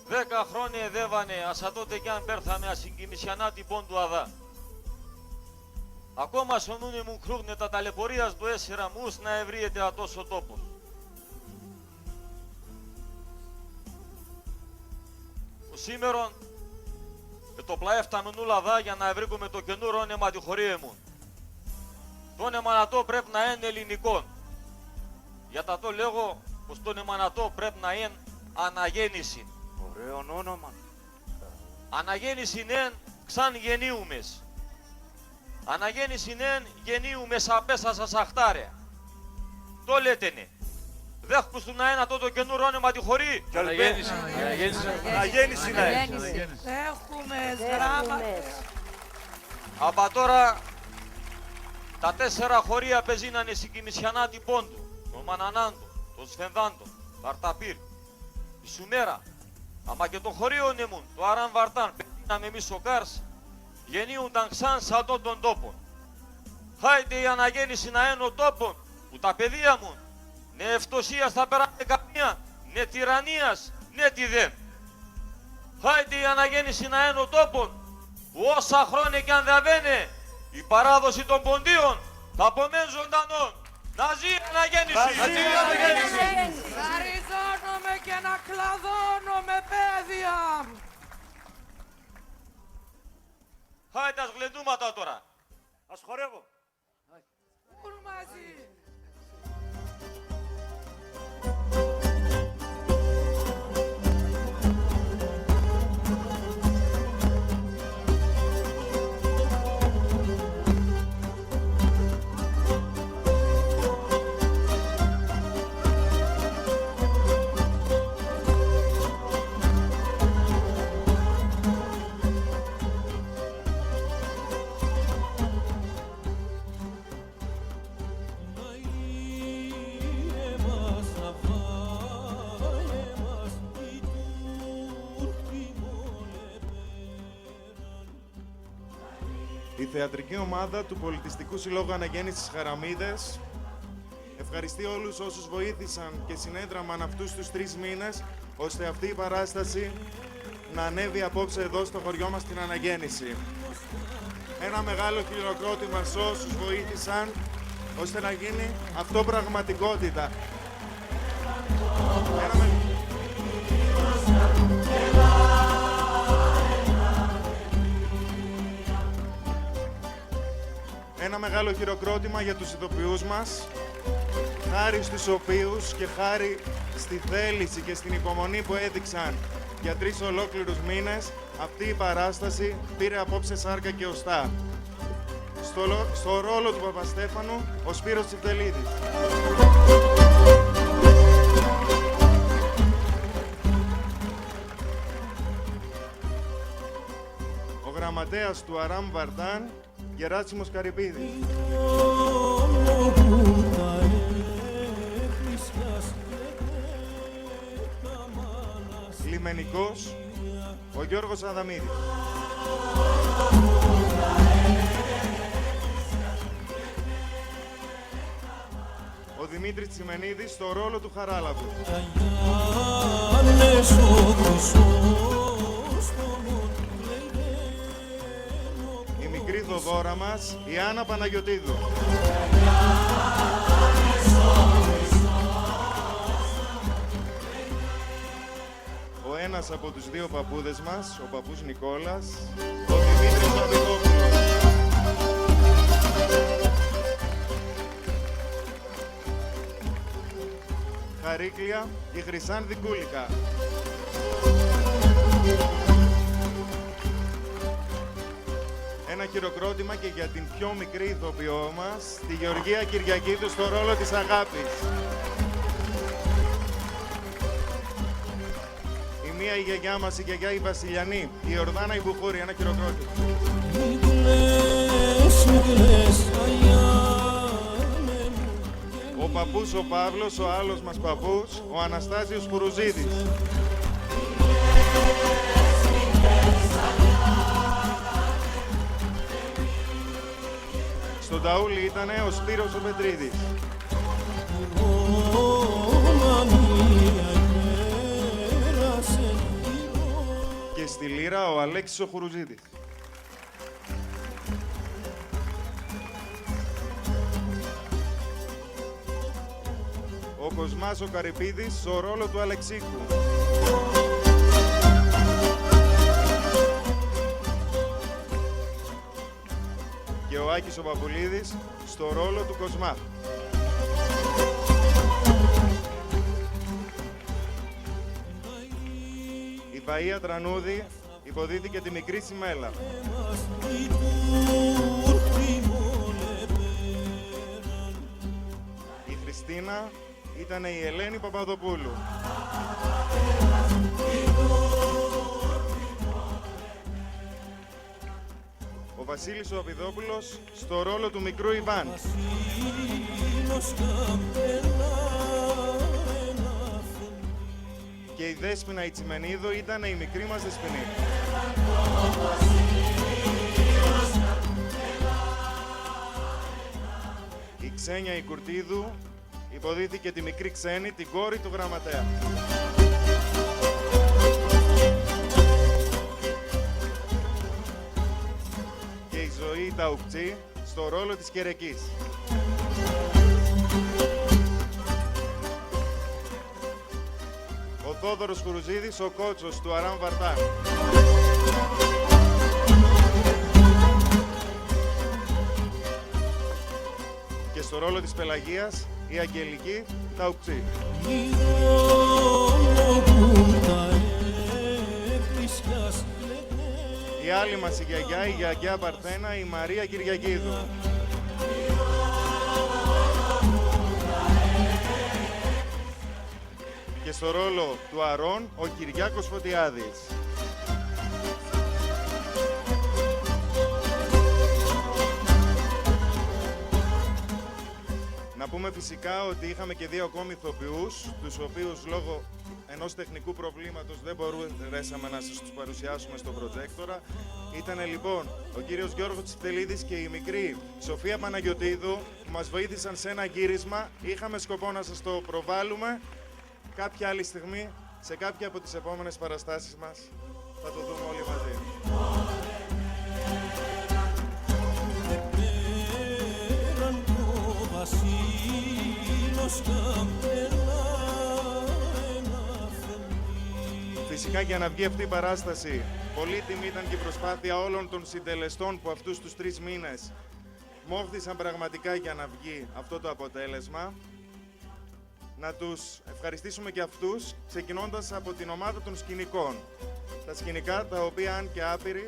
Δέκα χρόνια εδέβανε, ας ατότε κιάν πέρθαμε, ας σην Κιμισιανά την Πόντου αδά. Ακόμα σο νούνε μου κρούγ'νε τα ταλαιπωρίας ντο έσυρα μουν, ους να ευρύεται ατός ο τόπος. Οσήμερον, ε, το πλαέφταμεν ούλα αδά για να ευρήκουμε το καινούρ' όνεμα τη χωρί εμουν. Τ' όνεμαν ατό πρέπ' να έν' ελληνικόν. Για τ' ατό λέγω πως τ' όνεμαν ατό πρέπ' να έν' Αναγέννησην. Ωραίον όνομαν. Αναγέννησην έν', ξαν γεννίουμες. Αναγέννησην έν', γεννίουμες απέσ' σα αχτάρια. Ντο λέτε, ναι; Δέχκουστουν να έν' ατό το καινούρ' όνεμα τη χωρί; Αναγέννηση. Αναγέννηση. Αναγέννηση να έν'. Αναγέννηση. Δέχουμες γράμματα. Απ' ατώρα, τα τέσσερα χωρία π' εζήνανε σην Κιμισιανά την Πόντου, τον Μανανάντον, τον Σφενδάντον, Βαρταπύρ, τη Σουμέρα, άμα και το χωρίον εμουν, το Αράν Βαρτάν, π' εζήναμε εμείς σο Κάρς, γεννίουνταν ξαν σ' ατόν τον τόπον. Χάιτε η Αναγέννηση να έν' ο τόπον, που τα παιδία μουν, ναι ευτοσίας θα περάνε καμία, ναι τυραννίας, ναι τιδέν. Χάιτε η Αναγέννηση να έν' ο τόπον, που όσα χρόνια κι αν δαβαίνε, η παράδοση των Ποντίων θα απομέν' ζωντανόν. Να ζει η Αναγέννηση! Να ζει η Αναγέννηση! Χαριζώνομαι και να κλαδώνομαι, παιδιά! Χάιτε ας γλεντούμε ατώρα. Ας χορεύουμε. Πουν μαζί. Η θεατρική ομάδα του Πολιτιστικού Συλλόγου Αναγέννησης Χαραμίδες ευχαριστεί όλους όσους βοήθησαν και συνέδραμαν αυτούς τους τρεις μήνες, ώστε αυτή η παράσταση να ανέβει απόψε εδώ στο χωριό μας, στην Αναγέννηση. Ένα μεγάλο χειροκρότημα σε όσους βοήθησαν, ώστε να γίνει αυτό πραγματικότητα. Ένα με- Ένα μεγάλο χειροκρότημα για τους ηθοποιούς μας, χάρη στους οποίους και χάρη στη θέληση και στην υπομονή που έδειξαν για τρεις ολόκληρους μήνες, αυτή η παράσταση πήρε απόψε σάρκα και οστά. Στο λο-, στο ρόλο του Παπαστέφανου, ο Σπύρος Τσιφτελίδης. Ο γραμματέας του Αράμ Βαρδάν, Γεράσιμος Καρυπίδης. Λιμενικός, ο Γιώργος Αδαμίδης. Ο Δημήτρης Τσιμενίδης στο ρόλο του Χαράλαμπου. Η μικρή Θοδώρα μας, η Άννα Παναγιωτίδου. Ο ένας από τους δύο παππούδες μας, ο παππούς Νικόλας, ο Δημήτρης Βαμβακόπουλος. Χαρίκλια, η Χρυσάνθη Κούλικα. Ένα χειροκρότημα και για την πιο μικρή ηθοποιό μας, τη Γεωργία Κυριακίδου, στο ρόλο της Αγάπης. Η μία η γιαγιά μας, η γιαγιά η Βασιλιανή, η Ορδάνα η Μπουκούρη, ένα χειροκρότημα. Ο παππούς ο Παύλος, ο άλλος μας παππούς, ο Αναστάσιος Φουρουζίδης. Στον ταούλι ήτανε ο Σπύρος ο Πετρίδης. Και στη λύρα ο Αλέξης ο Χουρουζίδης. Ο Κοσμάς ο Καρυπίδης στο ρόλο του Αλεξίκου. Και ο Άκης ο Παπουλίδης στο ρόλο του Κοσμά. Η Παΐα Τρανούδη υποδίθηκε τη μικρή Σιμέλα. Η Χριστίνα ήτανε η Ελένη Παπαδοπούλου. Ο Βασίλης ο Αβιδόπουλος στο ρόλο του μικρού Ιβάν. Και η Δέσποινα η Τσιμενίδου ήτανε η μικρή μας Δεσποινή. Η Ξένια η Κουρτίδου υποδίθηκε τη μικρή Ξένη, την κόρη του γραμματέα. Και η Ζωή Ταουκτσή στο ρόλο της Κερεκής. Ο Θόδωρος Χουρουζίδης, ο κότσος του Αράμ Βαρτάν. Και στο ρόλο της Πελαγίας, η Αγγελική Ταουκτσή. Η άλλη μας η γιαγιά, η γιαγιά Παρθένα, η Μαρία Κυριακίδου. Και στο ρόλο του Αρών, ο Κυριάκος Φωτιάδης. Να πούμε φυσικά ότι είχαμε και δύο ακόμη ηθοποιούς, τους οποίους λόγω ενός τεχνικού προβλήματος δεν μπορέσαμε να σας τους παρουσιάσουμε στο προτζέκτορα. Ήτανε, λοιπόν, ο κύριος Γιώργος Τσιφτελίδης και η μικρή Σοφία Παναγιωτίδου, που μας βοήθησαν σε ένα γύρισμα. Είχαμε σκοπό να σας το προβάλλουμε. Κάποια άλλη στιγμή, σε κάποια από τις επόμενες παραστάσεις μας, θα το δούμε όλοι μαζί. Φυσικά, για να βγει αυτή η παράσταση, πολύτιμη ήταν και η προσπάθεια όλων των συντελεστών που αυτούς τους τρεις μήνες μόχθησαν πραγματικά για να βγει αυτό το αποτέλεσμα. Να τους ευχαριστήσουμε και αυτούς, ξεκινώντας από την ομάδα των σκηνικών. Τα σκηνικά, τα οποία, αν και άπειροι,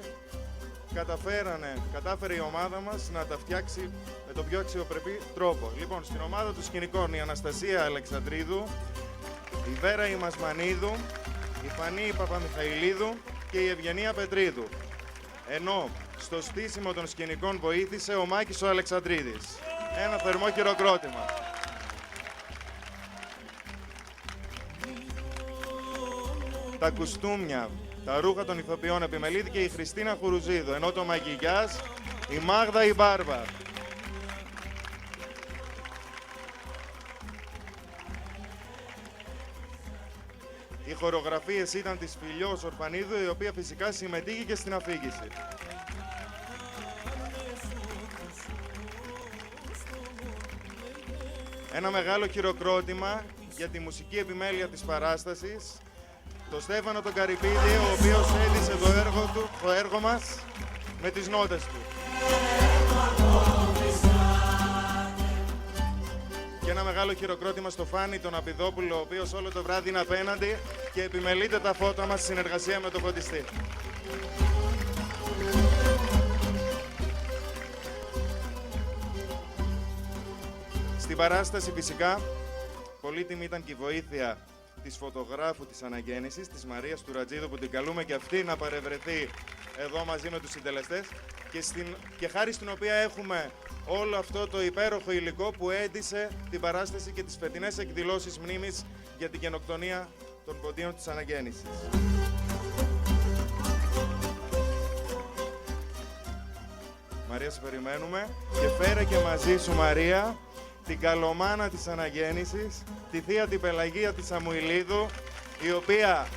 καταφέρανε, κατάφερε η ομάδα μας να τα φτιάξει με τον πιο αξιοπρεπή τρόπο. Λοιπόν, στην ομάδα των σκηνικών, η Αναστασία Αλεξανδρίδου, η Βέρα η Μασμανίδου, η Φανή Παπαμιχαηλίδου και η Ευγενία Πετρίδου. Ενώ στο στήσιμο των σκηνικών βοήθησε ο Μάκης ο Αλεξανδρίδης. Ένα θερμό χειροκρότημα. Τα κουστούμια, τα ρούχα των ηθοποιών επιμελήθηκε η Χριστίνα Χουρουζίδου, ενώ το μακιγιάζ, η Μάγδα η Μπάρβα. Οι χορογραφίες ήταν της Φιλιός Ορφανίδου, η οποία φυσικά συμμετείχε και στην αφήγηση. Ένα μεγάλο χειροκρότημα για τη μουσική επιμέλεια της παράστασης, το Στέφανο τον Καρυπίδη, ο οποίος έδειξε το έργο του, το έργο μας, με τις νότες του. Και ένα μεγάλο χειροκρότημα στο Φάνη τον Απιδόπουλο, ο οποίος όλο το βράδυ είναι απέναντι και επιμελείται τα φώτα μας, συνεργασία με το φωτιστή. Στην παράσταση, φυσικά, πολύτιμη ήταν και η βοήθεια της φωτογράφου της αναγέννησης, της Μαρίας Τουρατζίδου, που την καλούμε και αυτή να παρευρεθεί εδώ μαζί με τους συντελεστές, και, στην, και χάρη στην οποία έχουμε όλο αυτό το υπέροχο υλικό που έντισε την παράσταση και τις φετινές εκδηλώσεις μνήμης για την γενοκτονία των ποντίων της αναγέννησης. Μαρία, σε περιμένουμε. Και φέρε και μαζί σου, Μαρία, την καλομάνα της αναγέννησης, τη θεία την Πελαγία τη Σαμουηλίδου, η οποία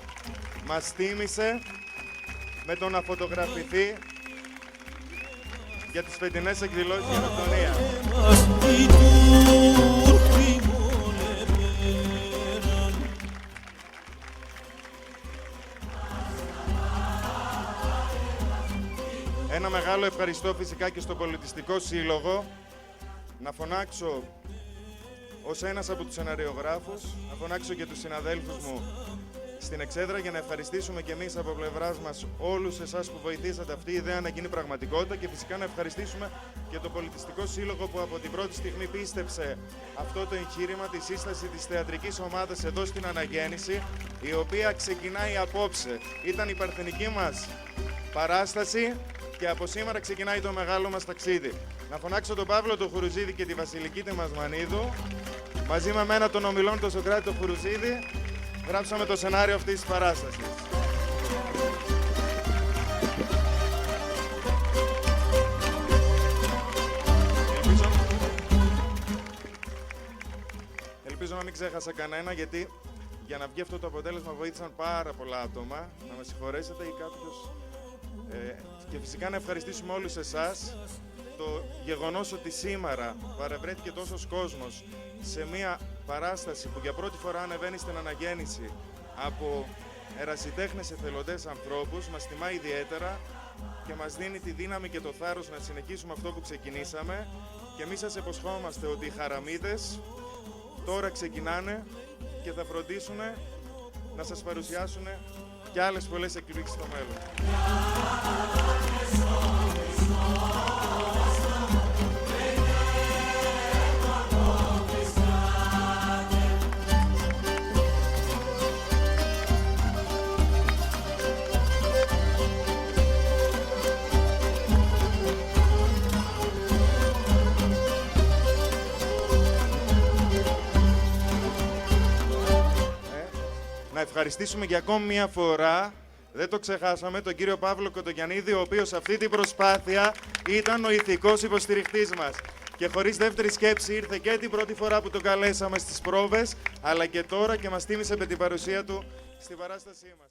μας τίμησε με το να φωτογραφηθεί για τις φετινές εκδηλώσεις Γενοκτονία. Ένα μεγάλο ευχαριστώ, φυσικά, και στο Πολιτιστικό Σύλλογο. Να φωνάξω, ως ένας από τους σεναριογράφους, να φωνάξω και τους συναδέλφους μου στην εξέδρα, για να ευχαριστήσουμε και εμείς από πλευράς μας όλους εσάς που βοηθήσατε αυτή η ιδέα να γίνει πραγματικότητα, και φυσικά να ευχαριστήσουμε και το Πολιτιστικό Σύλλογο, που από την πρώτη στιγμή πίστεψε αυτό το εγχείρημα, τη σύσταση της θεατρικής ομάδας εδώ στην Αναγέννηση, η οποία ξεκινάει απόψε. Ήταν η παρθενική μας παράσταση και από σήμερα ξεκινάει το μεγάλο μας ταξίδι. Να φωνάξω τον Παύλο τον Χουρουζίδη και τη Βασιλική τη Μασμανίδου. Μαζί με εμένα, τον Ομιλόν, τον Σωκράτη τον Χουρουζίδη, γράψαμε το σενάριο αυτής της παράστασης. Ελπίζω, ελπίζω να μην ξέχασα κανένα, γιατί για να βγει αυτό το αποτέλεσμα βοήθησαν πάρα πολλά άτομα. Να με συγχωρέσετε, ή κάποιος, ε, και φυσικά να ευχαριστήσουμε όλους εσάς. Το γεγονός ότι σήμερα παρευρέθηκε τόσος κόσμος σε μία παράσταση που για πρώτη φορά ανεβαίνει στην Αναγέννηση από ερασιτέχνες, εθελοντές, ανθρώπους, μας τιμά ιδιαίτερα και μας δίνει τη δύναμη και το θάρρος να συνεχίσουμε αυτό που ξεκινήσαμε. Και εμείς σας υποσχόμαστε ότι οι Χαραμίδες τώρα ξεκινάνε και θα φροντίσουν να σας παρουσιάσουν και άλλες πολλές εκπλήξεις στο μέλλον. Ε, να ευχαριστήσουμε για ακόμη μία φορά, δεν το ξεχάσαμε, τον κύριο Παύλο Κοτογιαννίδη, ο οποίος σε αυτή την προσπάθεια ήταν ο ηθικός υποστηριχτής μας. Και χωρίς δεύτερη σκέψη ήρθε και την πρώτη φορά που τον καλέσαμε στις πρόβες, αλλά και τώρα, και μας τίμησε με την παρουσία του στην παράστασή μας.